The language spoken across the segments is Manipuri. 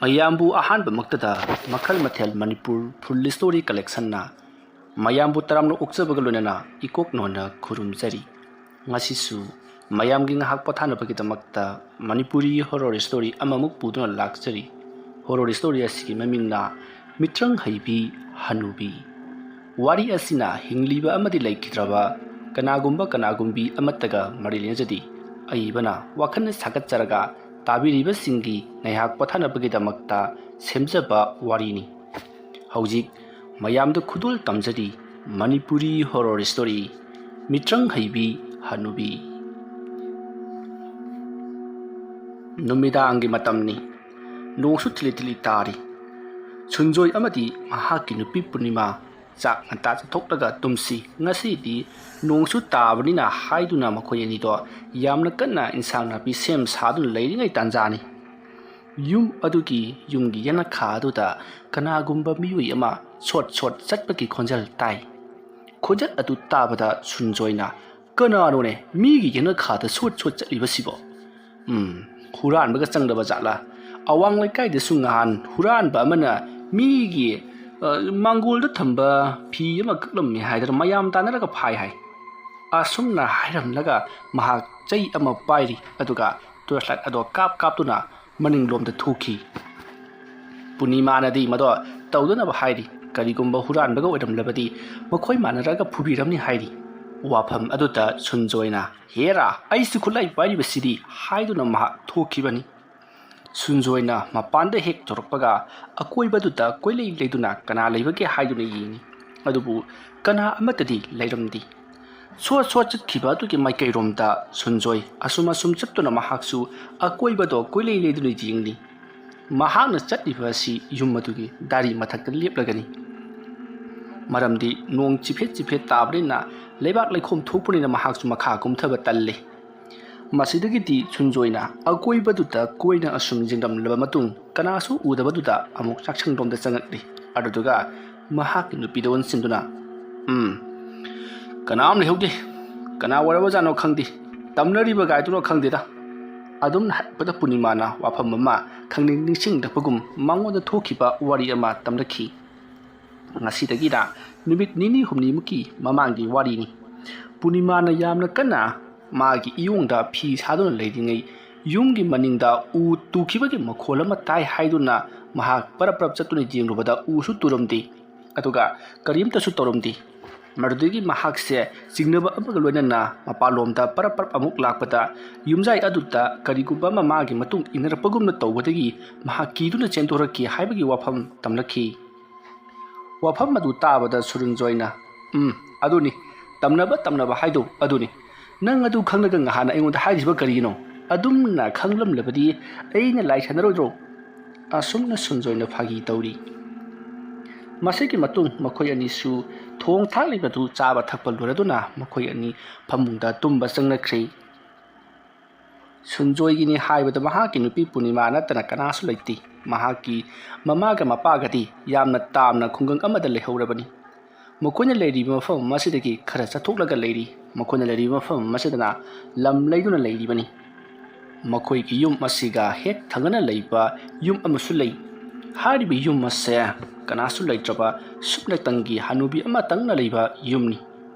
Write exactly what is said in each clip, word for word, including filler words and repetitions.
ꯃꯌꯥꯝꯕꯨ ꯑꯍꯥꯟꯕꯃꯛꯇꯗ ꯃꯈꯜ ꯃꯊꯦꯜ ꯃꯅꯤꯄꯨꯔ ꯐꯨꯜ ꯁ꯭ꯇꯣꯔꯤ ꯀꯂꯦꯛꯁꯟꯅ ꯃꯌꯥꯝꯕꯨ ꯇꯔꯥꯝꯅ ꯑꯣꯛꯆꯕꯒ ꯂꯣꯏꯅꯅ ꯏꯀꯣꯛ ꯅꯣꯟꯅ ꯈꯨꯔꯨꯝꯖꯔꯤ꯫ ꯉꯁꯤꯁꯨ ꯃꯌꯥꯝꯒꯤ ꯉꯥꯏꯍꯥꯛ ꯄꯣꯊꯥꯅꯕꯒꯤꯗꯃꯛꯇ ꯃꯅꯤꯄꯨꯔꯤ ꯍꯣꯔꯣꯔ ꯁ꯭ꯇꯣꯔꯤ ꯑꯃꯃꯨꯛ ꯄꯨꯗꯨꯅ ꯂꯥꯛꯆꯔꯤ꯫ ꯍꯣꯔꯣꯔ ꯁ꯭ꯇꯣꯔꯤ ꯑꯁꯤꯒꯤ ꯃꯃꯤꯡꯅ ꯃꯤꯇ꯭ꯔꯪ ꯍꯩꯕꯤ ꯍꯅꯨꯕꯤ꯫ ꯋꯥꯔꯤ ꯑꯁꯤꯅ ꯍꯤꯡꯂꯤꯕ ꯑꯃꯗꯤ ꯂꯩꯈꯤꯗ꯭ꯔꯕ ꯀꯅꯥꯒꯨꯝꯕ ꯀꯅꯥꯒꯨꯝꯕꯤ ꯑꯃꯠꯇꯒ ꯃꯔꯤ ꯂꯩꯅꯖꯗꯦ꯫ ꯑꯏꯕꯅ ꯋꯥꯈꯜꯅ ꯁꯥꯒꯠꯆꯔꯒ ꯇꯥꯕꯤꯔꯤꯕꯁꯤꯡꯒꯤ ꯉꯥꯏꯍꯥꯛ ꯄꯣꯊꯥꯅꯕꯒꯤꯗꯃꯛꯇ ꯁꯦꯝꯖꯕ ꯋꯥꯔꯤꯅꯤ꯫ ꯍꯧꯖꯤꯛ ꯃꯌꯥꯝꯗ ꯈꯨꯗꯣꯜ ꯇꯝꯖꯔꯤ ꯃꯅꯤꯄꯨꯔꯤ ꯍꯣꯔꯣꯔ ꯁ꯭ꯇꯣꯔꯤ ꯃꯤꯇ꯭ꯔꯪ ꯍꯩꯕꯤ ꯍꯅꯨꯕꯤ꯫ ꯅꯨꯃꯤꯗꯥꯡꯒꯤ ꯃꯇꯝꯅꯤ꯫ ꯅꯣꯡꯁꯨ ꯊꯤꯂꯤ ꯊꯤꯂꯤ ꯇꯥꯔꯤ꯫ ꯁꯨꯟꯖꯣꯏ ꯑꯃꯗꯤ ꯃꯍꯥꯛꯀꯤ ꯅꯨꯄꯤ ꯄꯨꯔꯅꯤꯃꯥ ꯆꯥꯛ ꯉꯟꯇꯥ ꯆꯥꯊꯣꯛꯂꯒ ꯇꯨꯝꯁꯤ, ꯉꯁꯤꯗꯤ ꯅꯣꯡꯁꯨ ꯇꯥꯕꯅꯤꯅ ꯍꯥꯏꯗꯨꯅ ꯃꯈꯣꯏ ꯑꯅꯤꯗꯣ ꯌꯥꯝꯅ ꯀꯟꯅ ꯏꯟꯁꯥꯡ ꯅꯥꯄꯤ ꯁꯦꯝ ꯁꯥꯗꯨꯅ ꯂꯩꯔꯤꯉꯩ ꯇꯥꯟꯖꯥꯅꯤ꯫ ꯌꯨꯝ ꯑꯗꯨꯒꯤ ꯌꯨꯝꯒꯤ ꯌꯦꯅꯈꯥ ꯑꯗꯨꯗ ꯀꯅꯥꯒꯨꯝꯕ ꯃꯤꯑꯣꯏ ꯑꯃ ꯁꯣꯠ ꯁꯣꯠ ꯆꯠꯄꯒꯤ ꯈꯣꯟꯖꯦꯜ ꯇꯥꯏ꯫ ꯈꯣꯟꯖꯦꯜ ꯑꯗꯨ ꯇꯥꯕꯗ ꯁꯨꯟꯖꯣꯏꯅ, "ꯀꯅꯥꯅꯣꯅꯦ ꯃꯤꯒꯤ ꯌꯦꯅꯈꯥꯗ ꯁꯣꯠ ꯁꯣꯠ ꯆꯠꯂꯤꯕꯁꯤꯕꯣ? ꯎꯝ, ꯍꯨꯔꯥꯟꯕꯒ ꯆꯪꯗꯕ ꯖꯥꯠꯂꯥ? ꯑꯋꯥꯡ ꯂꯩꯀꯥꯏꯗꯁꯨ ꯉꯍꯥꯟ ꯍꯨꯔꯥꯟꯕ ꯑꯃꯅ ꯃꯤꯒꯤ, ꯑ, ꯃꯥꯡꯒꯣꯜꯗ ꯊꯝꯕ ꯐꯤ ꯑꯃ ꯀꯛꯂꯝꯃꯤ ꯍꯥꯏꯗꯅ ꯃꯌꯥꯝ ꯇꯥꯟꯅꯔꯒ ꯐꯥꯏ ꯍꯥꯏ"꯫ ꯑꯁꯨꯝꯅ ꯍꯥꯏꯔꯝꯂꯒ ꯃꯍꯥꯛ ꯆꯩ ꯑꯃ ꯄꯥꯏꯔꯤ, ꯑꯗꯨꯒ ꯇꯣꯔꯆ ꯂꯥꯏꯠ ꯑꯗꯣ ꯀꯥꯞ ꯀꯥꯞꯇꯨꯅ ꯃꯅꯤꯡꯂꯣꯝꯗ ꯊꯣꯛꯈꯤ꯫ ꯄꯨꯔꯅꯤꯃꯥꯅꯗꯤ ꯃꯗꯣ ꯇꯧꯗꯅꯕ ꯍꯥꯏꯔꯤ, ꯀꯔꯤꯒꯨꯝꯕ ꯍꯨꯔꯥꯟꯕꯒ ꯑꯣꯏꯔꯝꯂꯕꯗꯤ ꯃꯈꯣꯏ ꯃꯥꯟꯅꯔꯒ ꯐꯨꯕꯤꯔꯝꯅꯤ ꯍꯥꯏꯔꯤ꯫ ꯋꯥꯐꯝ ꯑꯗꯨꯗ ꯁꯨꯟꯖꯣꯏꯅ, "ꯍꯦꯔꯥ, ꯑꯩꯁꯨ ꯈꯨꯠꯂꯥꯏ ꯄꯥꯏꯔꯤꯕꯁꯤꯗꯤ" ꯍꯥꯏꯗꯨꯅ ꯃꯍꯥꯛ ꯊꯣꯛꯈꯤꯕꯅꯤ꯫ ꯁꯨꯟꯖꯣꯏꯅ ꯃꯄꯥꯟꯗ ꯍꯦꯛ ꯊꯣꯔꯛꯄꯒ ꯑꯀꯣꯏꯕꯗꯨꯗ ꯀꯣꯏꯂꯩ ꯂꯩꯗꯨꯅ ꯀꯅꯥ ꯂꯩꯕꯒꯦ ꯍꯥꯏꯗꯨꯅ ꯌꯦꯡꯉꯤ꯫ ꯑꯗꯨꯕꯨ ꯀꯅꯥ ꯑꯃꯠꯇꯗꯤ ꯂꯩꯔꯝꯗꯦ꯫ ꯁꯣꯠ ꯁꯣꯠ ꯆꯠꯈꯤꯕ ꯑꯗꯨꯒꯤ ꯃꯥꯏꯀꯩꯔꯣꯝꯗ ꯁꯨꯟꯖꯣꯏ ꯑꯁꯨꯝ ꯑꯁꯨꯝ ꯆꯠꯇꯨꯅ ꯃꯍꯥꯛꯁꯨ ꯑꯀꯣꯏꯕꯗꯣ ꯀꯣꯏꯂꯩ ꯂꯩꯗꯨꯅ ꯌꯦꯡꯂꯤ꯫ ꯃꯍꯥꯛꯅ ꯆꯠꯂꯤꯕ ꯑꯁꯤ ꯌꯨꯝ ꯑꯗꯨꯒꯤ ꯗꯥꯔꯤ ꯃꯊꯛꯇ ꯂꯦꯞꯂꯒꯅꯤ꯫ ꯃꯔꯝꯗꯤ ꯅꯣꯡ ꯆꯤꯐꯦꯠ ꯆꯤꯐꯦꯠ ꯇꯥꯕꯅꯤꯅ, ꯂꯩꯕꯥꯛ ꯂꯩꯈꯣꯝ ꯊꯣꯛꯄꯅꯤꯅ ꯃꯍꯥꯛꯁꯨ ꯃꯈꯥ ꯀꯨꯝꯊꯕ ꯇꯜꯂꯤ꯫ ꯃꯁꯤꯗꯒꯤꯗꯤ ꯁꯨꯟꯖꯣꯏꯅ ꯑꯀꯣꯏꯕꯗꯨꯗ ꯀꯣꯏꯅ ꯑꯁꯨꯝ ꯌꯦꯡꯂꯝꯂꯕ ꯃꯇꯨꯡ, ꯀꯅꯥꯁꯨ ꯎꯗꯕꯗꯨꯗ ꯑꯃꯨꯛ ꯆꯥꯛꯁꯪꯂꯣꯝꯗ ꯆꯪꯉꯛꯂꯤ꯫ ꯑꯗꯨꯗꯨꯒ ꯃꯍꯥꯛꯀꯤ ꯅꯨꯄꯤꯗ ꯑꯣꯟꯁꯤꯟꯗꯨꯅ, "ꯎꯝ, ꯀꯅꯥꯝ ꯂꯩꯍꯧꯗꯦ꯫ ꯀꯅꯥ ꯑꯣꯏꯔꯕꯖꯥꯠꯅꯣ ꯈꯪꯗꯦ꯫ ꯇꯝꯅꯔꯤꯕ ꯒꯥꯏꯗꯨꯔꯣ ꯈꯪꯗꯦꯗ꯫ ꯑꯗꯨꯝ ꯍꯠꯄꯗ ꯄꯨꯔꯅꯤꯃꯥꯅ ꯋꯥꯐꯝ ꯑꯃ ꯈꯪꯅꯤꯡ ꯅꯤꯡꯁꯤꯡꯂꯛꯄꯒꯨꯝ ꯃꯉꯣꯟꯗ ꯊꯣꯛꯈꯤꯕ ꯋꯥꯔꯤ ꯑꯃ ꯇꯝꯂꯛꯈꯤ꯫ ꯉꯁꯤꯗꯒꯤꯅ ꯅꯨꯃꯤꯠ ꯅꯤꯅꯤ ꯍꯨꯝꯅꯤꯃꯨꯛꯀꯤ ꯃꯃꯥꯡꯒꯤ ꯋꯥꯔꯤꯅꯤ꯫ ꯄꯨꯔꯅꯤꯃꯥꯅ ꯌꯥꯝꯅ ꯀꯟꯅ ꯃꯥꯒꯤ ꯏꯌꯣꯡꯗ ꯐꯤ ꯁꯥꯗꯨꯅ ꯂꯩꯔꯤꯉꯩ, ꯌꯨꯝꯒꯤ ꯃꯅꯤꯡꯗ ꯎ ꯇꯨꯈꯤꯕꯒꯤ ꯃꯈꯣꯜ ꯑꯃ ꯇꯥꯏ ꯍꯥꯏꯗꯨꯅ ꯃꯍꯥꯛ ꯄꯔꯞ ꯄꯔꯞ ꯆꯠꯇꯨꯅ ꯌꯦꯡꯂꯨꯕꯗ ꯎꯁꯨ ꯇꯨꯔꯝꯗꯦ, ꯑꯗꯨꯒ ꯀꯔꯤꯝꯇꯁꯨ ꯇꯧꯔꯝꯗꯦ꯫ ꯃꯗꯨꯗꯒꯤ ꯃꯍꯥꯛꯁꯦ ꯆꯤꯡꯅꯕ ꯑꯃꯒ ꯂꯣꯏꯅꯅ ꯃꯄꯥꯟꯂꯣꯝꯗ ꯄꯔꯞ ꯄꯔꯞ ꯑꯃꯨꯛ ꯂꯥꯛꯄꯗ, ꯌꯨꯝꯖꯥꯏ ꯑꯗꯨꯗ ꯀꯔꯤꯒꯨꯝꯕ ꯑꯃ ꯃꯥꯒꯤ ꯃꯇꯨꯡ ꯏꯟꯅꯔꯛꯄꯒꯨꯝꯅ ꯇꯧꯕꯗꯒꯤ ꯃꯍꯥꯛ ꯀꯤꯗꯨꯅ ꯆꯦꯟꯊꯣꯔꯛꯈꯤ ꯍꯥꯏꯕꯒꯤ ꯋꯥꯐꯝ ꯇꯝꯂꯛꯈꯤ꯫ ꯋꯥꯐꯝ ꯑꯗꯨ ꯇꯥꯕꯗ ꯁꯨꯔꯨꯟꯖꯣꯏꯅ, "ꯎꯝ, ꯑꯗꯨꯅꯤ, ꯇꯝꯅꯕ ꯇꯝꯅꯕ ꯍꯥꯏꯗꯣ ꯑꯗꯨꯅꯤ꯫ ꯅꯪ ꯑꯗꯨ ꯈꯪꯂꯒ ꯉꯍꯥꯟꯅ ꯑꯩꯉꯣꯟꯗ ꯍꯥꯏꯗ꯭ꯔꯤꯕ ꯀꯔꯤꯒꯤꯅꯣ? ꯑꯗꯨꯝꯅ ꯈꯪꯂꯝꯂꯕꯗꯤ ꯑꯩꯅ ꯂꯥꯏ ꯁꯥꯟꯅꯔꯣꯏꯗ꯭ꯔꯣ?" ꯑꯁꯨꯝꯅ ꯁꯨꯔꯨꯟꯖꯣꯏꯅ ꯐꯥꯒꯤ ꯇꯧꯔꯤ꯫ ꯃꯁꯤꯒꯤ ꯃꯇꯨꯡ ꯃꯈꯣꯏ ꯑꯅꯤꯁꯨ ꯊꯣꯡ ꯊꯥꯛꯂꯤꯕꯗꯨ ꯆꯥꯕ ꯊꯛꯄ ꯂꯣꯏꯔꯗꯨꯅ ꯃꯈꯣꯏ ꯑꯅꯤ ꯐꯃꯨꯡꯗ ꯇꯨꯝꯕ ꯆꯪꯅꯈ꯭ꯔꯦ꯫ ꯁꯨꯔꯨꯟꯖꯣꯏꯒꯤꯅꯤ ꯍꯥꯏꯕꯗ ꯃꯍꯥꯛꯀꯤ ꯅꯨꯄꯤ ꯄꯨꯔꯅꯤꯃꯥ ꯅꯠꯇꯅ ꯀꯅꯥꯁꯨ ꯂꯩꯇꯦ꯫ ꯃꯍꯥꯛꯀꯤ ꯃꯃꯥꯒ ꯃꯄꯥꯒꯗꯤ ꯌꯥꯝꯅ ꯇꯥꯝꯅ ꯈꯨꯡꯒꯪ ꯑꯃꯗ ꯂꯩꯍꯧꯔꯕꯅꯤ꯫ ꯃꯈꯣꯏꯅ ꯂꯩꯔꯤꯕ ꯃꯐꯝ ꯑꯁꯤꯗꯒꯤ ꯈꯔ ꯆꯠꯊꯣꯛꯂꯒ ꯂꯩꯔꯤ꯫ ꯃꯈꯣꯏꯅ ꯂꯩꯔꯤꯕ ꯃꯐꯝ ꯑꯁꯤꯗꯅ ꯂꯝ ꯂꯩꯗꯨꯅ ꯂꯩꯔꯤꯕꯅꯤ꯫ ꯃꯈꯣꯏꯒꯤ ꯌꯨꯝ ꯑꯁꯤꯒ ꯍꯦꯛ ꯊꯪꯅꯅ ꯂꯩꯕ ꯌꯨꯝ ꯑꯃꯁꯨ ꯂꯩ꯫ ꯍꯥꯏꯔꯤꯕ ꯌꯨꯝ ꯑꯁꯦ ꯀꯅꯥꯁꯨ ꯂꯩꯇ꯭ꯔꯕ ꯁꯨꯞꯅꯇꯪꯒꯤ ꯍꯅꯨꯕꯤ ꯑꯃꯇꯪꯅ ꯂꯩꯕ ꯌꯨꯝꯅꯤ꯫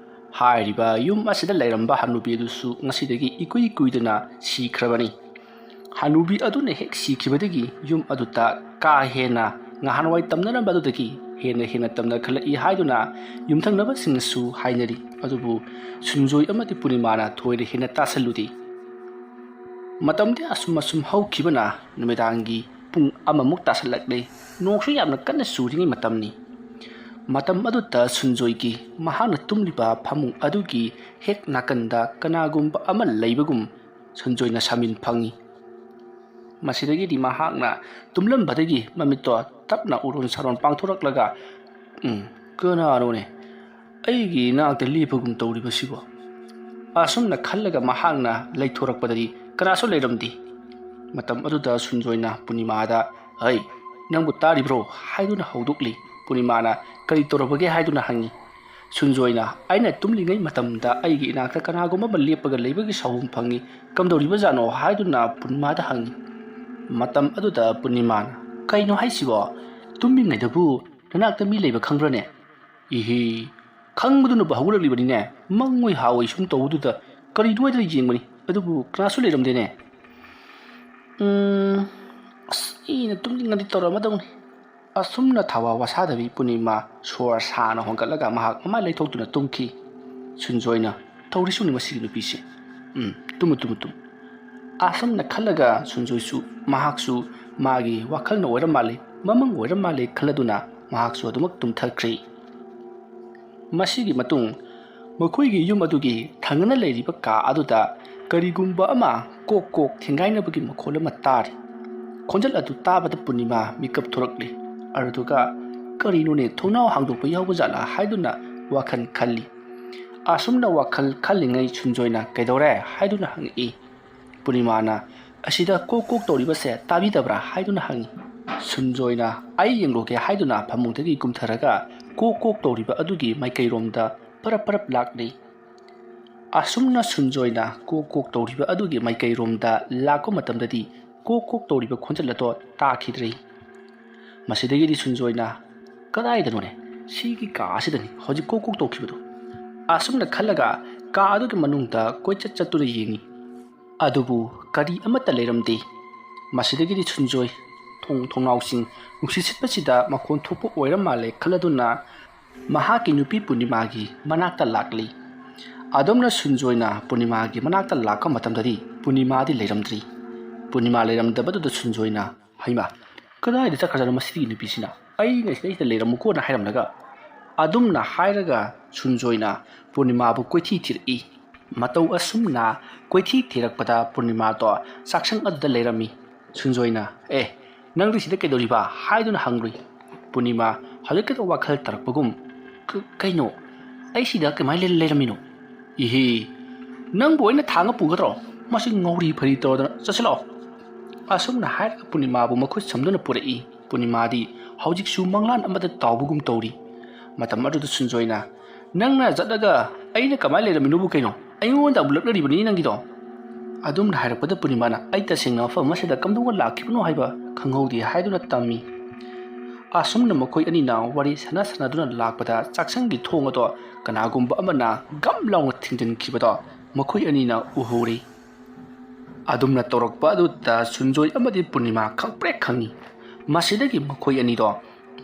ꯍꯥꯏꯔꯤꯕ ꯌꯨꯝ ꯑꯁꯤꯗ ꯂꯩꯔꯝꯕ ꯍꯅꯨꯕꯤ ꯑꯗꯨꯁꯨ ꯉꯁꯤꯗꯒꯤ ꯏꯀꯨꯏ ꯀꯨꯏꯗꯅ ꯁꯤꯈ꯭ꯔꯕꯅꯤ꯫ ꯍꯅꯨꯕꯤ ꯑꯗꯨꯅ ꯍꯦꯛ ꯁꯤꯈꯤꯕꯗꯒꯤ ꯌꯨꯝ ꯑꯗꯨꯗ ꯀꯥ ꯍꯦꯟꯅ ꯉꯍꯥꯟꯋꯥꯏ ꯇꯝꯅꯔꯝꯕ ꯑꯗꯨꯗꯒꯤ ꯍꯦꯟꯅ ꯍꯦꯟꯅ ꯇꯝꯅꯈꯠꯂꯛꯏ ꯍꯥꯏꯗꯨꯅ ꯌꯨꯝꯊꯪꯅꯕꯁꯤꯡꯅꯁꯨ ꯍꯥꯏꯅꯔꯤ꯫ ꯑꯗꯨꯕꯨ ꯁꯨꯔꯨꯟꯖꯣꯏ ꯑꯃꯗꯤ ꯄꯨꯔꯅꯤꯃꯥꯅ ꯊꯣꯏꯅ ꯍꯦꯟꯅ ꯇꯥꯁꯜꯂꯨꯗꯦ꯫ ꯃꯇꯝꯗꯤ ꯑꯁꯨꯝ ꯑꯁꯨꯝ ꯍꯧꯈꯤꯕꯅ ꯅꯨꯃꯤꯗꯥꯡꯒꯤ ꯄꯨꯡ ꯑꯃꯃꯨꯛ ꯇꯥꯁꯜꯂꯛꯂꯦ꯫ ꯅꯣꯡꯁꯨ ꯌꯥꯝꯅ ꯀꯟꯅ ꯆꯨꯔꯤꯉꯩ ꯃꯇꯝꯅꯤ꯫ ꯃꯇꯝ ꯑꯗꯨꯗ ꯁꯨꯔꯨꯟꯖꯣꯏꯒꯤ ꯃꯍꯥꯛꯅ ꯇꯨꯝꯂꯤꯕ ꯐꯃꯨꯡ ꯑꯗꯨꯒꯤ ꯍꯦꯛ ꯅꯥꯀꯟꯗ ꯀꯅꯥꯒꯨꯝꯕ ꯑꯃ ꯂꯩꯕꯒꯨꯝ ꯁꯨꯔꯨꯟꯖꯣꯏꯅ ꯁꯥꯃꯤꯟ ꯐꯪꯏ꯫ ꯃꯁꯤꯗꯒꯤꯗꯤ ꯃꯍꯥꯛꯅ ꯇꯨꯝꯂꯝꯕꯗꯒꯤ ꯃꯃꯤꯠꯇꯣ ꯇꯞꯅ ꯎꯔꯣꯟ ꯁꯥꯔꯣꯟ ꯄꯥꯡꯊꯣꯔꯛꯂꯒ, "ꯎꯝ, ꯀꯅꯥꯅꯣꯅꯦ? ꯑꯩꯒꯤ ꯏꯅꯥꯛꯇ ꯂꯦꯞꯄꯒꯨꯝ ꯇꯧꯔꯤꯕꯁꯤꯕꯣ?" ꯑꯁꯨꯝꯅ ꯈꯜꯂꯒ ꯃꯍꯥꯛꯅ ꯂꯩꯊꯣꯔꯛꯄꯗꯗꯤ ꯀꯅꯥꯁꯨ ꯂꯩꯔꯝꯗꯦ꯫ ꯃꯇꯝ ꯑꯗꯨꯗ ꯁꯨꯔꯨꯟꯖꯣꯏꯅ ꯄꯨꯔꯅꯤꯃꯥꯗ, "ꯍꯩ, ꯅꯪꯕꯨ ꯇꯥꯔꯤꯕ꯭ꯔꯣ?" ꯍꯥꯏꯗꯨꯅ ꯍꯧꯗꯣꯛꯂꯤ꯫ ꯄꯨꯔꯅꯤꯃꯥꯅ, "ꯀꯔꯤ ꯇꯧꯔꯕꯒꯦ?" ꯍꯥꯏꯗꯨꯅ ꯍꯪꯉꯤ꯫ ꯁꯨꯟꯖꯣꯏꯅ, "ꯑꯩꯅ ꯇꯨꯝꯂꯤꯉꯩ ꯃꯇꯝꯗ ꯑꯩꯒꯤ ꯏꯅꯥꯛꯇ ꯀꯅꯥꯒꯨꯝꯕ ꯑꯃ ꯂꯦꯞꯄꯒ ꯂꯩꯕꯒꯤ ꯁꯥꯎꯍꯨꯝ ꯐꯪꯏ, ꯀꯝꯗꯧꯔꯤꯕꯖꯥꯠꯅꯣ?" ꯍꯥꯏꯗꯨꯅ ꯄꯨꯔꯅꯤꯃꯥꯗ ꯍꯪꯏ꯫ ꯃꯇꯝ ꯑꯗꯨꯗ ꯄꯨꯔꯅꯤꯃꯥꯅ, "ꯀꯩꯅꯣ ꯍꯥꯏꯁꯤꯕꯣ? ꯇꯨꯝꯃꯤꯉꯩꯗꯕꯨ ꯅꯅꯥꯛꯇ ꯃꯤ ꯂꯩꯕ ꯈꯪꯕ꯭ꯔꯅꯦ?" "ꯏꯍꯤ, ꯈꯪꯕꯗꯨꯅꯕꯨ ꯍꯧꯒꯠꯂꯛꯂꯤꯕꯅꯤꯅꯦ꯫ ꯃꯪꯉꯣꯏ ꯍꯥꯎꯋꯣꯏ ꯁꯨꯝ ꯇꯧꯕꯗꯨꯗ ꯀꯔꯤꯅꯣ ꯍꯥꯏꯗꯅ ꯌꯦꯡꯕꯅꯤ, ꯑꯗꯨꯕꯨ ꯀꯅꯥꯁꯨ ꯂꯩꯔꯝꯗꯦꯅꯦ꯫ ꯎꯝ, ꯑꯁ, ꯑꯩꯅ ꯇꯨꯝꯅꯤꯡꯉꯗꯤ ꯇꯧꯔꯝꯃꯗꯧꯅꯤ꯫" ꯑꯁꯨꯝꯅ ꯊꯋꯥ ꯋꯥꯁꯥꯗꯕꯤ ꯄꯨꯔꯅꯤꯃꯥ ꯁꯣꯔ ꯁꯥꯅ ꯍꯣꯟꯒꯠꯂꯒ ꯃꯍꯥꯛ ꯃꯃꯥꯏ ꯂꯩꯊꯣꯛꯇꯨꯅ ꯇꯨꯝꯈꯤ꯫ ꯁꯨꯟꯖꯣꯏꯅ, "ꯇꯧꯔꯤꯁꯨꯅꯤ ꯃꯁꯤꯒꯤ ꯅꯨꯄꯤꯁꯦ꯫ ꯎꯝ, ꯇꯨꯝꯃꯨ, ꯇꯨꯝꯃꯨ, ꯇꯨꯝꯃꯨ꯫" ꯑꯁꯨꯝꯅ ꯈꯜꯂꯒ ꯁꯨꯟꯖꯣꯏꯁꯨ, ꯃꯍꯥꯛꯁꯨ ꯃꯥꯒꯤ ꯋꯥꯈꯜꯅ ꯑꯣꯏꯔ ꯃꯥꯜꯂꯦ, ꯃꯃꯪ ꯑꯣꯏꯔ ꯃꯥꯜꯂꯦ ꯈꯜꯂꯗꯨꯅ ꯃꯍꯥꯛꯁꯨ ꯑꯗꯨꯃꯛ ꯇꯨꯝꯊꯈ꯭ꯔꯦ꯫ ꯃꯁꯤꯒꯤ ꯃꯇꯨꯡ ꯃꯈꯣꯏꯒꯤ ꯌꯨꯝ ꯑꯗꯨꯒꯤ ꯊꯪꯅꯅ ꯂꯩꯔꯤꯕ ꯀꯥ ꯑꯗꯨꯗ ꯀꯔꯤꯒꯨꯝꯕ ꯑꯃ ꯀꯣꯛ ꯀꯣꯛ ꯊꯦꯡꯒꯥꯏꯅꯕꯒꯤ ꯃꯈꯣꯜ ꯑꯃ ꯇꯥꯔꯤ꯫ ꯈꯣꯟꯖꯦꯜ ꯑꯗꯨ ꯇꯥꯕꯗ ꯄꯨꯔꯅꯤꯃꯥ ꯃꯤꯀꯞ ꯊꯣꯔꯛꯂꯤ꯫ ꯑꯗꯨꯒ "ꯀꯔꯤꯅꯣꯅꯦ, ꯊꯣꯡꯅꯥꯎ ꯍꯥꯡꯗꯣꯛꯄ ꯌꯥꯎꯕ ꯖꯥꯠꯂꯥ?" ꯍꯥꯏꯗꯨꯅ ꯋꯥꯈꯜ ꯈꯜꯂꯤ꯫ ꯑꯁꯨꯝꯅ ꯋꯥꯈꯜ ꯈꯜꯂꯤꯉꯩ ꯁꯨꯟꯖꯣꯏꯅ "ꯀꯩꯗꯧꯔꯦ?" ꯍꯥꯏꯗꯨꯅ ꯍꯪꯉꯛꯏ꯫ ꯄꯨꯔꯅꯤꯃꯥꯅ "ꯑꯁꯤꯗ ꯀꯣꯛ ꯀꯣꯛ ꯇꯧꯔꯤꯕꯁꯦ ꯇꯥꯕꯤꯗꯕ꯭ꯔꯥ?" ꯍꯥꯏꯗꯨꯅ ꯍꯪꯉꯤ꯫ ꯁꯨꯟꯖꯣꯏꯅ "ꯑꯩ ꯌꯦꯡꯂꯨꯒꯦ" ꯍꯥꯏꯗꯨꯅ ꯐꯃꯨꯡꯗꯒꯤ ꯀꯨꯝꯊꯔꯒ ꯀꯣꯛ ꯀꯣꯛ ꯇꯧꯔꯤꯕ ꯑꯗꯨꯒꯤ ꯃꯥꯏꯀꯩꯔꯣꯝꯗ ꯄꯔꯞ ꯄꯔꯞ ꯂꯥꯛꯂꯤ꯫ ꯑꯁꯨꯝꯅ ꯁꯨꯟꯖꯣꯏꯅ ꯀꯣꯛ ꯀꯣꯛ ꯇꯧꯔꯤꯕ ꯑꯗꯨꯒꯤ ꯃꯥꯏꯀꯩꯔꯣꯝꯗ ꯂꯥꯛꯄ ꯃꯇꯝꯗꯗꯤ ꯀꯣꯛ ꯀꯣꯛ ꯇꯧꯔꯤꯕ ꯈꯣꯟꯖꯦꯜ ꯑꯗꯣ ꯇꯥꯈꯤꯗ꯭ꯔꯦ꯫ ꯃꯁꯤꯗꯒꯤꯗꯤ ꯁꯨꯟꯖꯣꯏꯅ "ꯀꯗꯥꯏꯗꯅꯣꯅꯦ? ꯁꯤꯒꯤ ꯀꯥ ꯑꯁꯤꯗꯅꯤ ꯍꯧꯖꯤꯛ ꯀꯣꯛ ꯀꯣꯛ ꯇꯧꯈꯤꯕꯗꯣ꯫" ꯑꯁꯨꯝꯅ ꯈꯜꯂꯒ ꯀꯥ ꯑꯗꯨꯒꯤ ꯃꯅꯨꯡꯗ ꯀꯣꯏꯆꯠ ꯆꯠꯇꯨꯅ ꯌꯦꯡꯉꯤ꯫ ꯑꯗꯨꯕꯨ ꯀꯔꯤ ꯑꯃꯠꯇ ꯂꯩꯔꯝꯗꯦ꯫ ꯃꯁꯤꯗꯒꯤꯗꯤ ꯁꯨꯟꯖꯣꯏ ꯊꯣꯡ ꯊꯣꯡꯅꯥꯎꯁꯤꯡ ꯅꯨꯡꯁꯤꯠ ꯁꯤꯠꯄꯁꯤꯗ ꯃꯈꯣꯟ ꯊꯣꯛꯄ ꯑꯣꯏꯔ ꯃꯥꯜꯂꯦ ꯈꯜꯂꯗꯨꯅ ꯃꯍꯥꯛꯀꯤ ꯅꯨꯄꯤ ꯄꯨꯔꯅꯤꯃꯥꯒꯤ ꯃꯅꯥꯛꯇ ꯂꯥꯛꯂꯤ꯫ ꯑꯗꯨꯝꯅ ꯁꯨꯟꯖꯣꯏꯅ ꯄꯨꯔꯅꯤꯃꯥꯒꯤ ꯃꯅꯥꯛꯇ ꯂꯥꯛꯄ ꯃꯇꯝꯗꯗꯤ ꯄꯨꯔꯅꯤꯃꯥꯗꯤ ꯂꯩꯔꯝꯗ꯭ꯔꯤ꯫ ꯄꯨꯔꯅꯤꯃꯥ ꯂꯩꯔꯝꯗꯕꯗꯨꯗ ꯁꯨꯟꯖꯣꯏꯅ, "ꯍꯩꯃꯥ, ꯀꯗꯥꯏꯗ ꯆꯠꯈ꯭ꯔꯖꯥꯠꯅꯣ ꯃꯁꯤꯒꯤ ꯅꯨꯄꯤꯁꯤꯅ? ꯑꯩ ꯉꯁꯤꯗꯩꯁꯤꯗ ꯂꯩꯔꯝꯃꯨꯀꯣꯅ" ꯍꯥꯏꯔꯝꯂꯒ ꯑꯗꯨꯝꯅ ꯍꯥꯏꯔꯒ ꯁꯨꯟꯖꯣꯏꯅ ꯄꯨꯔꯅꯤꯃꯥꯕꯨ ꯀꯣꯏꯊꯤ ꯊꯤꯔꯛꯏ꯫ ꯃꯇꯧ ꯑꯁꯨꯝꯅ ꯀꯣꯏꯊꯤ ꯊꯤꯔꯛꯄꯗ ꯄꯨꯔꯅꯤꯃꯥꯗꯣ ꯆꯥꯛꯁꯪ ꯑꯗꯨꯗ ꯂꯩꯔꯝꯃꯤ꯫ ꯁꯨꯟꯖꯣꯏꯅ, "ꯑꯦ, ꯅꯪꯗꯤ ꯁꯤꯗ ꯀꯩꯗꯧꯔꯤꯕ?" ꯍꯥꯏꯗꯨꯅ ꯍꯪꯂꯨꯏ꯫ ꯄꯨꯔꯅꯤꯃꯥ ꯍꯧꯖꯤꯛꯀꯤꯗꯣ ꯋꯥꯈꯜ ꯇꯥꯔꯛꯄꯒꯨꯝ, "ꯀ-, ꯀꯩꯅꯣ? ꯑꯩ ꯁꯤꯗ ꯀꯃꯥꯏꯅ ꯂꯩ-, ꯂꯩꯔꯝꯃꯤꯅꯣ? ꯏꯍꯤ, ꯅꯪꯕꯨ ꯑꯩꯅ ꯊꯥꯡꯉ ꯄꯨꯒꯗ꯭ꯔꯣ? ꯃꯁꯤ ꯉꯥꯎꯔꯤ ꯐꯔꯤ ꯇꯧꯔꯗꯅ ꯆꯠꯁꯤꯜꯂꯛꯑꯣ꯫" ꯑꯁꯨꯝꯅ ꯍꯥꯏꯔꯒ ꯄꯨꯔꯅꯤꯃꯥꯕꯨ ꯃꯈꯨꯠ ꯁꯝꯗꯨꯅ ꯄꯨꯔꯛꯏ꯫ ꯄꯨꯔꯅꯤꯃꯥꯗꯤ ꯍꯧꯖꯤꯛꯁꯨ ꯃꯪꯂꯥꯟ ꯑꯃꯗ ꯇꯥꯎꯕꯒꯨꯝ ꯇꯧꯔꯤ꯫ ꯃꯇꯝ ꯑꯗꯨꯗ ꯁꯨꯟꯖꯣꯏꯅ, "ꯅꯪꯅ ꯆꯠꯂꯒ ꯑꯩꯅ ꯀꯃꯥꯏꯅ ꯂꯩꯔꯝꯃꯤꯅꯣꯕꯨ ꯀꯩꯅꯣ? ꯑꯩꯉꯣꯟꯗ ꯑꯃꯨꯛ ꯂꯛꯅꯔꯤꯕꯅꯤ ꯅꯪꯒꯤꯗꯣ?" ꯑꯗꯨꯝꯅ ꯍꯥꯏꯔꯛꯄꯗ ꯄꯨꯔꯅꯤꯃꯥꯅ, "ꯑꯩ ꯇꯁꯦꯡꯅ ꯃꯐꯝ ꯑꯃꯁꯤꯗ ꯀꯝꯗꯧꯅ ꯂꯥꯛꯈꯤꯕꯅꯣ ꯍꯥꯏꯕ ꯈꯪꯍꯧꯗꯦ" ꯍꯥꯏꯗꯨꯅ ꯇꯝꯃꯤ꯫ ꯑꯁꯨꯝꯅ ꯃꯈꯣꯏ ꯑꯅꯤꯅ ꯋꯥꯔꯤ ꯁꯥꯟꯅ ꯁꯥꯟꯅꯗꯨꯅ ꯂꯥꯛꯄꯗ ꯆꯥꯛꯁꯪꯒꯤ ꯊꯣꯡ ꯑꯗꯣ ꯀꯅꯥꯒꯨꯝꯕ ꯑꯃꯅ ꯒꯝ ꯂꯥꯎꯅ ꯊꯤꯡꯖꯤꯟꯈꯤꯕꯗꯣ ꯃꯈꯣꯏ ꯑꯅꯤꯅ ꯎꯍꯧꯔꯤ꯫ ꯑꯗꯨꯝꯅ ꯇꯧꯔꯛꯄ ꯑꯗꯨꯗ ꯁꯨꯟꯖꯣꯏ ꯑꯃꯗꯤ ꯄꯨꯔꯅꯤꯃꯥ ꯈꯪꯄ꯭ꯔꯦꯛ ꯈꯪꯉꯤ꯫ ꯃꯁꯤꯗꯒꯤ ꯃꯈꯣꯏ ꯑꯅꯤꯗꯣ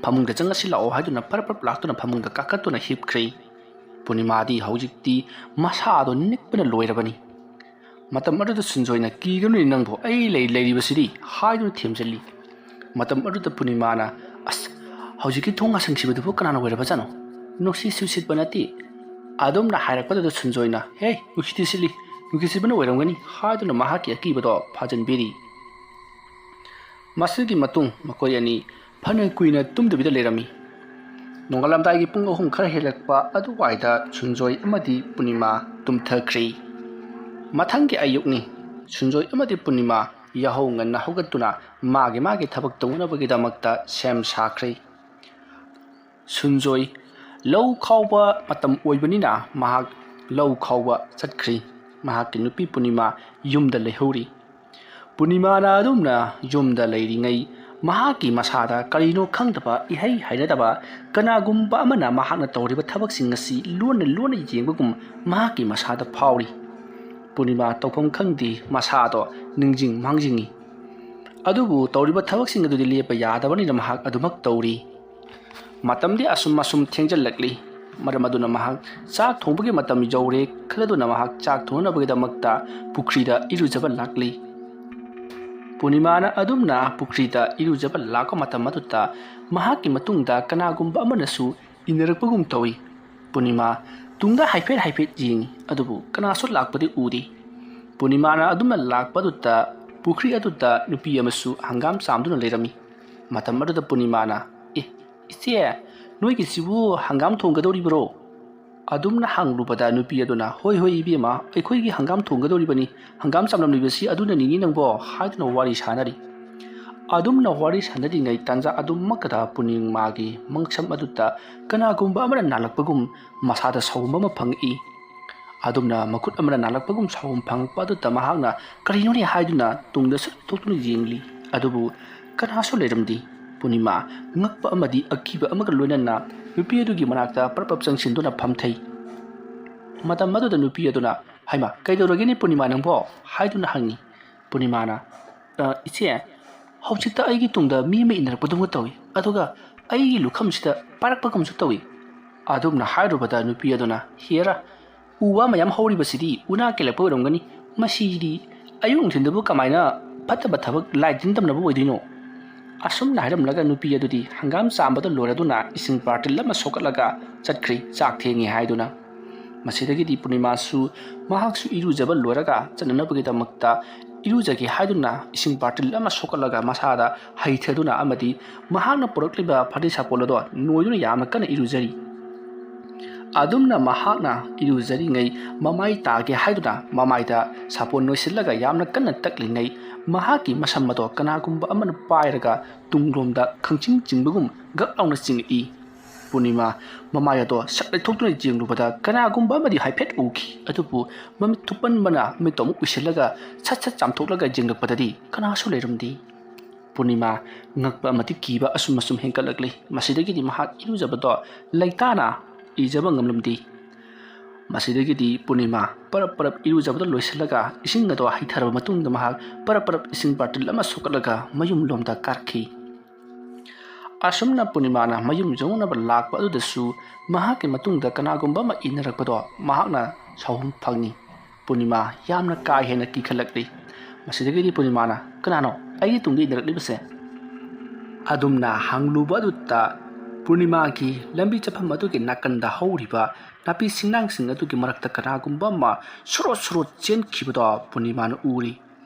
"ꯐꯃꯨꯡꯗ ꯆꯪꯉꯁꯤ ꯂꯥꯛꯑꯣ" ꯍꯥꯏꯗꯨꯅ ꯐꯔꯞ ꯐꯔꯞ ꯂꯥꯛꯇꯨꯅ ꯐꯃꯨꯡꯗ ꯀꯥꯈꯠꯇꯨꯅ ꯍꯤꯞꯈ꯭ꯔꯦ꯫ ꯄꯨꯔꯅꯤꯃꯥꯗꯤ ꯍꯧꯖꯤꯛꯇꯤ ꯃꯁꯥꯗꯣ ꯅꯤꯛꯄꯅ ꯂꯣꯏꯔꯕꯅꯤ꯫ ꯃꯇꯝ ꯑꯗꯨꯗ ꯁꯨꯟꯖꯣꯏꯅ, "ꯀꯤꯒꯅꯨꯅꯦ ꯅꯪꯕꯨ, ꯑꯩ ꯂꯩ, ꯂꯩꯔꯤꯕꯁꯤꯗꯤ" ꯍꯥꯏꯗꯨꯅ ꯊꯦꯝꯖꯤꯜꯂꯤ꯫ ꯃꯇꯝ ꯑꯗꯨꯗ ꯄꯨꯔꯅꯤꯃꯥꯅ, "ꯑꯁ, ꯍꯧꯖꯤꯛꯀꯤ ꯊꯣꯡ ꯉꯥꯁꯪ ꯁꯤꯕꯗꯨꯕꯨ ꯀꯅꯥꯅ ꯑꯣꯏꯔꯕꯖꯥꯠꯅꯣ? ꯅꯨꯡꯁꯤꯠꯁꯨ ꯁꯤꯠꯄ ꯅꯠꯇꯦ"꯫ ꯑꯗꯨꯝꯅ ꯍꯥꯏꯔꯛꯄꯗꯨꯗ ꯁꯨꯟꯖꯣꯏꯅ, "ꯍꯦ, ꯅꯨꯡꯁꯤꯠꯇꯤ ꯁꯤꯠꯂꯤ, ꯅꯨꯡꯁꯤꯠ ꯁꯤꯠꯄꯅ ꯑꯣꯏꯔꯝꯒꯅꯤ" ꯍꯥꯏꯗꯨꯅ ꯃꯍꯥꯛꯀꯤ ꯑꯀꯤꯕꯗꯣ ꯐꯥꯖꯤꯟꯕꯤꯔꯤ꯫ ꯃꯁꯤꯒꯤ ꯃꯇꯨꯡ ꯃꯈꯣꯏ ꯑꯅꯤ ꯐꯅ ꯀꯨꯏꯅ ꯇꯨꯝꯗꯕꯤꯗ ꯂꯩꯔꯝꯃꯤ꯫ ꯅꯣꯡꯉꯥꯜꯂꯝꯗꯥꯏꯒꯤ ꯄꯨꯡ ꯑꯍꯨꯝ ꯈꯔ ꯍꯦꯜꯂꯛꯄ ꯑꯗꯨꯋꯥꯏꯗ ꯁꯨꯟꯖꯣꯏ ꯑꯃꯗꯤ ꯄꯨꯔꯅꯤꯃꯥ ꯇꯨꯝꯊꯈ꯭ꯔꯤ꯫ ꯃꯊꯪꯒꯤ ꯑꯌꯨꯛꯅꯤ꯫ ꯁꯨꯟꯖꯣꯏ ꯑꯃꯗꯤ ꯄꯨꯔꯅꯤꯃꯥ ꯌꯥꯍꯧ ꯉꯟꯅ ꯍꯧꯒꯠꯇꯨꯅ ꯃꯥꯒꯤ ꯃꯥꯒꯤ ꯊꯕꯛ ꯇꯧꯅꯅꯕꯒꯤꯗꯃꯛꯇ ꯁꯦꯝ ꯁꯥꯈ꯭ꯔꯤ꯫ ꯁꯨꯟꯖꯣꯏ ꯂꯧ ꯈꯥꯎꯕ ꯃꯇꯝ ꯑꯣꯏꯕꯅꯤꯅ ꯃꯍꯥꯛ ꯂꯧ ꯈꯥꯎꯕ ꯆꯠꯈ꯭ꯔꯤ꯫ ꯃꯍꯥꯛꯀꯤ ꯅꯨꯄꯤ ꯄꯨꯔꯅꯤꯃꯥ ꯌꯨꯝꯗ ꯂꯩꯍꯧꯔꯤ꯫ ꯄꯨꯔꯅꯤꯃꯥꯅ ꯑꯗꯨꯝꯅ ꯌꯨꯝꯗ ꯂꯩꯔꯤꯉꯩ ꯃꯍꯥꯛꯀꯤ ꯃꯁꯥꯗ ꯀꯔꯤꯅꯣ ꯈꯪꯗꯕ, ꯏꯍꯩ ꯍꯩꯅꯗꯕ, ꯀꯅꯥꯒꯨꯝꯕ ꯑꯃꯅ ꯃꯍꯥꯛꯅ ꯇꯧꯔꯤꯕ ꯊꯕꯛꯁꯤꯡ ꯑꯁꯤ ꯂꯣꯟꯅ ꯂꯣꯟꯅ ꯌꯦꯡꯕꯒꯨꯝ ꯃꯍꯥꯛꯀꯤ ꯃꯁꯥꯗ ꯐꯥꯎꯔꯤ꯫ ꯄꯨꯔꯅꯤꯃꯥ ꯇꯧꯐꯝ ꯈꯪꯗꯦ, ꯃꯁꯥꯗꯣ ꯅꯤꯡꯁꯤꯡ ꯃꯥꯡꯖꯤꯡꯉꯤ꯫ ꯑꯗꯨꯕꯨ ꯇꯧꯔꯤꯕ ꯊꯕꯛꯁꯤꯡ ꯑꯗꯨꯗꯤ ꯂꯦꯞꯄ ꯌꯥꯗꯕꯅꯤꯅ ꯃꯍꯥꯛ ꯑꯗꯨꯃꯛ ꯇꯧꯔꯤ꯫ ꯃꯇꯝꯗꯤ ꯑꯁꯨꯝ ꯑꯁꯨꯝ ꯊꯦꯡꯖꯤꯜꯂꯛꯂꯤ꯫ ꯃꯔꯝ ꯑꯗꯨꯅ ꯃꯍꯥꯛ ꯆꯥꯛ ꯊꯣꯡꯕꯒꯤ ꯃꯇꯝ ꯌꯧꯔꯦ ꯈꯜꯂꯗꯨꯅ ꯃꯍꯥꯛ ꯆꯥꯛ ꯊꯣꯡꯅꯅꯕꯒꯤꯗꯃꯛꯇ ꯄꯨꯈ꯭ꯔꯤꯗ ꯏꯔꯨꯖꯕ ꯂꯥꯛꯂꯤ꯫ ꯄꯨꯔꯅꯤꯃꯥꯅ ꯑꯗꯨꯝꯅ ꯄꯨꯈ꯭ꯔꯤꯗ ꯏꯔꯨꯖꯕ ꯂꯥꯛꯄ ꯃꯇꯝ ꯑꯗꯨꯗ ꯃꯍꯥꯛꯀꯤ ꯃꯇꯨꯡꯗ ꯀꯅꯥꯒꯨꯝꯕ ꯑꯃꯅꯁꯨ ꯏꯟꯅꯔꯛꯄꯒꯨꯝ ꯇꯧꯏ꯫ ꯄꯨꯔꯅꯤꯃꯥ ꯇꯨꯡꯗ ꯍꯥꯏꯐꯦꯠ ꯍꯥꯏꯐꯦꯠ ꯌꯦꯡꯏ, ꯑꯗꯨꯕꯨ ꯀꯅꯥꯁꯨ ꯂꯥꯛꯄꯗꯤ ꯎꯗꯦ꯫ ꯄꯨꯔꯅꯤꯃꯥꯅ ꯑꯗꯨꯝꯅ ꯂꯥꯛꯄ ꯑꯗꯨꯗ ꯄꯨꯈ꯭ꯔꯤ ꯑꯗꯨꯗ ꯅꯨꯄꯤ ꯑꯃꯁꯨ ꯍꯪꯒꯥꯝ ꯆꯥꯝꯗꯨꯅ ꯂꯩꯔꯝꯃꯤ꯫ ꯃꯇꯝ ꯑꯗꯨꯗ ꯄꯨꯔꯅꯤꯃꯥꯅ, "ꯑꯦ, ꯏꯆꯦ, ꯅꯣꯏꯒꯤꯁꯤꯕꯨ ꯍꯪꯒꯥꯝ ꯊꯣꯡꯒꯗꯧꯔꯤꯕ꯭ꯔꯣ?" ꯑꯗꯨꯝꯅ ꯍꯪꯂꯨꯕꯗ ꯅꯨꯄꯤ ꯑꯗꯨꯅ, "ꯍꯣꯏ, ꯍꯣꯏ, ꯏꯕꯦꯝꯃ, ꯑꯩꯈꯣꯏꯒꯤ ꯍꯪꯒꯥꯝ ꯊꯣꯡꯒꯗꯧꯔꯤꯕꯅꯤ, ꯍꯪꯒꯥꯝ ꯆꯥꯝꯂꯝꯂꯤꯕꯁꯤ ꯑꯗꯨꯅꯅꯤꯅꯦ ꯅꯪꯕꯣ" ꯍꯥꯏꯗꯨꯅ ꯋꯥꯔꯤ ꯁꯥꯅꯔꯤ꯫ ꯑꯗꯨꯝꯅ ꯋꯥꯔꯤ ꯁꯥꯟꯅꯔꯤꯉꯩ ꯇꯥꯟꯖꯥ ꯑꯗꯨꯃꯛꯇꯗ ꯄꯨꯔꯅꯤꯃꯥꯒꯤ ꯃꯪꯁꯝ ꯑꯗꯨꯗ ꯀꯅꯥꯒꯨꯝꯕ ꯑꯃꯅ ꯅꯥꯜꯂꯛꯄꯒꯨꯝ ꯃꯁꯥꯗ ꯁꯥꯎꯍꯨꯝ ꯑꯃ ꯐꯪꯉꯛꯏ꯫ ꯑꯗꯨꯝꯅ ꯃꯈꯨꯠ ꯑꯃꯅ ꯅꯥꯜꯂꯛꯄꯒꯨꯝ ꯁꯥꯎꯍꯨꯝ ꯐꯪꯉꯛꯄ ꯑꯗꯨꯗ ꯃꯍꯥꯛꯅ "ꯀꯔꯤꯅꯣꯅꯦ?" ꯍꯥꯏꯗꯨꯅ ꯇꯨꯡꯗ ꯁꯠ ꯊꯣꯛꯇꯨꯅ ꯌꯦꯡꯂꯤ꯫ ꯑꯗꯨꯕꯨ ꯀꯅꯥꯁꯨ ꯂꯩꯔꯝꯗꯦ꯫ ꯄꯨꯔꯅꯤꯃꯥ ꯉꯛꯄ ꯑꯃꯗꯤ ꯑꯀꯤꯕ ꯑꯃꯒ ꯂꯣꯏꯅꯅ ꯅꯨꯄꯤ ꯑꯗꯨꯒꯤ ꯃꯅꯥꯛꯇ ꯄꯔꯞ ꯄꯔꯞ ꯆꯪꯁꯤꯟꯗꯨꯅ ꯐꯝꯊꯩ꯫ ꯃꯇꯝ ꯑꯗꯨꯗ ꯅꯨꯄꯤ ꯑꯗꯨꯅ, "ꯍꯩꯃꯥ, ꯀꯩꯗꯧꯔꯒꯦꯅꯦ ꯄꯨꯔꯅꯤꯃꯥ ꯅꯪꯕꯣ?" ꯍꯥꯏꯗꯨꯅ ꯍꯪꯉꯤ꯫ ꯄꯨꯔꯅꯤꯃꯥꯅ, "ꯑ, ꯏꯆꯦ, ꯍꯧꯖꯤꯛꯇ ꯑꯩꯒꯤ ꯇꯨꯡꯗ ꯃꯤ ꯑꯃ ꯏꯟꯅꯔꯛꯄꯗꯧꯅ ꯇꯧꯏ, ꯑꯗꯨꯒ ꯑꯩꯒꯤ ꯂꯨꯈꯝꯁꯤꯗ ꯄꯥꯏꯔꯛꯄꯒꯨꯝꯁꯨ ꯇꯧꯏ꯫" ꯑꯗꯨꯝꯅ ꯍꯥꯏꯔꯨꯕꯗ ꯅꯨꯄꯤ ꯑꯗꯨꯅ, "ꯍꯦꯔꯥ, ꯎ ꯋꯥ ꯃꯌꯥꯝ ꯍꯧꯔꯤꯕꯁꯤꯗꯤ ꯎꯅꯥ ꯀꯦꯜꯂꯛꯄ ꯑꯣꯏꯔꯝꯒꯅꯤ꯫ ꯃꯁꯤꯗꯤ ꯑꯌꯨꯛ ꯅꯨꯡꯊꯤꯟꯗꯕꯨ ꯀꯃꯥꯏꯅ ꯐꯠꯇꯕ ꯊꯕꯛ ꯂꯥꯏ ꯇꯤꯟ ꯇꯝꯅꯕ ꯑꯣꯏꯗꯣꯏꯅꯣ?" ꯑꯁꯨꯝꯅ ꯍꯥꯏꯔꯝꯂꯒ ꯅꯨꯄꯤ ꯑꯗꯨꯗꯤ ꯍꯪꯒꯥꯝ ꯆꯥꯝꯕꯗ ꯂꯣꯏꯔꯗꯨꯅ ꯏꯁꯤꯡ ꯕꯥꯔꯇꯤꯜ ꯑꯃ ꯁꯣꯛꯀꯠꯂꯒ ꯆꯠꯈ꯭ꯔꯤ, ꯆꯥꯛ ꯊꯦꯡꯉꯤ ꯍꯥꯏꯗꯨꯅ꯫ ꯃꯁꯤꯗꯒꯤꯗꯤ ꯄꯨꯔꯅꯤꯃꯥꯁꯨ ꯃꯍꯥꯛꯁꯨ ꯏꯔꯨꯖꯕ ꯂꯣꯏꯔꯒ ꯆꯠꯅꯅꯕꯒꯤꯗꯃꯛꯇ ꯏꯔꯨꯖꯒꯦ ꯍꯥꯏꯗꯨꯅ ꯏꯁꯤꯡ ꯕꯥꯔꯇꯤꯜ ꯑꯃ ꯁꯣꯛꯀꯠꯂꯒ ꯃꯁꯥꯗ ꯍꯩꯊꯗꯨꯅ ꯑꯃꯗꯤ ꯃꯍꯥꯛꯅ ꯄꯨꯔꯛꯂꯤꯕ ꯐꯗꯤ ꯁꯥꯄꯣꯟ ꯑꯗꯣ ꯅꯣꯏꯗꯨꯅ ꯌꯥꯝꯅ ꯀꯟꯅ ꯏꯔꯨꯖꯔꯤ꯫ ꯑꯗꯨꯝꯅ ꯃꯍꯥꯛꯅ ꯏꯔꯨꯖꯔꯤꯉꯩ ꯃꯃꯥꯏ ꯇꯥꯒꯦ ꯍꯥꯏꯗꯨꯅ ꯃꯃꯥꯏꯗ ꯁꯥꯄꯣꯟ ꯅꯣꯏꯁꯤꯜꯂꯒ ꯌꯥꯝꯅ ꯀꯟꯅ ꯇꯛꯂꯤꯉꯩ ꯃꯍꯥꯛꯀꯤ ꯃꯁꯝ ꯑꯗꯣ ꯀꯅꯥꯒꯨꯝꯕ ꯑꯃꯅ ꯄꯥꯏꯔꯒ ꯇꯨꯡꯂꯣꯝꯗ ꯈꯪꯆꯤꯡ ꯆꯤꯡꯕꯒꯨꯝ ꯒꯛ ꯂꯥꯎꯅ ꯆꯤꯡꯉꯛꯏ꯫ ꯄꯨꯔꯅꯤꯃꯥ ꯃꯃꯥꯏ ꯑꯗꯣ ꯁꯠ ꯂꯩꯊꯣꯛꯇꯨꯅ ꯌꯦꯡꯂꯨꯕꯗ ꯀꯅꯥꯒꯨꯝꯕ ꯑꯃꯗꯤ ꯍꯥꯏꯐꯦꯠ ꯎꯈꯤ꯫ ꯑꯗꯨꯕꯨ ꯃꯃꯤꯠ ꯊꯨꯞꯄꯟꯕꯅ ꯃꯤꯠꯇꯣ ꯑꯃꯨꯛ ꯎꯏꯁꯤꯜꯂꯒ ꯁꯠ ꯁꯠ ꯆꯥꯝꯊꯣꯛꯂꯒ ꯌꯦꯡꯂꯛꯄꯗꯗꯤ ꯀꯅꯥꯁꯨ ꯂꯩꯔꯝꯗꯦ꯫ ꯄꯨꯔꯅꯤꯃꯥ ꯉꯛꯄ ꯑꯃꯗꯤ ꯀꯤꯕ ꯑꯁꯨꯝ ꯑꯁꯨꯝ ꯍꯦꯟꯒꯠꯂꯛꯂꯤ꯫ ꯃꯁꯤꯗꯒꯤꯗꯤ ꯃꯍꯥꯛ ꯏꯔꯨꯖꯕꯗꯣ ꯂꯩꯇꯥꯅ ꯏꯖꯕ ꯉꯝꯂꯝꯗꯦ꯫ ꯃꯁꯤꯗꯒꯤꯗꯤ ꯄꯨꯔꯅꯤꯃꯥ ꯄꯔꯞ ꯄꯔꯞ ꯏꯔꯨꯖꯕꯗ ꯂꯣꯏꯁꯤꯜꯂꯒ ꯏꯁꯤꯡ ꯑꯗꯣ ꯍꯩꯊꯔꯕ ꯃꯇꯨꯡꯗ ꯃꯍꯥꯛ ꯄꯔꯞ ꯄꯔꯞ ꯏꯁꯤꯡ ꯕꯥꯔꯇꯤꯜ ꯑꯃ ꯁꯣꯛꯀꯠꯂꯒ ꯃꯌꯨꯝꯂꯣꯝꯗ ꯀꯥꯔꯛꯈꯤ꯫ ꯑꯁꯨꯝꯅ ꯄꯨꯔꯅꯤꯃꯥꯅ ꯃꯌꯨꯝ ꯌꯧꯅꯅꯕ ꯂꯥꯛꯄ ꯑꯗꯨꯗꯁꯨ ꯃꯍꯥꯛꯀꯤ ꯃꯇꯨꯡꯗ ꯀꯅꯥꯒꯨꯝꯕ ꯑꯃ ꯏꯟꯅꯔꯛꯄꯗꯣ ꯃꯍꯥꯛꯅ ꯁꯥꯎꯍꯨꯝ ꯐꯪꯉꯤ꯫ ꯄꯨꯔꯅꯤꯃꯥ ꯌꯥꯝꯅ ꯀꯥ ꯍꯦꯟꯅ ꯀꯤꯈꯠꯂꯛꯂꯤ꯫ ꯃꯁꯤꯗꯒꯤꯗꯤ ꯄꯨꯔꯅꯤꯃꯥꯅ, "ꯀꯅꯥꯅꯣ ꯑꯩꯒꯤ ꯇꯨꯡꯗ ꯏꯟꯅꯔꯛꯂꯤꯕꯁꯦ?" ꯑꯗꯨꯝꯅ ꯍꯪꯂꯨꯕ ꯑꯗꯨꯗ ꯄꯨꯔꯅꯤꯃꯥꯒꯤ ꯂꯝꯕꯤ ꯆꯠꯐꯝ ꯑꯗꯨꯒꯤ ꯅꯥꯀꯟꯗ ꯍꯧꯔꯤꯕ ꯅꯥꯄꯤ ꯁꯤꯡꯅꯥꯡꯁꯤꯡ ꯑꯗꯨꯒꯤ ꯃꯔꯛꯇ ꯀꯅꯥꯒꯨꯝꯕ ꯑꯃ ꯁꯨꯔꯣꯠ ꯁꯨꯔꯣꯠ ꯆꯦꯟꯈꯤꯕꯗꯣ ꯄꯨꯔꯅꯤꯃꯥꯅ ꯎꯔꯤ꯫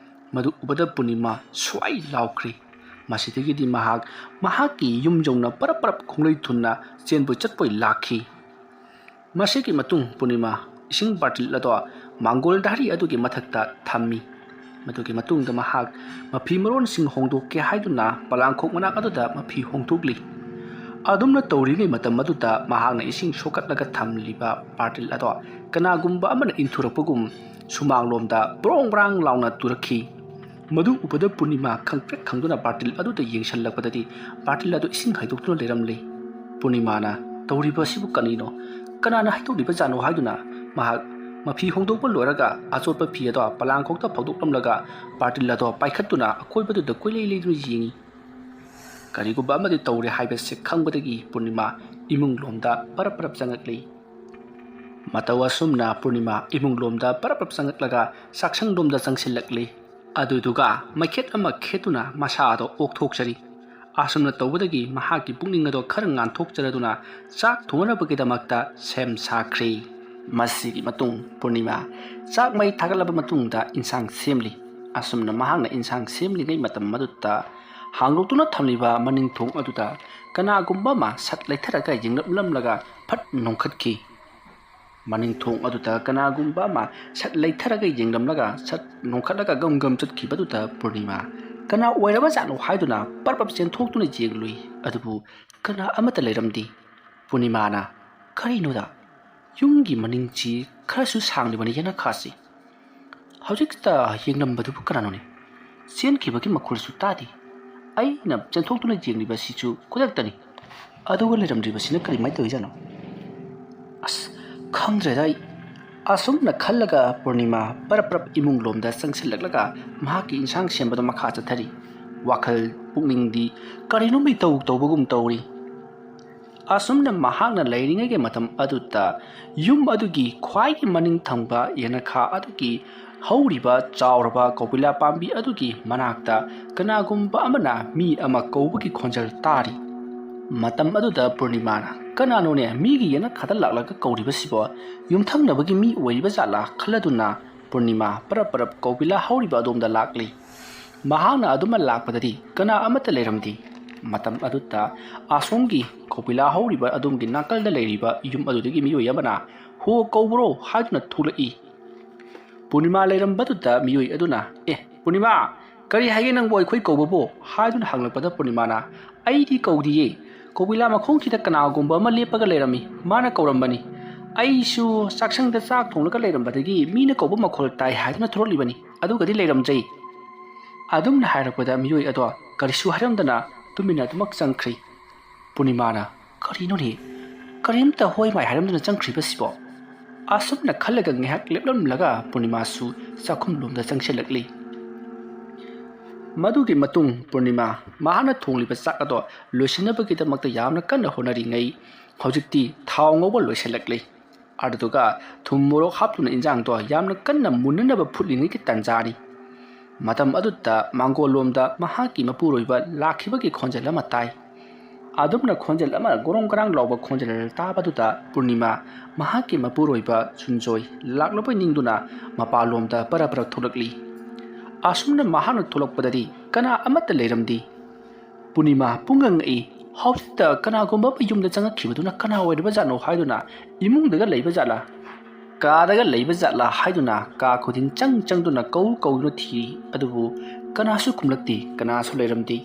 ꯃꯗꯨ ꯎꯕꯗ ꯄꯨꯔꯅꯤꯃꯥ ꯁ꯭ꯋꯥꯏ ꯂꯥꯎꯈ꯭ꯔꯤ꯫ ꯃꯁꯤꯗꯒꯤꯗꯤ ꯃꯍꯥꯛ ꯃꯍꯥꯛꯀꯤ ꯌꯨꯝ ꯌꯧꯅ ꯄꯔꯞ ꯄꯔꯞ ꯈꯣꯡꯂꯩ ꯊꯨꯅ ꯆꯦꯟꯕꯣꯏ ꯆꯠꯄꯣꯏ ꯂꯥꯛꯈꯤ꯫ ꯃꯁꯤꯒꯤ ꯃꯇꯨꯡ ꯄꯨꯔꯅꯤꯃꯥ ꯏꯁꯤꯡ ꯕꯥꯔꯇꯤꯜ ꯑꯗꯣ ꯃꯥꯡꯒꯣꯜ ꯙꯥꯔꯤ ꯑꯗꯨꯒꯤ ꯃꯊꯛꯇ ꯊꯝꯃꯤ꯫ ꯃꯗꯨꯒꯤ ꯃꯇꯨꯡꯗ ꯃꯍꯥꯛ ꯃꯐꯤ ꯃꯔꯣꯟꯁꯤꯡ ꯍꯣꯡꯗꯣꯛꯀꯦ ꯍꯥꯏꯗꯨꯅ ꯄꯣꯂꯥꯡꯈꯣꯛ ꯃꯅꯥꯛ ꯑꯗꯨꯗ ꯃꯐꯤ ꯍꯣꯡꯗꯣꯛꯂꯤ꯫ ꯑꯗꯨꯝꯅ ꯇꯧꯔꯤꯉꯩ ꯃꯇꯝ ꯑꯗꯨꯗ ꯃꯍꯥꯛꯅ ꯏꯁꯤꯡ ꯁꯣꯛꯀꯠꯂꯒ ꯊꯝꯂꯤꯕ ꯕꯥꯔꯇꯤꯜ ꯑꯗꯣ ꯀꯅꯥꯒꯨꯝꯕ ꯑꯃꯅ ꯏꯟꯊꯨꯔꯛꯄꯒꯨꯝ ꯁꯨꯃꯥꯡꯂꯣꯝꯗ ꯕ꯭ꯔꯣꯡ ꯕ꯭ꯔꯥꯡ ꯂꯥꯎꯅ ꯇꯨꯔꯛꯈꯤ꯫ ꯃꯗꯨ ꯎꯕꯗ ꯄꯨꯔꯅꯤꯃꯥ ꯈꯪꯄ꯭ꯔꯦꯛ ꯈꯪꯗꯨꯅ ꯕꯥꯔꯇꯤꯜ ꯑꯗꯨꯗ ꯌꯦꯡꯁꯤꯜꯂꯛꯄꯗꯗꯤ ꯕꯥꯔꯇꯤꯜ ꯑꯗꯨ ꯏꯁꯤꯡ ꯍꯩꯗꯣꯛꯇꯨꯅ ꯂꯩꯔꯝꯂꯤ꯫ ꯄꯨꯔꯅꯤꯃꯥꯅ "ꯇꯧꯔꯤꯕ ꯑꯁꯤꯕꯨ ꯀꯔꯤꯅꯣ? ꯀꯅꯥꯅ ꯍꯩꯗꯣꯛꯂꯤꯕꯖꯥꯠꯅꯣ?" ꯍꯥꯏꯗꯨꯅ ꯃꯍꯥꯛ ꯃꯐꯤ ꯍꯣꯡꯗꯣꯛꯄ ꯂꯣꯏꯔꯒ ꯑꯆꯣꯠꯄ ꯐꯤ ꯑꯗꯣ ꯄꯂꯥꯡꯈꯣꯛꯇ ꯐꯧꯗꯣꯛꯂꯝꯂꯒ ꯕꯥꯔꯇꯤꯜ ꯑꯗꯣ ꯄꯥꯏꯈꯠꯇꯨꯅ ꯑꯀꯣꯏꯕꯗꯨꯗ ꯀꯣꯏꯂꯩ ꯂꯩꯗꯨꯅ ꯌꯦꯡꯉꯤ꯫ ꯀꯔꯤꯒꯨꯝꯕ ꯑꯃꯗꯤ ꯇꯧꯔꯦ ꯍꯥꯏꯕꯁꯦ ꯈꯪꯕꯗꯒꯤ ꯄꯨꯔꯅꯤꯃꯥ ꯏꯃꯨꯡ ꯂꯣꯝꯗ ꯄꯔꯞ ꯄꯔꯞ ꯆꯪꯉꯛꯂꯤ꯫ ꯃꯇꯧ ꯑꯁꯨꯝꯅ ꯄꯨꯔꯅꯤꯃꯥ ꯏꯃꯨꯡ ꯂꯣꯝꯗ ꯄꯔꯞ ꯄꯔꯞ ꯆꯪꯉꯛꯂꯒ ꯆꯥꯛꯁꯪ ꯂꯣꯝꯗ ꯆꯪꯁꯤꯜꯂꯛꯂꯤ꯫ ꯑꯗꯨꯗꯨꯒ ꯃꯩꯈꯦꯠ ꯑꯃ ꯈꯦꯠꯇꯨꯅ ꯃꯁꯥ ꯑꯗꯣ ꯑꯣꯛꯊꯣꯛꯆꯔꯤ꯫ ꯑꯁꯨꯝꯅ ꯇꯧꯕꯗꯒꯤ ꯃꯍꯥꯛꯀꯤ ꯄꯨꯛꯅꯤꯡ ꯑꯗꯣ ꯈꯔ ꯉꯥꯟꯊꯣꯛꯆꯔꯗꯨꯅ ꯆꯥꯛ ꯊꯣꯡꯅꯕꯒꯤꯗꯃꯛꯇ ꯁꯦꯝ ꯁꯥꯈ꯭ꯔꯦ꯫ ꯃꯁꯤꯒꯤ ꯃꯇꯨꯡ ꯄꯨꯔꯅꯤꯃꯥ ꯆꯥꯛ ꯃꯩ ꯊꯥꯒꯠꯂꯕ ꯃꯇꯨꯡꯗ ꯏꯟꯁꯥꯡ ꯁꯦꯝꯂꯤ꯫ ꯑꯁꯨꯝꯅ ꯃꯍꯥꯛꯅ ꯏꯟꯁꯥꯡ ꯁꯦꯝꯂꯤꯉꯩ ꯃꯇꯝ ꯑꯗꯨꯗ ꯍꯥꯡꯗꯣꯛꯇꯨꯅ ꯊꯝꯂꯤꯕ ꯃꯅꯤꯡ ꯊꯣꯡ ꯑꯗꯨꯗ ꯀꯅꯥꯒꯨꯝꯕ ꯑꯃ ꯁꯠ ꯂꯩꯊꯔꯒ ꯌꯦꯡꯂꯝꯂꯝꯂꯒ ꯐꯠ ꯅꯣꯡꯈꯠꯈꯤ꯫ ꯃꯅꯤꯡ ꯊꯣꯡ ꯑꯗꯨꯗ ꯀꯅꯥꯒꯨꯝꯕ ꯑꯃ ꯁꯠ ꯂꯩꯊꯔꯒ ꯌꯦꯡꯂꯝꯂꯒ ꯁꯠ ꯅꯣꯡꯈꯠꯂꯒ ꯒꯝ ꯒꯝ ꯆꯠꯈꯤꯕꯗꯨꯗ ꯄꯨꯔꯅꯤꯃꯥ ꯀꯅꯥ ꯑꯣꯏꯔꯕꯖꯥꯠꯅꯣ ꯍꯥꯏꯗꯨꯅ ꯄꯔꯞ ꯄꯔꯞ ꯆꯦꯟꯊꯣꯛꯇꯨꯅ ꯌꯦꯡꯂꯨꯏ꯫ ꯑꯗꯨꯕꯨ ꯀꯅꯥ ꯑꯃꯠꯇ ꯂꯩꯔꯝꯗꯦ꯫ ꯄꯨꯔꯅꯤꯃꯥꯅ "ꯀꯔꯤꯅꯣꯗ, ꯌꯨꯝꯒꯤ ꯃꯅꯤꯡꯁꯤ ꯈꯔꯁꯨ ꯁꯥꯡꯂꯤꯕꯅꯤ ꯌꯦꯅꯈꯥꯁꯤ꯫ ꯍꯧꯖꯤꯛꯇ ꯌꯦꯡꯂꯝꯕꯗꯨꯕꯨ ꯀꯅꯥꯅꯣꯅꯦ? ꯆꯦꯟꯈꯤꯕꯒꯤ ꯃꯈꯣꯜꯁꯨ ꯇꯥꯗꯦ꯫ ꯑꯩꯅ ꯆꯦꯟꯊꯣꯛꯇꯨꯅ ꯌꯦꯡꯂꯤꯕꯁꯤꯁꯨ ꯈꯨꯗꯛꯇꯅꯤ꯫ ꯑꯗꯨꯒ ꯂꯩꯔꯝꯗ꯭ꯔꯤꯕꯁꯤꯅ ꯀꯔꯤꯃꯥꯏꯅ ꯇꯧꯔꯤꯖꯥꯠꯅꯣ? ꯑꯁ, ꯈꯪꯗ꯭ꯔꯦꯗ ꯑꯩ꯫" ꯑꯁꯨꯝꯅ ꯈꯜꯂꯒ ꯄꯨꯔꯅꯤꯃꯥ ꯄꯔꯞ ꯄꯔꯞ ꯏꯃꯨꯡ ꯂꯣꯝꯗ ꯆꯪꯁꯤꯜꯂꯛꯂꯒ ꯃꯍꯥꯛꯀꯤ ꯏꯟꯁꯥꯡ ꯁꯦꯝꯕꯗꯣ ꯃꯈꯥ ꯆꯠꯊꯔꯤ꯫ ꯋꯥꯈꯜ ꯄꯨꯛꯅꯤꯡꯗꯤ ꯀꯔꯤꯅꯣꯝ ꯏꯇꯧ ꯇꯧꯕꯒꯨꯝ ꯇꯧꯔꯤ꯫ ꯑꯁꯨꯝꯅ ꯃꯍꯥꯛꯅ ꯂꯩꯔꯤꯉꯩꯒꯤ ꯃꯇꯝ ꯑꯗꯨꯗ ꯌꯨꯝ ꯑꯗꯨꯒꯤ ꯈ꯭ꯋꯥꯏꯒꯤ ꯃꯅꯤꯡ ꯊꯪꯕ ꯌꯦꯅꯈꯥ ꯑꯗꯨꯒꯤ ꯍꯧꯔꯤꯕ ꯆꯥꯎꯔꯕ ꯀꯧꯕꯤꯂꯥ ꯄꯥꯝꯕꯤ ꯑꯗꯨꯒꯤ ꯃꯅꯥꯛꯇ ꯀꯅꯥꯒꯨꯝꯕ ꯑꯃꯅ ꯃꯤ ꯑꯃ ꯀꯧꯕꯒꯤ ꯈꯣꯟꯖꯦꯜ ꯇꯥꯔꯤ꯫ ꯃꯇꯝ ꯑꯗꯨꯗ ꯄꯨꯔꯅꯤꯃꯥꯅ "ꯀꯅꯥꯅꯣꯅꯦ ꯃꯤꯒꯤ ꯌꯦꯅꯈꯥꯗ ꯂꯥꯛꯂꯒ ꯀꯧꯔꯤꯕꯁꯤꯕꯣ? ꯌꯨꯝꯊꯪꯅꯕꯒꯤ ꯃꯤ ꯑꯣꯏꯔꯤꯕ ꯖꯥꯠꯂꯥ?" ꯈꯜꯂꯗꯨꯅ ꯄꯨꯔꯅꯤꯃꯥ ꯄꯔꯞ ꯄꯔꯞ ꯀꯧꯕꯤꯂꯥ ꯍꯧꯔꯤꯕ ꯑꯗꯣꯝꯗ ꯂꯥꯛꯂꯤ꯫ ꯃꯍꯥꯛꯅ ꯑꯗꯨꯃ ꯂꯥꯛꯄꯗꯗꯤ ꯀꯅꯥ ꯑꯃꯠꯇ ꯂꯩꯔꯝꯗꯦ꯫ ꯃꯇꯝ ꯑꯗꯨꯗ ꯑꯁꯣꯝꯒꯤ ꯀꯧꯕꯤꯂꯥ ꯍꯧꯔꯤꯕ ꯑꯗꯣꯝꯒꯤ ꯅꯥꯀꯜꯗ ꯂꯩꯔꯤꯕ ꯌꯨꯝ ꯑꯗꯨꯗꯒꯤ ꯃꯤꯑꯣꯏ ꯑꯃꯅ "ꯍꯣ, ꯀꯧꯕ꯭ꯔꯣ?" ꯍꯥꯏꯗꯨꯅ ꯊꯣꯛꯂꯛꯏ꯫ ꯄꯨꯔꯅꯤꯃꯥ ꯂꯩꯔꯝꯕꯗꯨꯗ ꯃꯤꯑꯣꯏ ꯑꯗꯨꯅ, "ꯑꯦ, ꯄꯨꯔꯅꯤꯃꯥ, ꯀꯔꯤ ꯍꯥꯏꯒꯦ ꯅꯪꯕꯨ ꯑꯩꯈꯣꯏ ꯀꯧꯕꯕꯨ?" ꯍꯥꯏꯗꯨꯅ ꯍꯪꯂꯛꯄꯗ ꯄꯨꯔꯅꯤꯃꯥꯅ, "ꯑꯩꯗꯤ ꯀꯧꯗꯤꯌꯦ, ꯀꯣꯕꯤꯂꯥ ꯃꯈꯣꯡꯁꯤꯗ ꯀꯅꯥꯒꯨꯝꯕ ꯑꯃ ꯂꯦꯞꯄꯒ ꯂꯩꯔꯝꯃꯤ, ꯃꯥꯅ ꯀꯧꯔꯝꯕꯅꯤ꯫ ꯑꯩꯁꯨ ꯆꯥꯛꯁꯪꯗ ꯆꯥꯛ ꯊꯣꯡꯂꯒ ꯂꯩꯔꯝꯕꯗꯒꯤ ꯃꯤꯅ ꯀꯧꯕ ꯃꯈꯣꯜ ꯇꯥꯏ ꯍꯥꯏꯗꯨꯅ ꯊꯣꯔꯛꯂꯤꯕꯅꯤ, ꯑꯗꯨꯒꯗꯤ ꯂꯩꯔꯝꯗ꯭ꯔꯦ꯫" ꯑꯗꯨꯝꯅ ꯍꯥꯏꯔꯛꯄꯗ ꯃꯤꯑꯣꯏ ꯑꯗꯣ ꯀꯔꯤꯁꯨ ꯍꯥꯏꯔꯝꯗꯅ ꯇꯨꯃꯤꯟꯅ ꯑꯗꯨꯃꯛ ꯆꯪꯈ꯭ꯔꯤ꯫ ꯄꯨꯔꯅꯤꯃꯥꯅ, "ꯀꯔꯤꯅꯣꯅꯦ? ꯀꯔꯤꯝꯇ ꯍꯣꯏ ꯃꯥꯏ ꯍꯥꯏꯔꯝꯗꯅ ꯆꯪꯈ꯭ꯔꯤꯕꯁꯤꯕꯣ?" ꯑꯁꯨꯝꯅ ꯈꯜꯂꯒ ꯉꯥꯏꯍꯥꯛ ꯂꯦꯞꯂꯝꯂꯒ ꯄꯨꯔꯅꯤꯃꯥꯁꯨ ꯆꯥꯛꯈꯨꯝꯂꯣꯝꯗ ꯆꯪꯁꯤꯜꯂꯛꯂꯤ꯫ ꯃꯗꯨꯒꯤ ꯃꯇꯨꯡ ꯄꯨꯔꯅꯤꯃꯥ ꯃꯍꯥꯛꯅ ꯊꯣꯡꯂꯤꯕ ꯆꯥꯛ ꯑꯗꯣ ꯂꯣꯏꯁꯤꯟꯅꯕꯒꯤꯗꯃꯛꯇ ꯌꯥꯝꯅ ꯀꯟꯅ ꯍꯣꯠꯅꯔꯤꯉꯩ, ꯍꯧꯖꯤꯛꯇꯤ ꯊꯥꯎ ꯉꯧꯕ ꯂꯣꯏꯁꯤꯜꯂꯛꯂꯤ꯫ ꯑꯗꯨꯗꯨꯒ ꯊꯨꯝ ꯃꯣꯔꯣꯛ ꯍꯥꯞꯇꯨꯅ ꯏꯟꯖꯥꯡꯗꯣ ꯌꯥꯝꯅ ꯀꯟꯅ ꯃꯨꯟꯅꯅꯕ ꯐꯨꯠꯂꯤꯉꯩꯒꯤ ꯇꯥꯟꯖꯥꯅꯤ꯫ ꯃꯇꯝ ꯑꯗꯨꯗ ꯃꯥꯡꯒꯣꯜꯂꯣꯝꯗ ꯃꯍꯥꯛꯀꯤ ꯃꯄꯨꯔꯣꯏꯕ ꯂꯥꯛꯈꯤꯕꯒꯤ ꯈꯣꯟꯖꯦꯜ ꯑꯃ ꯇꯥꯏ꯫ ꯑꯗꯨꯝꯅ ꯈꯣꯟꯖꯦꯜ ꯑꯃ ꯒꯣꯔꯣꯡ ꯒꯔꯥꯡ ꯂꯥꯎꯕ ꯈꯣꯟꯖꯦꯜ ꯇꯥꯕꯗꯨꯗ ꯄꯨꯔꯅꯤꯃꯥ ꯃꯍꯥꯛꯀꯤ ꯃꯄꯨꯔꯣꯏꯕ ꯁꯨꯟꯖꯣꯏ ꯂꯥꯛꯂꯕꯣꯏ ꯅꯤꯡꯗꯨꯅ ꯃꯄꯥꯟꯂꯣꯝꯗ ꯄꯔ ꯄꯔ ꯊꯣꯛꯂꯛꯂꯤ꯫ ꯑꯁꯨꯝꯅ ꯃꯍꯥꯛꯅ ꯊꯣꯛꯂꯛꯄꯗꯗꯤ ꯀꯅꯥ ꯑꯃꯠꯇ ꯂꯩꯔꯝꯗꯦ꯫ ꯄꯨꯔꯅꯤꯃꯥ ꯄꯨꯡꯉꯛ ꯉꯛꯏ꯫ ꯍꯧꯖꯤꯛꯇ ꯀꯅꯥꯒꯨꯝꯕ ꯑꯃ ꯌꯨꯝꯗ ꯆꯪꯉꯛꯈꯤꯕꯗꯨꯅ ꯀꯅꯥ ꯑꯣꯏꯔꯤꯕ ꯖꯥꯠꯅꯣ ꯍꯥꯏꯗꯨꯅ ꯏꯃꯨꯡꯗꯒ ꯂꯩꯕ ꯖꯥꯠꯂꯥ, ꯀꯥꯗꯒ ꯂꯩꯕ ꯖꯥꯠꯂꯥ ꯍꯥꯏꯗꯨꯅ ꯀꯥ ꯈꯨꯗꯤꯡ ꯆꯪ ꯆꯪꯗꯨꯅ ꯀꯧ ꯀꯧꯗꯨꯅ ꯊꯤꯔꯤ꯫ ꯑꯗꯨꯕꯨ ꯀꯅꯥꯁꯨ ꯈꯨꯝꯂꯛꯇꯦ, ꯀꯅꯥꯁꯨ ꯂꯩꯔꯝꯗꯦ꯫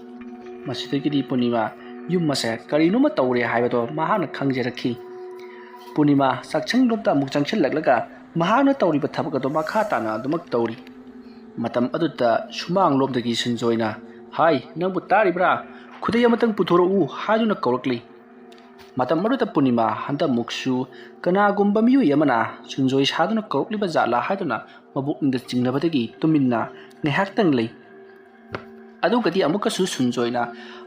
ꯃꯁꯤꯗꯒꯤꯗꯤ ꯄꯨꯔꯅꯤꯃꯥ ꯌꯨꯝ ꯑꯁꯦ ꯀꯔꯤꯅꯣꯃ ꯇꯧꯔꯦ ꯍꯥꯏꯕꯗꯣ ꯃꯍꯥꯛꯅ ꯈꯪꯖꯔꯛꯈꯤ꯫ ꯄꯨꯔꯅꯤꯃꯥ ꯆꯥꯛꯁꯪꯂꯣꯝꯗ ꯑꯃꯨꯛ ꯆꯪꯁꯤꯜꯂꯛꯂꯒ ꯃꯍꯥꯛꯅ ꯇꯧꯔꯤꯕ ꯊꯕꯛ ꯑꯗꯨ ꯃꯈꯥ ꯇꯥꯅ ꯑꯗꯨꯃꯛ ꯇꯧꯔꯤ꯫ ꯃꯇꯝ ꯑꯗꯨꯗ ꯁꯨꯃꯥꯡꯂꯣꯝꯗꯒꯤ ꯁꯨꯟꯖꯣꯏꯅ, "ꯍꯥꯏ, ꯅꯪꯕꯨ ꯇꯥꯔꯤꯕ꯭ꯔꯥ? ꯈꯨꯗꯩ ꯑꯃꯇꯪ ꯄꯨꯊꯣꯔꯛꯎ" ꯍꯥꯏꯗꯨꯅ ꯀꯧꯔꯛꯂꯤ꯫ ꯃꯇꯝ ꯑꯗꯨꯗ ꯄꯨꯔꯅꯤꯃꯥ ꯍꯟꯗꯛꯃꯨꯛꯁꯨ ꯀꯅꯥꯒꯨꯝꯕ ꯃꯤꯑꯣꯏ ꯑꯃꯅ ꯁꯨꯟꯖꯣꯏ ꯁꯥꯗꯨꯅ ꯀꯧꯔꯛꯂꯤꯕ ꯖꯥꯠꯂꯥ ꯍꯥꯏꯗꯨꯅ ꯃꯕꯨꯛꯅꯤꯡꯗ ꯆꯤꯡꯅꯕꯗꯒꯤ ꯇꯨꯃꯤꯟꯅ ꯉꯥꯏꯍꯥꯛꯇꯪ ꯂꯩ꯫ ꯑꯗꯨꯒꯗꯤ ꯑꯃꯨꯛꯀꯁꯨ ꯁꯨꯟꯖꯣꯏꯅ,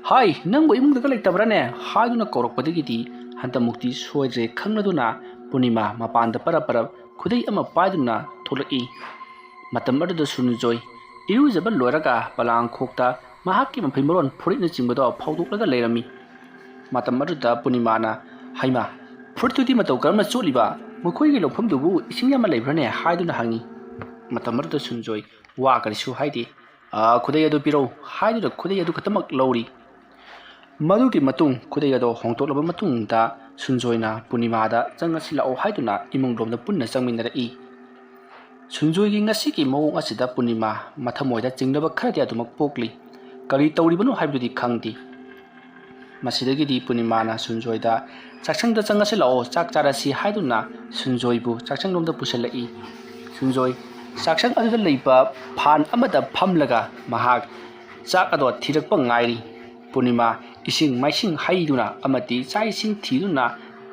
"ꯍꯥꯏ, ꯅꯪꯕꯨ ꯏꯃꯨꯡꯗꯒ ꯂꯩꯇꯕ꯭ꯔꯥꯅꯦ?" ꯍꯥꯏꯗꯨꯅ ꯀꯧꯔꯛꯄꯗꯒꯤꯗꯤ ꯍꯟꯗꯛꯃꯨꯛꯇꯤ ꯁꯣꯏꯗ꯭ꯔꯦ ꯈꯪꯂꯗꯨꯅ ꯄꯨꯔꯅꯤꯃꯥ ꯃꯄꯥꯟꯗ ꯄꯔꯞ ꯄꯔꯞ ꯈꯨꯗꯩ ꯑꯃ ꯄꯥꯏꯗꯨꯅ ꯊꯣꯛꯂꯛꯏ꯫ ꯃꯇꯝ ꯑꯗꯨꯗ ꯁꯨꯟꯖꯣꯏ ꯏꯔꯨꯖꯕ ꯂꯣꯏꯔꯒ ꯄꯂꯥꯡꯈꯣꯛꯇ ꯃꯍꯥꯛꯀꯤ ꯃꯐꯩ ꯃꯔꯣꯟ ꯐꯨꯔꯤꯠꯅꯆꯤꯡꯕꯗꯣ ꯐꯧꯗꯣꯛꯂꯒ ꯂꯩꯔꯝꯃꯤ꯫ ꯃꯇꯝ ꯑꯗꯨꯗ ꯄꯨꯔꯅꯤꯃꯥꯅ, "ꯍꯩꯃꯥ, ꯐꯨꯔꯤꯠꯇꯨꯗꯤ ꯃꯇꯧ ꯀꯔꯝꯅ ꯆꯣꯠꯂꯤꯕ? ꯃꯈꯣꯏꯒꯤ ꯂꯧꯐꯝꯗꯨꯕꯨ ꯏꯁꯤꯡ ꯌꯥꯝꯅ ꯂꯩꯕ꯭ꯔꯥꯅꯦ?" ꯍꯥꯏꯗꯨꯅ ꯍꯪꯉꯤ꯫ ꯃꯇꯝ ꯑꯗꯨꯗ ꯁꯨꯟꯖꯣꯏ ꯋꯥ ꯀꯔꯤꯁꯨ ꯍꯥꯏꯗꯦ꯫ "ꯑꯥ, ꯈꯨꯗꯩ ꯑꯗꯨ ꯄꯤꯔꯛꯎ" ꯍꯥꯏꯗꯨꯅ ꯈꯨꯗꯩ ꯑꯗꯨ ꯈꯛꯇꯃꯛ ꯂꯧꯔꯤ꯫ ꯃꯗꯨꯒꯤ ꯃꯇꯨꯡ ꯈꯨꯗꯩ ꯑꯗꯨ ꯍꯣꯡꯗꯣꯛꯂꯕ ꯃꯇꯨꯡꯗ ꯁꯨꯟꯖꯣꯏꯅ ꯄꯨꯔꯅꯤꯃꯥꯗ, "ꯆꯪꯉꯁꯤ ꯂꯥꯛꯑꯣ" ꯍꯥꯏꯗꯨꯅ ꯏꯃꯨꯡꯂꯣꯝꯗ ꯄꯨꯟꯅ ꯆꯪꯃꯤꯟꯅꯔꯛꯏ꯫ ꯁꯨꯟꯖꯣꯏꯒꯤ ꯉꯁꯤꯒꯤ ꯃꯑꯣꯡ ꯑꯁꯤꯗ ꯄꯨꯔꯅꯤꯃꯥ ꯃꯊꯃꯣꯏꯗ ꯆꯤꯡꯅꯕ ꯈꯔꯗꯤ ꯑꯗꯨꯃꯛ ꯄꯣꯛꯂꯤ꯫ ꯀꯔꯤ ꯇꯧꯔꯤꯕꯅꯣ ꯍꯥꯏꯕꯗꯨꯗꯤ ꯈꯪꯗꯦ꯫ ꯃꯁꯤꯗꯒꯤꯗꯤ ꯄꯨꯔꯅꯤꯃꯥꯅ ꯁꯨꯟꯖꯣꯏꯗ "ꯆꯥꯛꯁꯪꯗ ꯆꯪꯉꯁꯤ ꯂꯥꯛꯑꯣ, ꯆꯥꯛ ꯆꯥꯔꯁꯤ" ꯍꯥꯏꯗꯨꯅ ꯁꯨꯟꯖꯣꯏꯕꯨ ꯆꯥꯛꯁꯪꯂꯣꯝꯗ ꯄꯨꯁꯤꯜꯂꯛꯏ꯫ ꯁꯨꯟꯖꯣꯏ ꯆꯥꯛꯁꯪ ꯑꯗꯨꯗ ꯂꯩꯕ ꯐꯥꯟ ꯑꯃꯗ ꯐꯝꯂꯒ ꯃꯍꯥꯛ ꯆꯥꯛ ꯑꯗꯣ ꯊꯤꯔꯛꯄ ꯉꯥꯏꯔꯤ꯫ ꯄꯨꯔꯅꯤꯃꯥ ꯏꯁꯤꯡ ꯃꯥꯏꯁꯤꯡ ꯍꯩꯗꯨꯅ ꯑꯃꯗꯤ ꯆꯥꯛ ꯏꯁꯤꯡ ꯊꯤꯗꯨꯅ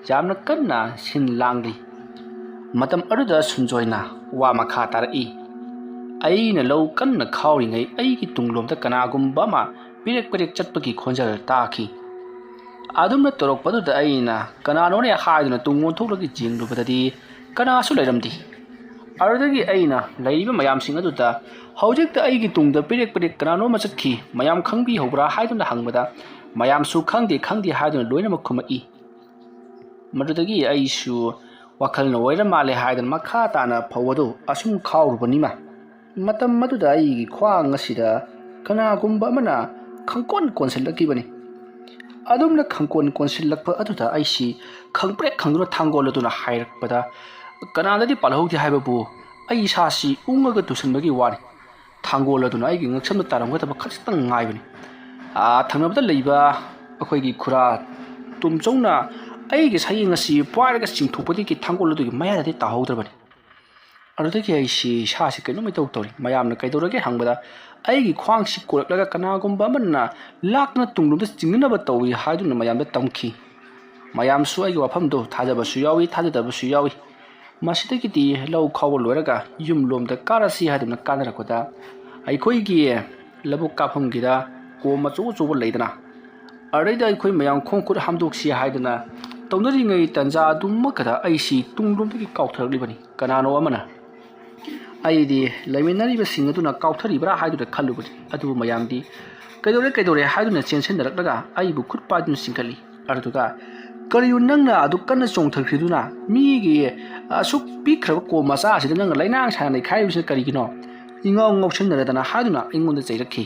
ꯌꯥꯝꯅ ꯀꯟꯅ ꯁꯤꯟ ꯂꯥꯡꯂꯤ꯫ ꯃꯇꯝ ꯑꯗꯨꯗ ꯁꯨꯟꯖꯣꯏꯅ ꯋꯥ ꯃꯈꯥ ꯇꯥꯔꯛꯏ꯫ "ꯑꯩꯅ ꯂꯧ ꯀꯟꯅ ꯈꯥꯎꯔꯤꯉꯩ ꯑꯩꯒꯤ ꯇꯨꯡꯂꯣꯝꯗ ꯀꯅꯥꯒꯨꯝꯕ ꯑꯃ ꯄꯦꯔꯦꯛ ꯄꯦꯔꯦꯛ ꯆꯠꯄꯒꯤ ꯈꯣꯟꯖꯦꯜ ꯇꯥꯈꯤ꯫ ꯑꯗꯨꯝꯅ ꯇꯧꯔꯛꯄꯗꯨꯗ ꯑꯩꯅ ꯀꯅꯥꯅꯣꯅꯦ ꯍꯥꯏꯗꯨꯅ ꯇꯨꯡ ꯑꯣꯟꯊꯣꯛꯂꯒ ꯌꯦꯡꯂꯨꯕꯗꯗꯤ ꯀꯅꯥꯁꯨ ꯂꯩꯔꯝꯗꯦ꯫ ꯑꯗꯨꯗꯒꯤ ꯑꯩꯅ ꯂꯩꯔꯤꯕ ꯃꯌꯥꯝꯁꯤꯡ ꯑꯗꯨꯗ ꯍꯧꯖꯤꯛꯇ ꯑꯩꯒꯤ ꯇꯨꯡꯗ ꯄꯦꯔꯦꯛ ꯄꯦꯔꯦꯛ ꯀꯅꯥꯅꯣ ꯑꯃ ꯆꯠꯈꯤ, ꯃꯌꯥꯝ ꯈꯪꯕꯤꯍꯧꯕ꯭ꯔꯥ?" ꯍꯥꯏꯗꯨꯅ ꯍꯪꯕꯗ ꯃꯌꯥꯝꯁꯨ "ꯈꯪꯗꯦ, ꯈꯪꯗꯦ" ꯍꯥꯏꯗꯨꯅ ꯂꯣꯏꯅꯃꯛ ꯈꯨꯝꯃꯛꯏ꯫ ꯃꯗꯨꯗꯒꯤ ꯑꯩꯁꯨ ꯋꯥꯈꯜꯅ ꯑꯣꯏꯔ ꯃꯥꯜꯂꯦ ꯍꯥꯏꯗꯅ ꯃꯈꯥ ꯇꯥꯅ ꯐꯧ ꯑꯗꯨ ꯑꯁꯨꯝ ꯈꯥꯎꯔꯨꯕꯅꯤꯃ꯫ ꯃꯇꯝ ꯑꯗꯨꯗ ꯑꯩꯒꯤ ꯈ꯭ꯋꯥꯡ ꯑꯁꯤꯗ ꯀꯅꯥꯒꯨꯝꯕ ꯑꯃꯅ ꯈꯪꯀꯣꯟ ꯀꯣꯟꯁꯤꯜꯂꯛꯈꯤꯕꯅꯤ꯫ ꯑꯗꯨꯝꯅ ꯈꯪꯀꯣꯟ ꯀꯣꯟꯁꯤꯜꯂꯛꯄ ꯑꯗꯨꯗ ꯑꯩꯁꯤ ꯈꯪꯄ꯭ꯔꯦꯛ ꯈꯪꯗꯨꯅ ꯊꯥꯡꯒꯣꯜ ꯑꯗꯨꯅ ꯍꯥꯏꯔꯛꯄꯗ ꯀꯅꯥꯗꯗꯤ ꯄꯥꯜꯍꯧꯗꯦ ꯍꯥꯏꯕꯕꯨ ꯑꯩ ꯏꯁꯥꯁꯤ ꯎꯪꯉꯒ ꯇꯨꯁꯤꯟꯕꯒꯤ ꯋꯥꯅꯤ꯫ ꯊꯥꯡꯒꯣꯜ ꯑꯗꯨꯅ ꯑꯩꯒꯤ ꯉꯛꯁꯝꯗ ꯇꯥꯔꯝꯒꯗꯕ ꯈꯖꯤꯛꯇꯪ ꯉꯥꯏꯕꯅꯤ꯫ ꯑꯥ, ꯊꯪꯅꯕꯗ ꯂꯩꯕ ꯑꯩꯈꯣꯏꯒꯤ ꯈꯨꯔꯥ ꯇꯣꯝꯆꯧꯅ ꯑꯩꯒꯤ ꯁꯌꯦꯡ ꯑꯁꯤ ꯄꯥꯏꯔꯒ ꯆꯤꯡꯊꯣꯛꯄꯗꯒꯤ ꯊꯥꯡꯒꯣꯜ ꯑꯗꯨꯒꯤ ꯃꯌꯥꯗꯗꯤ ꯇꯥꯍꯧꯗ꯭ꯔꯕꯅꯤ꯫ ꯑꯗꯨꯗꯒꯤ ꯑꯩꯁꯤ ꯏꯁꯥꯁꯤ ꯀꯩꯅꯣꯝ ꯏꯇꯧ ꯇꯧꯔꯤ꯫ ꯃꯌꯥꯝꯅ "ꯀꯩꯗꯧꯔꯒꯦ?" ꯍꯪꯕꯗ ꯑꯩꯒꯤ ꯈ꯭ꯋꯥꯡꯁꯤ ꯀꯣꯜꯂꯛꯂꯒ ꯀꯅꯥꯒꯨꯝꯕ ꯑꯃꯅ ꯂꯥꯛꯇꯨꯅ ꯇꯨꯡꯂꯣꯝꯗ ꯆꯤꯡꯅꯅꯕ ꯇꯧꯏ ꯍꯥꯏꯗꯨꯅ ꯃꯌꯥꯝꯗ ꯇꯝꯈꯤ꯫ ꯃꯌꯥꯝꯁꯨ ꯑꯩꯒꯤ ꯋꯥꯐꯝꯗꯣ ꯊꯥꯖꯕꯁꯨ ꯌꯥꯎꯏ, ꯊꯥꯖꯗꯕꯁꯨ ꯌꯥꯎꯏ꯫ ꯃꯁꯤꯗꯒꯤꯗꯤ ꯂꯧ ꯈꯥꯎꯕ ꯂꯣꯏꯔꯒ ꯌꯨꯝꯂꯣꯝꯗ ꯀꯥꯔꯁꯤ ꯍꯥꯏꯗꯨꯅ ꯀꯥꯅꯔꯛꯄꯗ ꯑꯩꯈꯣꯏꯒꯤ ꯂꯧꯕꯨꯛ ꯀꯥꯐꯝꯒꯤꯗ ꯀꯣꯝ ꯑꯆꯧ ꯑꯆꯧꯕ ꯂꯩꯗꯅ, ꯑꯗꯩꯗ ꯑꯩꯈꯣꯏ ꯃꯌꯥꯝ ꯈꯣꯡ ꯈꯨꯠ ꯍꯥꯝꯗꯣꯛꯁꯤ ꯍꯥꯏꯗꯅ ꯇꯧꯅꯔꯤꯉꯩ ꯇꯟꯖꯥ ꯑꯗꯨꯃꯛꯇꯗ ꯑꯩꯁꯤ ꯇꯨꯡꯂꯣꯝꯗꯒꯤ ꯀꯥꯎꯊꯔꯛꯂꯤꯕꯅꯤ꯫ ꯀꯅꯥꯅꯣ ꯑꯃꯅ ꯑꯩꯗꯤ ꯂꯩꯃꯤꯟꯅꯔꯤꯕꯁꯤꯡ ꯑꯗꯨꯅ ꯀꯥꯎꯊꯔꯤꯕ꯭ꯔꯥ ꯍꯥꯏꯗꯨꯅ ꯈꯜꯂꯨꯕꯅꯤ꯫ ꯑꯗꯨꯕꯨ ꯃꯌꯥꯝꯗꯤ "ꯀꯩꯗꯧꯔꯦ, ꯀꯩꯗꯧꯔꯦ?" ꯍꯥꯏꯗꯨꯅ ꯆꯦꯟꯁꯤꯟꯅꯔꯛꯂꯒ ꯑꯩꯕꯨ ꯈꯨꯠ ꯄꯥꯏꯗꯨꯅ ꯆꯤꯡꯈꯠꯂꯤ꯫ ꯑꯗꯨꯗꯨꯒ "ꯀꯔꯤꯅꯣ ꯅꯪꯅ ꯑꯗꯨꯛ ꯀꯟꯅ ꯆꯣꯡꯊꯈ꯭ꯔꯤꯗꯨꯅ? ꯃꯤꯒꯤ ꯑꯁꯨꯛ ꯄꯤꯛꯈ꯭ꯔꯕ ꯀꯣꯝ ꯃꯆꯥ ꯑꯁꯤꯗ ꯅꯪꯅ ꯂꯩꯅꯥꯡ ꯁꯥꯟꯅ ꯅꯩꯈꯥꯏꯔꯤꯕꯁꯤꯅ ꯀꯔꯤꯒꯤꯅꯣ?" ꯏꯉꯥꯎ ꯉꯥꯎꯁꯤꯟꯅꯔꯗꯅ ꯍꯥꯏꯗꯨꯅ ꯑꯩꯉꯣꯟꯗ ꯆꯩꯔꯛꯈꯤ꯫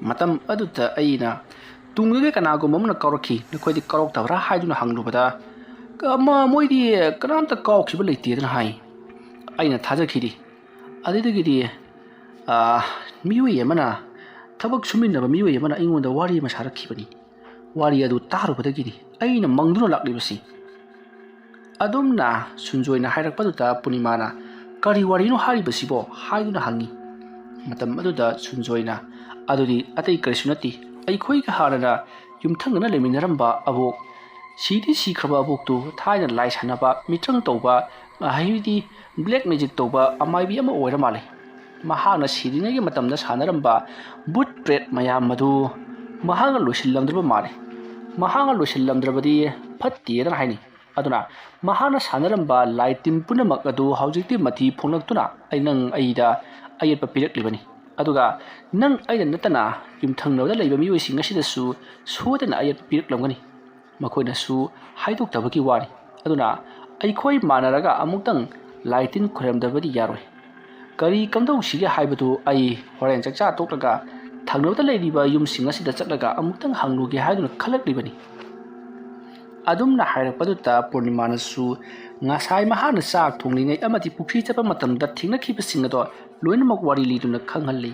ꯃꯇꯝ ꯑꯗꯨꯗ ꯑꯩꯅ "ꯇꯨꯡꯗꯒꯤ ꯀꯅꯥꯒꯨꯝꯕ ꯑꯃꯅ ꯀꯥꯎꯔꯛꯈꯤ, ꯅꯈꯣꯏꯗꯤ ꯀꯥꯎꯔꯛꯇꯕ꯭ꯔꯥ?" ꯍꯥꯏꯗꯨꯅ ꯍꯪꯂꯨꯕꯗ, "ꯑꯃ, ꯃꯣꯏꯗꯤ ꯀꯅꯥꯝꯇ ꯀꯥꯎꯈꯤꯕ ꯂꯩꯇꯦꯗꯅ" ꯍꯥꯏ꯫ ꯑꯩꯅ ꯊꯥꯖꯈꯤꯗꯦ꯫ ꯑꯗꯨꯗꯒꯤꯗꯤ, ꯑꯥ, ꯃꯤꯑꯣꯏ ꯑꯃꯅ, ꯊꯕꯛ ꯁꯨꯃꯤꯟꯅꯕ ꯃꯤꯑꯣꯏ ꯑꯃꯅ ꯑꯩꯉꯣꯟꯗ ꯋꯥꯔꯤ ꯑꯃ ꯁꯥꯔꯛꯈꯤꯕꯅꯤ꯫ ꯋꯥꯔꯤ ꯑꯗꯨ ꯇꯥꯔꯨꯕꯗꯒꯤꯅꯤ ꯑꯩꯅ ꯃꯪꯗꯨꯅ ꯂꯥꯛꯂꯤꯕꯁꯤ꯫ ꯑꯗꯨꯝꯅ ꯁꯨꯟꯖꯣꯏꯅ ꯍꯥꯏꯔꯛꯄꯗꯨꯗ ꯄꯨꯔꯅꯤꯃꯥꯅ, "ꯀꯔꯤ ꯋꯥꯔꯤꯅꯣ ꯍꯥꯏꯔꯤꯕꯁꯤꯕꯣ?" ꯍꯥꯏꯗꯨꯅ ꯍꯪꯉꯤ꯫ ꯃꯇꯝ ꯑꯗꯨꯗ ꯁꯨꯟꯖꯣꯏꯅ, "ꯑꯗꯨꯗꯤ ꯑꯇꯩ ꯀꯔꯤꯁꯨ ꯅꯠꯇꯦ, ꯑꯩꯈꯣꯏꯒ ꯍꯥꯟꯅꯅ ꯌꯨꯝꯊꯪꯅꯅ ꯂꯩꯃꯤꯟꯅꯔꯝꯕ ꯑꯕꯣꯛ, ꯁꯤꯗꯤ ꯁꯤꯈ꯭ꯔꯕ ꯑꯕꯣꯛꯇꯨ ꯊꯥꯏꯅ ꯂꯥꯏ ꯁꯥꯟꯅꯕ, ꯃꯤꯇ꯭ꯔꯪ ꯇꯧꯕ, ꯍꯥꯏꯕꯗꯤ black magic ꯇꯧꯕ ꯑꯃꯥꯏꯕꯤ ꯑꯃ ꯑꯣꯏꯔ ꯃꯥꯜꯂꯦ꯫ ꯃꯍꯥꯛꯅ ꯁꯤꯔꯤꯉꯩꯒꯤ ꯃꯇꯝꯗ ꯁꯥꯟꯅꯔꯝꯕ ꯚꯨꯠ ꯄ꯭ꯔꯦꯠ ꯃꯌꯥꯝ ꯑꯗꯨ ꯃꯍꯥꯛꯅ ꯂꯣꯏꯁꯤꯜꯂꯝꯗ꯭ꯔꯕ ꯃꯥꯜꯂꯦ꯫ ꯃꯍꯥꯛꯅ ꯂꯣꯏꯁꯤꯜꯂꯝꯗ꯭ꯔꯕꯗꯤ ꯐꯠꯇꯦꯗꯅ ꯍꯥꯏꯅꯩ꯫ ꯑꯗꯨꯅ ꯃꯍꯥꯛꯅ ꯁꯥꯟꯅꯔꯝꯕ ꯂꯥꯏ ꯇꯤꯟ ꯄꯨꯝꯅꯃꯛ ꯑꯗꯨ ꯍꯧꯖꯤꯛꯇꯤ ꯃꯊꯤ ꯐꯣꯡꯂꯛꯇꯨꯅ ꯑꯩ, ꯅꯪ ꯑꯩꯗ ꯑꯌꯦꯠꯄ ꯄꯤꯔꯛꯂꯤꯕꯅꯤ꯫ ꯑꯗꯨꯒ ꯅꯪ ꯑꯩꯗ ꯅꯠꯇꯅ ꯌꯨꯝꯊꯪꯅꯕꯗ ꯂꯩꯕ ꯃꯤꯑꯣꯏꯁꯤꯡ ꯑꯁꯤꯗꯁꯨ ꯁꯣꯏꯗꯅ ꯑꯌꯦꯠꯄ ꯄꯤꯔꯛꯂꯝꯒꯅꯤ꯫ ꯃꯈꯣꯏꯅꯁꯨ ꯍꯥꯏꯗꯣꯛꯇꯕꯒꯤ ꯋꯥꯅꯤ꯫ ꯑꯗꯨꯅ ꯑꯩꯈꯣꯏ ꯃꯥꯟꯅꯔꯒ ꯑꯃꯨꯛꯇꯪ ꯂꯥꯏ ꯇꯤꯟ ꯈꯣꯏꯔꯝꯗꯕꯗꯤ ꯌꯥꯔꯣꯏ꯫ ꯀꯔꯤ ꯀꯝꯗꯧꯁꯤꯒꯦ ꯍꯥꯏꯕꯗꯨ ꯑꯩ ꯍꯣꯔꯦꯟ ꯆꯥꯛꯆꯥ ꯇꯣꯛꯂꯒ ꯊꯪꯅꯕꯗ ꯂꯩꯔꯤꯕ ꯌꯨꯝꯁꯤꯡ ꯑꯁꯤꯗ ꯆꯠꯂꯒ ꯑꯃꯨꯛꯇꯪ ꯍꯪꯂꯨꯒꯦ ꯍꯥꯏꯗꯨꯅ ꯈꯜꯂꯛꯂꯤꯕꯅꯤ꯫" ꯑꯗꯨꯝꯅ ꯍꯥꯏꯔꯛꯄꯗꯨꯗ ꯄꯨꯔꯅꯤꯃꯥꯅꯁꯨ ꯉꯁꯥꯏ ꯃꯍꯥꯛꯅ ꯆꯥꯛ ꯊꯣꯡꯂꯤꯉꯩ ꯑꯃꯗꯤ ꯄꯨꯈ꯭ꯔꯤ ꯆꯠꯄ ꯃꯇꯝꯗ ꯊꯦꯡꯅꯈꯤꯕꯁꯤꯡ ꯑꯗꯣ ꯂꯣꯏꯅꯃꯛ ꯋꯥꯔꯤ ꯂꯤꯗꯨꯅ ꯈꯪꯍꯜꯂꯤ꯫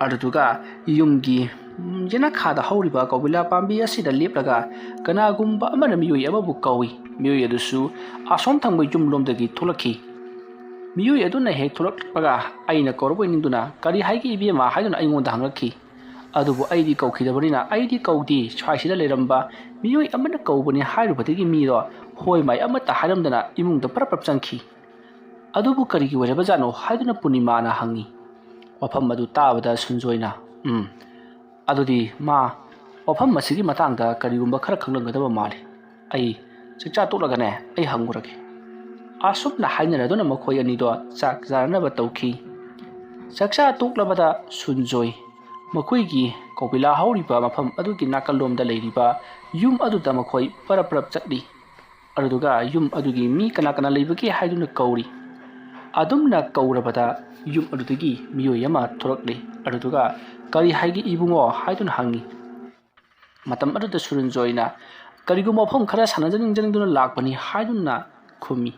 ꯑꯗꯨꯗꯨꯒ ꯌꯨꯝꯒꯤ, ꯎꯝ, ꯌꯦꯅꯈꯥꯗ ꯍꯧꯔꯤꯕ ꯀꯧꯕꯤꯂꯥ ꯄꯥꯝꯕꯤ ꯑꯁꯤꯗ ꯂꯦꯞꯂꯒ ꯀꯅꯥꯒꯨꯝꯕ ꯑꯃꯅ ꯃꯤꯑꯣꯏ ꯑꯃꯕꯨ ꯀꯧꯏ꯫ ꯃꯤꯑꯣꯏ ꯑꯗꯨꯁꯨ ꯑꯁꯣꯝ ꯊꯪꯕ ꯌꯨꯝꯂꯣꯝꯗꯒꯤ ꯊꯣꯛꯂꯛꯈꯤ꯫ ꯃꯤꯑꯣꯏ ꯑꯗꯨꯅ ꯍꯦꯛ ꯊꯣꯛꯂꯛꯄꯒ ꯑꯩꯅ ꯀꯧꯔꯕꯣꯏ ꯅꯤꯡꯗꯨꯅ, "ꯀꯔꯤ ꯍꯥꯏꯒꯦ ꯏꯕꯦꯝꯃ?" ꯍꯥꯏꯗꯨꯅ ꯑꯩꯉꯣꯟꯗ ꯍꯪꯂꯛꯈꯤ꯫ ꯑꯗꯨꯕꯨ ꯑꯩꯗꯤ ꯀꯧꯈꯤꯗꯕꯅꯤꯅ, "ꯑꯩꯗꯤ ꯀꯧꯗꯦ, ꯁ꯭ꯋꯥꯏꯁꯤꯗ ꯂꯩꯔꯝꯕ ꯃꯤꯑꯣꯏ ꯑꯃꯅ ꯀꯧꯕꯅꯤ" ꯍꯥꯏꯔꯨꯕꯗꯒꯤ ꯃꯤꯗꯣ ꯍꯣꯏ ꯃꯥꯏ ꯑꯃꯠꯇ ꯍꯥꯏꯔꯝꯗꯅ ꯏꯃꯨꯡꯗ ꯄ꯭ꯔꯞ ꯄ꯭ꯔꯞ ꯆꯪꯈꯤ꯫ "ꯑꯗꯨꯕꯨ ꯀꯔꯤꯒꯤ ꯑꯣꯏꯔꯕꯖꯥꯠꯅꯣ?" ꯍꯥꯏꯗꯨꯅ ꯄꯨꯔꯅꯤꯃꯥꯅ ꯍꯪꯉꯤ꯫ ꯋꯥꯐꯝ ꯑꯗꯨ ꯇꯥꯕꯗ ꯁꯨꯟꯖꯣꯏꯅ, "ꯎꯝ, ꯑꯗꯨꯗꯤ ꯃꯥ ꯋꯥꯐꯝ ꯑꯁꯤꯒꯤ ꯃꯇꯥꯡꯗ ꯀꯔꯤꯒꯨꯝꯕ ꯈꯔ ꯈꯪꯂꯝꯒꯗꯕ ꯃꯥꯜꯂꯤ꯫ ꯑꯩ ꯆꯥꯛꯆꯥ ꯇꯣꯛꯂꯒꯅꯦ, ꯑꯩ ꯍꯪꯉꯨꯔꯒꯦ꯫" ꯑꯁꯨꯝꯅ ꯍꯥꯏꯅꯔꯗꯨꯅ ꯃꯈꯣꯏ ꯑꯅꯤꯗꯣ ꯆꯥꯛ ꯆꯥꯅꯅꯕ ꯇꯧꯈꯤ꯫ ꯆꯥꯛꯆꯥ ꯇꯣꯛꯂꯕꯗ ꯁꯨꯟꯖꯣꯏ ꯃꯈꯣꯏꯒꯤ ꯀꯧꯕꯤꯂꯥ ꯍꯧꯔꯤꯕ ꯃꯐꯝ ꯑꯗꯨꯒꯤ ꯅꯥꯀꯜꯂꯣꯝꯗ ꯂꯩꯔꯤꯕ ꯌꯨꯝ ꯑꯗꯨꯗ ꯃꯈꯣꯏ ꯄꯔꯞ ꯄꯔꯞ ꯆꯠꯂꯤ꯫ ꯑꯗꯨꯗꯨꯒ ꯌꯨꯝ ꯑꯗꯨꯒꯤ ꯃꯤ ꯀꯅꯥ ꯀꯅꯥ ꯂꯩꯕꯒꯦ ꯍꯥꯏꯗꯨꯅ ꯀꯧꯔꯤ꯫ ꯑꯗꯨꯝꯅ ꯀꯧꯔꯕꯗ ꯌꯨꯝ ꯑꯗꯨꯗꯒꯤ ꯃꯤꯑꯣꯏ ꯑꯃ ꯊꯣꯔꯛꯂꯦ꯫ ꯑꯗꯨꯗꯨꯒ "ꯀꯔꯤ ꯍꯥꯏꯒꯦ ꯏꯕꯨꯡꯉꯣ?" ꯍꯥꯏꯗꯨꯅ ꯍꯪꯉꯤ꯫ ꯃꯇꯝ ꯑꯗꯨꯗ ꯁꯨꯔꯟꯖꯣꯏꯅ, "ꯀꯔꯤꯒꯨꯝꯕ ꯋꯥꯐꯝ ꯈꯔ ꯁꯥꯟꯅꯖꯅꯤꯡꯖꯅꯤꯡꯗꯨꯅ ꯂꯥꯛꯄꯅꯤ" ꯍꯥꯏꯗꯨꯅ ꯈꯨꯝꯃꯤ꯫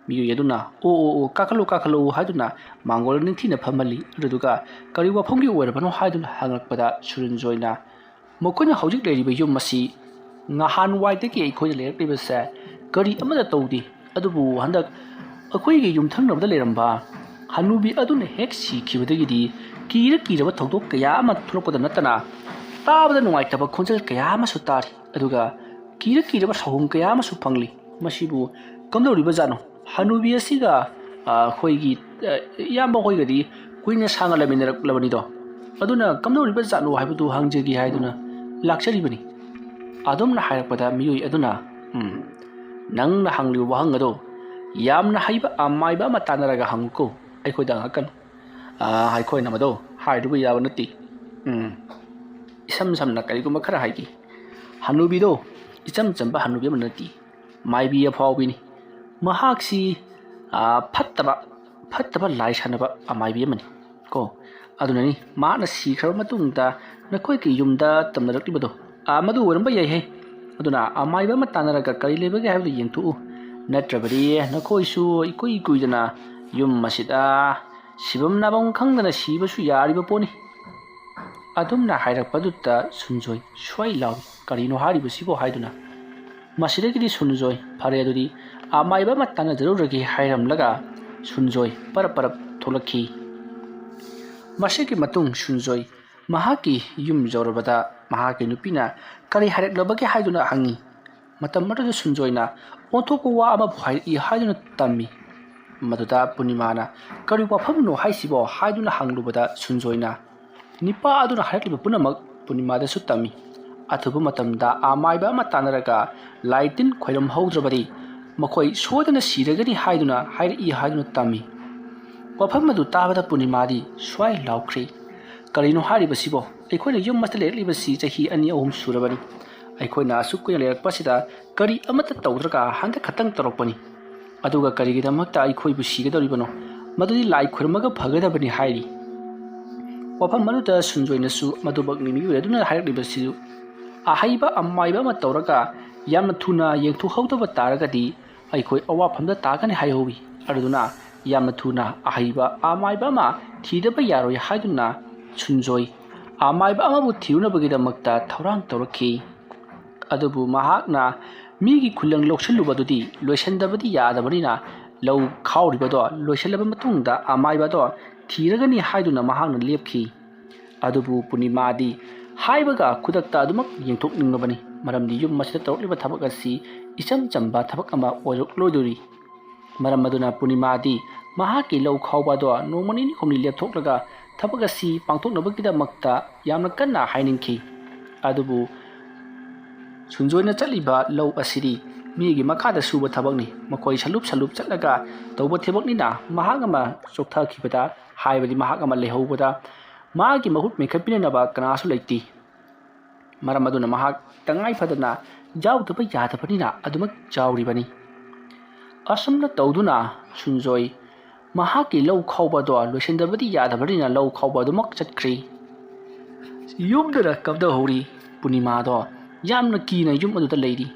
ꯃꯤꯑꯣꯏ ꯑꯗꯨꯅ "ꯑꯣ, ꯑꯣ, ꯑꯣ, ꯀꯥꯈꯠꯂꯨ, ꯀꯥꯈꯠꯂꯨ" ꯍꯥꯏꯗꯨꯅ ꯃꯥꯡꯒꯣꯜꯗ ꯅꯤꯡꯊꯤꯅ ꯐꯝꯍꯜꯂꯤ꯫ ꯑꯗꯨꯗꯨꯒ "ꯀꯔꯤ ꯋꯥꯐꯝꯒꯤ ꯑꯣꯏꯔꯕꯅꯣ?" ꯍꯥꯏꯗꯨꯅ ꯍꯪꯂꯛꯄꯗ ꯁꯨꯔꯟꯖꯣꯏꯅ "ꯃꯈꯣꯏꯅ ꯍꯧꯖꯤꯛ ꯂꯩꯔꯤꯕ ꯌꯨꯝ ꯑꯁꯤ ꯉꯍꯥꯟꯋꯥꯏꯗꯒꯤ ꯑꯩꯈꯣꯏꯅ ꯂꯩꯔꯛꯂꯤꯕꯁꯦ ꯀꯔꯤ ꯑꯃꯠꯇ ꯇꯧꯗꯦ꯫ ꯑꯗꯨꯕꯨ ꯍꯟꯗꯛ ꯑꯩꯈꯣꯏꯒꯤ ꯌꯨꯝꯊꯪꯅꯕꯗ ꯂꯩꯔꯝꯕ ꯍꯅꯨꯕꯤ ꯑꯗꯨꯅ ꯍꯦꯛ ꯁꯤꯈꯤꯕꯗꯒꯤꯗꯤ ꯀꯤꯔ ꯀꯤꯔꯕ ꯊꯧꯗꯣꯛ ꯀꯌꯥ ꯑꯃ ꯊꯣꯛꯂꯛꯄꯗ ꯅꯠꯇꯅ ꯇꯥꯕꯗ ꯅꯨꯡꯉꯥꯏꯇꯕ ꯈꯣꯟꯖꯦꯜ ꯀꯌꯥ ꯑꯃꯁꯨ ꯇꯥꯔꯤ꯫ ꯑꯗꯨꯒ ꯀꯤꯔ ꯀꯤꯔꯕ ꯁꯥꯎꯍꯨꯝ ꯀꯌꯥ ꯑꯃꯁꯨ ꯐꯪꯂꯤ꯫ ꯃꯁꯤꯕꯨ ꯀꯝꯗꯧꯔꯤꯕ ꯖꯥꯠꯅꯣ? ꯍꯅꯨꯕꯤ ꯑꯁꯤꯒ, ꯑ, ꯑꯩꯈꯣꯏꯒꯤ, ꯑ, ꯏꯌꯥꯝꯕ ꯍꯣꯏꯒꯗꯤ ꯀꯨꯏꯅ ꯁꯥꯡꯅ ꯂꯩꯃꯤꯟꯅꯔꯛꯂꯕꯅꯤꯗꯣ꯫ ꯑꯗꯨꯅ ꯀꯝꯗꯧꯔꯤꯕ ꯖꯥꯠꯅꯣ ꯍꯥꯏꯕꯗꯨ ꯍꯪꯖꯒꯦ ꯍꯥꯏꯗꯨꯅ ꯂꯥꯛꯆꯔꯤꯕꯅꯤ꯫ ꯑꯗꯨꯝꯅ ꯍꯥꯏꯔꯛꯄꯗ ꯃꯤꯑꯣꯏ ꯑꯗꯨꯅ, "ꯎꯝ, ꯅꯪꯅ ꯍꯪꯂꯤꯕ ꯋꯥꯍꯪ ꯑꯗꯣ ꯌꯥꯝꯅ ꯍꯩꯕ ꯑꯃꯥꯏꯕ ꯑꯃ ꯇꯥꯟꯅꯔꯒ ꯍꯪꯉꯨꯀꯣ, ꯑꯩꯈꯣꯏꯗ ꯍꯪꯉꯛꯀꯅꯨ꯫" ꯑ, ꯑꯩꯈꯣꯏꯅ ꯃꯗꯣ ꯍꯥꯏꯔꯨꯕ ꯌꯥꯕ ꯅꯠꯇꯦ꯫ ꯎꯝ, ꯏꯁꯝ ꯁꯝꯅ ꯀꯔꯤꯒꯨꯝꯕ ꯈꯔ ꯍꯥꯏꯒꯦ꯫ ꯍꯅꯨꯕꯤꯗꯣ ꯏꯆꯝ ꯆꯝꯕ ꯍꯅꯨꯕꯤ ꯑꯃ ꯅꯠꯇꯦ꯫ ꯃꯥꯏꯕꯤ ꯑꯐꯥꯎꯕꯤꯅꯤ꯫ ꯃꯍꯥꯛꯁꯤ, ꯑ, ꯐꯠꯇꯕ, ꯐꯠꯇꯕ ꯂꯥꯏ ꯁꯥꯟꯅꯕ ꯑꯃꯥꯏꯕꯤ ꯑꯃꯅꯤ ꯀꯣ꯫ ꯑꯗꯨꯅꯅꯤ ꯃꯍꯥꯛꯅ ꯁꯤꯈ꯭ꯔꯕ ꯃꯇꯨꯡꯗ ꯅꯈꯣꯏꯒꯤ ꯌꯨꯝꯗ ꯇꯝꯅꯔꯛꯂꯤꯕꯗꯣ꯫ ꯑ, ꯃꯗꯨ ꯑꯣꯏꯔꯝꯕ ꯌꯥꯏꯍꯦ꯫ ꯑꯗꯨꯅ ꯑꯃꯥꯏꯕ ꯑꯃ ꯇꯥꯟꯅꯔꯒ ꯀꯔꯤ ꯂꯩꯕꯒꯦ ꯍꯥꯏꯕꯗꯨ ꯌꯦꯡꯊꯣꯛꯎ꯫ ꯅꯠꯇ꯭ꯔꯕꯗꯤ ꯅꯈꯣꯏꯁꯨ ꯏꯀꯨꯏ ꯀꯨꯏꯗꯅ ꯌꯨꯝ ꯑꯁꯤꯗ ꯁꯤꯐꯝ ꯅꯥꯐꯝ ꯈꯪꯗꯅ ꯁꯤꯕꯁꯨ ꯌꯥꯔꯤꯕ ꯄꯣꯠꯅꯤ꯫ ꯑꯗꯨꯝꯅ ꯍꯥꯏꯔꯛꯄꯗꯨꯗ ꯁꯨꯟꯖꯣꯏ ꯁ꯭ꯋꯥꯏ ꯂꯥꯎꯏ, "ꯀꯔꯤꯅꯣ ꯍꯥꯏꯔꯤꯕꯁꯤꯕꯣ?" ꯍꯥꯏꯗꯨꯅ꯫ ꯃꯁꯤꯗꯒꯤꯗꯤ ꯁꯨꯟꯖꯣꯏ, "ꯐꯔꯦ ꯑꯗꯨꯗꯤ, ꯑꯃꯥꯏꯕ ꯑꯃ ꯇꯥꯟꯅꯖꯔꯨꯔꯒꯦ" ꯍꯥꯏꯔꯝꯂꯒ ꯁꯨꯟꯖꯣꯏ ꯄꯔꯞ ꯄꯔꯞ ꯊꯣꯛꯂꯛꯈꯤ꯫ ꯃꯁꯤꯒꯤ ꯃꯇꯨꯡ ꯁꯨꯟꯖꯣꯏ ꯃꯍꯥꯛꯀꯤ ꯌꯨꯝ ꯌꯧꯔꯕꯗ ꯃꯍꯥꯛꯀꯤ ꯅꯨꯄꯤꯅ ꯀꯔꯤ ꯍꯥꯏꯔꯛꯂꯕꯒꯦ ꯍꯥꯏꯗꯨꯅ ꯍꯪꯉꯤ꯫ ꯃꯇꯝ ꯑꯗꯨꯗ ꯁꯨꯟꯖꯣꯏꯅ ꯑꯣꯟꯊꯣꯛꯄ ꯋꯥ ꯑꯃꯕꯨ ꯍꯥꯏꯔꯛꯏ ꯍꯥꯏꯗꯨꯅ ꯇꯝꯃꯤ꯫ ꯃꯗꯨꯗ ꯄꯨꯔꯅꯤꯃꯥꯅ "ꯀꯔꯤ ꯋꯥꯐꯝꯅꯣ ꯍꯥꯏꯁꯤꯕꯣ?" ꯍꯥꯏꯗꯨꯅ ꯍꯪꯂꯨꯕꯗ ꯁꯨꯟꯖꯣꯏꯅ ꯅꯤꯄꯥ ꯑꯗꯨꯅ ꯍꯥꯏꯔꯛꯂꯤꯕ ꯄꯨꯝꯅꯃꯛ ꯄꯨꯔꯅꯤꯃꯥꯗꯁꯨ ꯇꯝꯃꯤ꯫ ꯑꯊꯨꯕ ꯃꯇꯝꯗ ꯑꯃꯥꯏꯕ ꯑꯃ ꯇꯥꯟꯅꯔꯒ ꯂꯥꯏ ꯇꯤꯟ ꯈꯣꯏꯔꯝꯍꯧꯗ꯭ꯔꯕꯗꯤ ꯃꯈꯣꯏ ꯁꯣꯏꯗꯅ ꯁꯤꯔꯒꯅꯤ ꯍꯥꯏꯗꯨꯅ ꯍꯥꯏꯔꯛꯏ ꯍꯥꯏꯗꯨꯅ ꯇꯝꯃꯤ꯫ ꯋꯥꯐꯝ ꯑꯗꯨ ꯇꯥꯕꯗ ꯄꯨꯔꯅꯤꯃꯥꯗꯤ ꯁ꯭ꯋꯥꯏ ꯂꯥꯎꯈ꯭ꯔꯦ꯫ "ꯀꯔꯤꯅꯣ ꯍꯥꯏꯔꯤꯕꯁꯤꯕꯣ? ꯑꯩꯈꯣꯏꯅ ꯌꯨꯝ ꯑꯁꯤꯗ ꯂꯩꯔꯛꯂꯤꯕꯁꯤ ꯆꯍꯤ ꯑꯅꯤ ꯑꯍꯨꯝ ꯁꯨꯔꯕꯅꯤ꯫ ꯑꯩꯈꯣꯏꯅ ꯑꯁꯨꯛ ꯀꯨꯏꯅ ꯂꯩꯔꯛꯄꯁꯤꯗ ꯀꯔꯤ ꯑꯃꯠꯇ ꯇꯧꯗ꯭ꯔꯒ ꯍꯟꯗꯛ ꯈꯛꯇꯪ ꯇꯧꯔꯛꯄꯅꯤ꯫ ꯑꯗꯨꯒ ꯀꯔꯤꯒꯤꯗꯃꯛꯇ ꯑꯩꯈꯣꯏꯕꯨ ꯁꯤꯒꯗꯧꯔꯤꯕꯅꯣ? ꯃꯗꯨꯗꯤ ꯂꯥꯏ ꯈꯨꯔꯨꯝꯃꯒ ꯐꯒꯗꯕꯅꯤ" ꯍꯥꯏꯔꯤ꯫ ꯋꯥꯐꯝ ꯑꯗꯨꯗ ꯁꯨꯟꯖꯣꯏꯅꯁꯨ ꯃꯗꯨꯃꯛꯅꯤ ꯃꯤꯑꯣꯏ ꯑꯗꯨꯅ ꯍꯥꯏꯔꯛꯂꯤꯕꯁꯤꯁꯨ꯫ ꯑꯍꯩꯕ ꯑꯃꯥꯏꯕ ꯑꯃ ꯇꯧꯔꯒ ꯌꯥꯝꯅ ꯊꯨꯅ ꯌꯦꯡꯊꯣꯛꯍꯧꯗꯕ ꯇꯥꯔꯒꯗꯤ ꯑꯩꯈꯣꯏ ꯑꯋꯥꯐꯝꯗ ꯇꯥꯒꯅꯤ ꯍꯥꯏꯍꯧꯋꯤ꯫ ꯑꯗꯨꯗꯨꯅ ꯌꯥꯝꯅ ꯊꯨꯅ ꯑꯍꯩꯕ ꯑꯃꯥꯏꯕ ꯑꯃ ꯊꯤꯗꯕ ꯌꯥꯔꯣꯏ ꯍꯥꯏꯗꯨꯅ ꯁꯨꯟꯖꯣꯏ ꯑꯃꯥꯏꯕ ꯑꯃꯕꯨ ꯊꯤꯔꯨꯅꯕꯒꯤꯗꯃꯛꯇ ꯊꯧꯔꯥꯡ ꯇꯧꯔꯛꯈꯤ꯫ ꯑꯗꯨꯕꯨ ꯃꯍꯥꯛꯅ ꯃꯤꯒꯤ ꯈꯨꯂꯪ ꯂꯧꯁꯤꯜꯂꯨꯕꯗꯨꯗꯤ ꯂꯣꯏꯁꯤꯟꯗꯕꯗꯤ ꯌꯥꯗꯕꯅꯤꯅ, ꯂꯧ ꯈꯥꯎꯔꯤꯕꯗꯣ ꯂꯣꯏꯁꯤꯜꯂꯕ ꯃꯇꯨꯡꯗ ꯑꯃꯥꯏꯕꯗꯣ ꯊꯤꯔꯒꯅꯤ ꯍꯥꯏꯗꯨꯅ ꯃꯍꯥꯛꯅ ꯂꯦꯞꯈꯤ꯫ ꯑꯗꯨꯕꯨ ꯄꯨꯔꯅꯤꯃꯥꯗꯤ ꯍꯥꯏꯕꯒ ꯈꯨꯗꯛꯇ ꯑꯗꯨꯃꯛ ꯌꯦꯡꯊꯣꯛꯅꯤꯡꯉꯕꯅꯤ, ꯃꯔꯝꯗꯤ ꯌꯨꯝ ꯑꯁꯤꯗ ꯇꯧꯔꯛꯂꯤꯕ ꯊꯕꯛ ꯑꯁꯤ ꯏꯆꯝ ꯆꯝꯕ ꯊꯕꯛ ꯑꯃ ꯑꯣꯏꯔꯛꯂꯣꯏꯗꯧꯔꯤ꯫ ꯃꯔꯝ ꯑꯗꯨꯅ ꯄꯨꯔꯅꯤꯃꯥꯗꯤ ꯃꯍꯥꯛꯀꯤ ꯂꯧ ꯈꯥꯎꯕ ꯑꯗꯣ ꯅꯣꯡꯃ ꯅꯤꯅꯤ ꯍꯨꯝꯅꯤ ꯂꯦꯞꯊꯣꯛꯂꯒ ꯊꯕꯛ ꯑꯁꯤ ꯄꯥꯡꯊꯣꯛꯅꯕꯒꯤꯗꯃꯛꯇ ꯌꯥꯝꯅ ꯀꯟꯅ ꯍꯥꯏꯅꯤꯡꯈꯤ꯫ ꯑꯗꯨꯕꯨ ꯁꯨꯟꯖꯣꯏꯅ ꯆꯠꯂꯤꯕ ꯂꯧ ꯑꯁꯤꯗꯤ ꯃꯤꯒꯤ ꯃꯈꯥꯗ ꯁꯨꯕ ꯊꯕꯛꯅꯤ꯫ ꯃꯈꯣꯏ ꯁꯂꯨꯞ ꯁꯂꯨꯞ ꯆꯠꯂꯒ ꯇꯧꯕ ꯊꯕꯛꯅꯤꯅ ꯃꯍꯥꯛ ꯑꯃ ꯆꯣꯛꯊꯈꯤꯕꯗ, ꯍꯥꯏꯕꯗꯤ ꯃꯍꯥꯛ ꯑꯃ ꯂꯩꯍꯧꯕꯗ, ꯃꯥꯒꯤ ꯃꯍꯨꯠ ꯃꯦꯟꯈꯠꯄꯤꯅꯅꯕ ꯀꯅꯥꯁꯨ ꯂꯩꯇꯦ꯫ ꯃꯔꯝ ꯑꯗꯨꯅ ꯃꯍꯥꯛ ꯇꯉꯥꯏ ꯐꯗꯅ ꯌꯥꯎꯗꯕ ꯌꯥꯗꯕꯅꯤꯅ ꯑꯗꯨꯃꯛ ꯌꯥꯎꯔꯤꯕꯅꯤ꯫ ꯑꯁꯨꯝꯅ ꯇꯧꯗꯨꯅ ꯁꯨꯟꯖꯣꯏ ꯃꯍꯥꯛꯀꯤ ꯂꯧ ꯈꯥꯎꯕ ꯑꯗꯣ ꯂꯣꯏꯁꯤꯟꯗꯕꯗꯤ ꯌꯥꯗꯕꯅꯤꯅ ꯂꯧ ꯈꯥꯎꯕ ꯑꯗꯨꯃꯛ ꯆꯠꯈ꯭ꯔꯤ꯫ ꯌꯨꯝꯗꯅ ꯀꯝꯗꯧꯍꯧꯔꯤ? ꯄꯨꯔꯅꯤꯃꯥꯗꯣ ꯌꯥꯝꯅ ꯀꯤꯅ ꯌꯨꯝ ꯑꯗꯨꯗ ꯂꯩꯔꯤ꯫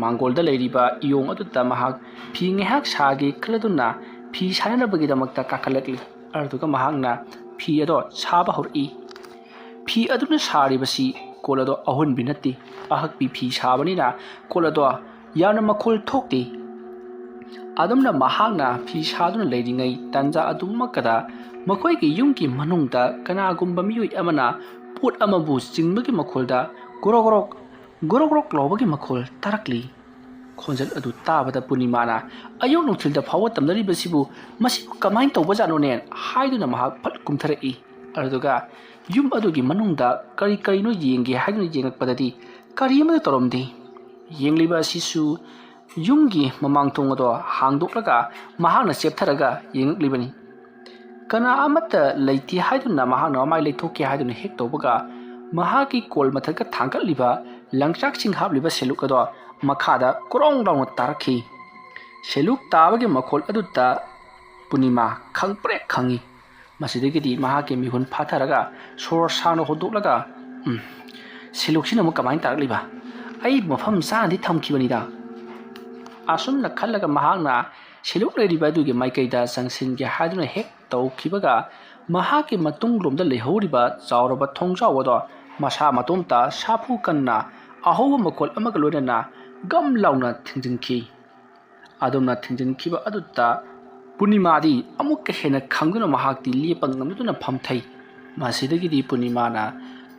ꯃꯥꯡꯒꯣꯜꯗ ꯂꯩꯔꯤꯕ ꯏꯌꯣꯡ ꯑꯗꯨꯗ ꯃꯍꯥꯛ ꯐꯤ ꯉꯥꯏꯍꯥꯛ ꯁꯥꯒꯦ ꯈꯜꯂꯗꯨꯅ ꯐꯤ ꯁꯥꯅꯅꯕꯒꯤꯗꯃꯛꯇ ꯀꯥꯈꯠꯂꯛꯂꯤ꯫ ꯑꯗꯨꯗꯨꯒ ꯃꯍꯥꯛꯅ ꯐꯤ ꯑꯗꯣ ꯁꯥꯕ ꯍꯧꯔꯛꯏ꯫ ꯐꯤ ꯑꯗꯨꯅ ꯁꯥꯔꯤꯕꯁꯤ ꯀꯣꯜ ꯑꯗꯣ ꯑꯍꯨꯟꯕꯤ ꯅꯠꯇꯦ, ꯑꯍꯛꯄꯤ ꯐꯤ ꯁꯥꯕꯅꯤꯅ ꯀꯣꯜ ꯑꯗꯣ ꯌꯥꯝꯅ ꯃꯈꯣꯜ ꯊꯣꯛꯇꯦ꯫ ꯑꯗꯨꯝꯅ ꯃꯍꯥꯛꯅ ꯐꯤ ꯁꯥꯗꯨꯅ ꯂꯩꯔꯤꯉꯩ ꯇꯥꯟꯖꯥ ꯑꯗꯨꯃꯛꯀꯗ ꯃꯈꯣꯏꯒꯤ ꯌꯨꯝꯒꯤ ꯃꯅꯨꯡꯗ ꯀꯅꯥꯒꯨꯝꯕ ꯃꯤꯑꯣꯏ ꯑꯃꯅ ꯄꯣꯠ ꯑꯃꯕꯨ ꯆꯤꯡꯕꯒꯤ ꯃꯈꯣꯜꯗ ꯒꯣꯔꯣꯛ ꯒꯣꯔꯣꯛ, ꯒꯣꯔꯣꯛ ꯒꯣꯔꯣꯛ ꯂꯥꯎꯕꯒꯤ ꯃꯈꯣꯜ ꯇꯥꯔꯛꯂꯤ꯫ ꯈꯣꯟꯖꯦꯜ ꯑꯗꯨ ꯇꯥꯕꯗ ꯄꯨꯔꯅꯤꯃꯥꯅ ꯑꯌꯨꯛ ꯅꯨꯡꯊꯤꯜꯗ ꯐꯥꯎꯕ ꯇꯝꯅꯔꯤꯕꯁꯤꯕꯨ ꯃꯁꯤꯕꯨ ꯀꯃꯥꯏꯅ ꯇꯧꯕꯖꯥꯠꯅꯣꯅꯦ ꯍꯥꯏꯗꯨꯅ ꯃꯍꯥꯛ ꯐꯠ ꯀꯨꯝꯊꯔꯛꯏ꯫ ꯑꯗꯨꯒ ꯌꯨꯝ ꯑꯗꯨꯒꯤ ꯃꯅꯨꯡꯗ ꯀꯔꯤ ꯀꯔꯤꯅꯣ ꯌꯦꯡꯒꯦ ꯍꯥꯏꯗꯨꯅ ꯌꯦꯡꯉꯛꯄꯗꯗꯤ ꯀꯔꯤ ꯑꯃꯠꯇ ꯇꯧꯔꯝꯗꯦ꯫ ꯌꯦꯡꯂꯤꯕ ꯑꯁꯤꯁꯨ ꯌꯨꯝꯒꯤ ꯃꯃꯥꯡ ꯊꯣꯡ ꯑꯗꯣ ꯍꯥꯡꯗꯣꯛꯂꯒ ꯃꯍꯥꯛꯅ ꯆꯦꯞꯊꯔꯒ ꯌꯦꯡꯉꯛꯂꯤꯕꯅꯤ꯫ ꯀꯅꯥ ꯑꯃꯠꯇ ꯂꯩꯇꯦ ꯍꯥꯏꯗꯨꯅ ꯃꯍꯥꯛꯅ ꯃꯃꯥꯏ ꯂꯩꯊꯣꯛꯀꯦ ꯍꯥꯏꯗꯨꯅ ꯍꯦꯛ ꯇꯧꯕꯒ, ꯃꯍꯥꯛꯀꯤ ꯀꯣꯜ ꯃꯊꯛꯇ ꯊꯥꯡꯒꯠꯂꯤꯕ ꯂꯪꯆꯥꯛꯁꯤꯡ ꯍꯥꯞꯂꯤꯕ ꯁꯦꯂꯨꯛ ꯑꯗꯣ ꯃꯈꯥꯗ ꯀ꯭ꯔꯣꯡ ꯂꯥꯎꯅ ꯇꯥꯔꯛꯈꯤ꯫ ꯁꯦꯂꯨꯛ ꯇꯥꯕꯒꯤ ꯃꯈꯣꯜ ꯑꯗꯨꯗ ꯄꯨꯔꯅꯤꯃꯥ ꯈꯪꯄ꯭ꯔꯦꯛ ꯈꯪꯉꯤ꯫ ꯃꯁꯤꯗꯒꯤꯗꯤ ꯃꯍꯥꯛꯀꯤ ꯃꯤꯍꯨꯟ ꯐꯥꯊꯔꯒ ꯁꯣꯔ ꯁꯥꯡꯅ ꯍꯣꯟꯗꯣꯛꯂꯒ, "ꯎꯝ, ꯁꯦꯂꯨꯛꯁꯤꯅ ꯑꯃꯨꯛ ꯀꯃꯥꯏꯅ ꯇꯥꯔꯛꯂꯤꯕ? ꯑꯩ ꯃꯐꯝ ꯆꯥꯅꯗꯤ ꯊꯝꯈꯤꯕꯅꯤꯗ"꯫ ꯑꯁꯨꯝꯅ ꯈꯜꯂꯒ ꯃꯍꯥꯛꯅ ꯁꯤꯂꯨꯛ ꯂꯩꯔꯤꯕ ꯑꯗꯨꯒꯤ ꯃꯥꯏꯀꯩꯗ ꯆꯪꯁꯤꯟꯒꯦ ꯍꯥꯏꯗꯨꯅ ꯍꯦꯛ ꯇꯧꯈꯤꯕꯒ, ꯃꯍꯥꯛꯀꯤ ꯃꯇꯨꯡꯂꯣꯝꯗ ꯂꯩꯍꯧꯔꯤꯕ ꯆꯥꯎꯔꯕ ꯊꯣꯡꯖꯥꯎ ꯑꯗꯣ ꯃꯁꯥ ꯃꯇꯣꯝꯇ ꯁꯥꯐꯨ ꯀꯟꯅ ꯑꯍꯧꯕ ꯃꯈꯣꯜ ꯑꯃꯒ ꯂꯣꯏꯅꯅ ꯒꯝ ꯂꯥꯎꯅ ꯊꯤꯡꯖꯤꯟꯈꯤ꯫ ꯑꯗꯨꯝꯅ ꯊꯤꯡꯖꯤꯟꯈꯤꯕ ꯑꯗꯨꯗ ꯄꯨꯔꯅꯤꯃꯥꯗꯤ ꯑꯃꯨꯛꯀ ꯍꯦꯟꯅ ꯈꯪꯗꯨꯅ ꯃꯍꯥꯛꯇꯤ ꯂꯦꯞꯄ ꯉꯝꯗꯨꯅ ꯐꯝꯊꯩ꯫ ꯃꯁꯤꯗꯒꯤꯗꯤ ꯄꯨꯔꯅꯤꯃꯥꯅ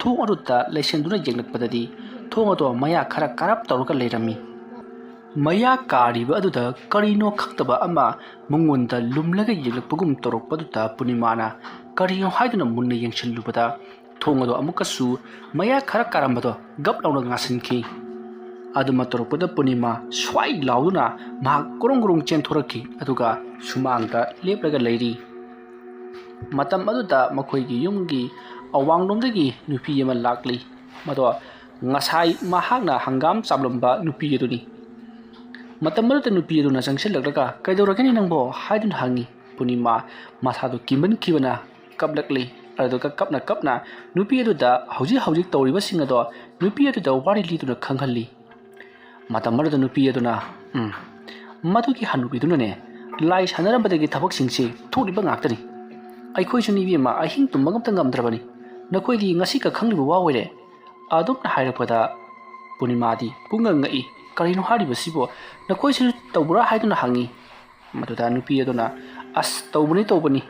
ꯊꯣꯡ ꯑꯗꯨꯗ ꯂꯩꯁꯤꯟꯗꯨꯅ ꯌꯦꯡꯂꯛꯄꯗꯗꯤ ꯊꯣꯡ ꯑꯗꯣ ꯃꯌꯥ ꯈꯔ ꯀꯥꯔꯞ ꯇꯧꯔꯒ ꯂꯩꯔꯝꯃꯤ꯫ ꯃꯌꯥ ꯀꯥꯔꯤꯕ ꯑꯗꯨꯗ ꯀꯔꯤꯅꯣ ꯈꯪꯗꯕ ꯑꯃ ꯃꯉꯣꯟꯗ ꯂꯨꯝꯂꯒ ꯌꯦꯡꯂꯛꯄꯒꯨꯝ ꯇꯧꯔꯛꯄꯗꯨꯗ ꯄꯨꯔꯅꯤꯃꯥꯅ ꯀꯔꯤꯅꯣ ꯍꯥꯏꯗꯨꯅ ꯃꯨꯟꯅ ꯌꯦꯡꯁꯤꯜꯂꯨꯕꯗ ꯊꯣꯡ ꯑꯗꯣ ꯑꯃꯨꯛꯀꯁꯨ ꯃꯌꯥ ꯈꯔ ꯀꯥꯔꯝꯕꯗꯣ ꯒꯞ ꯂꯥꯎꯅ ꯉꯥꯁꯤꯟꯈꯤ꯫ ꯑꯗꯨꯃ ꯇꯧꯔꯛꯄꯗ ꯄꯨꯔꯅꯤꯃꯥ ꯁ꯭ꯋꯥꯏ ꯂꯥꯎꯗꯨꯅ ꯃꯍꯥꯛ ꯀ꯭ꯔꯣꯡ ꯀ꯭ꯔꯣꯡ ꯆꯦꯟꯊꯣꯔꯛꯈꯤ, ꯑꯗꯨꯒ ꯁꯨꯃꯥꯡꯗ ꯂꯦꯞꯂꯒ ꯂꯩꯔꯤ꯫ ꯃꯇꯝ ꯑꯗꯨꯗ ꯃꯈꯣꯏꯒꯤ ꯌꯨꯝꯒꯤ ꯑꯋꯥꯡꯂꯣꯝꯗꯒꯤ ꯅꯨꯄꯤ ꯑꯃ ꯂꯥꯛꯂꯤ꯫ ꯃꯗꯣ ꯉꯁꯥꯏ ꯃꯍꯥꯛꯅ ꯍꯪꯒꯥꯝ ꯆꯥꯝꯂꯝꯕ ꯅꯨꯄꯤ ꯑꯗꯨꯅꯤ꯫ ꯃꯇꯝ ꯑꯗꯨꯗ ꯅꯨꯄꯤ ꯑꯗꯨꯅ ꯆꯪꯁꯤꯜꯂꯛꯂꯒ, "ꯀꯩꯗꯧꯔꯒꯦꯅꯦ ꯅꯪꯕꯣ?" ꯍꯥꯏꯗꯨꯅ ꯍꯪꯉꯤ꯫ ꯄꯨꯔꯅꯤꯃꯥ ꯃꯁꯥꯗꯨ ꯀꯤꯃꯟꯈꯤꯕꯅ ꯀꯞꯂꯛꯂꯤ꯫ ꯑꯗꯨꯒ ꯀꯞꯅ ꯀꯞꯅ ꯅꯨꯄꯤ ꯑꯗꯨꯗ ꯍꯧꯖꯤꯛ ꯍꯧꯖꯤꯛ ꯇꯧꯔꯤꯕꯁꯤꯡ ꯑꯗꯣ ꯅꯨꯄꯤ ꯑꯗꯨꯗ ꯋꯥꯔꯤ ꯂꯤꯗꯨꯅ ꯈꯪꯍꯜꯂꯤ꯫ ꯃꯇꯝ ꯑꯗꯨꯗ ꯅꯨꯄꯤ ꯑꯗꯨꯅ, "ꯎꯝ, ꯃꯗꯨꯒꯤ ꯍꯅꯨꯕꯤꯗꯨꯅꯅꯦ, ꯂꯥꯏ ꯁꯥꯟꯅꯔꯝꯕꯗꯒꯤ ꯊꯕꯛꯁꯤꯡꯁꯤ ꯊꯣꯛꯂꯤꯕ ꯉꯥꯛꯇꯅꯤ꯫ ꯑꯩꯈꯣꯏꯁꯨ ꯏꯕꯦꯝꯃ ꯑꯍꯤꯡ ꯇꯨꯝꯕ ꯑꯃꯇ ꯉꯝꯗ꯭ꯔꯕꯅꯤ꯫ ꯅꯈꯣꯏꯗꯤ ꯉꯁꯤ ꯈꯛ ꯈꯪꯂꯤꯕ ꯋꯥ ꯑꯣꯏꯔꯦ?" ꯑꯗꯨꯝꯅ ꯍꯥꯏꯔꯛꯄꯗ ꯄꯨꯔꯅꯤꯃꯥꯗꯤ ꯄꯨꯡꯉꯛ ꯉꯛꯏ꯫ "ꯀꯔꯤꯅꯣ ꯍꯥꯏꯔꯤꯕꯁꯤꯕꯣ? ꯅꯈꯣꯏꯁꯨ ꯇꯧꯕ꯭ꯔꯥ?" ꯍꯥꯏꯗꯨꯅ ꯍꯪꯉꯤ꯫ ꯃꯗꯨꯗ ꯅꯨꯄꯤ ꯑꯗꯨꯅ, "ꯑꯁ, ꯇꯧꯕꯅꯤ, ꯇꯧꯕꯅꯤ,"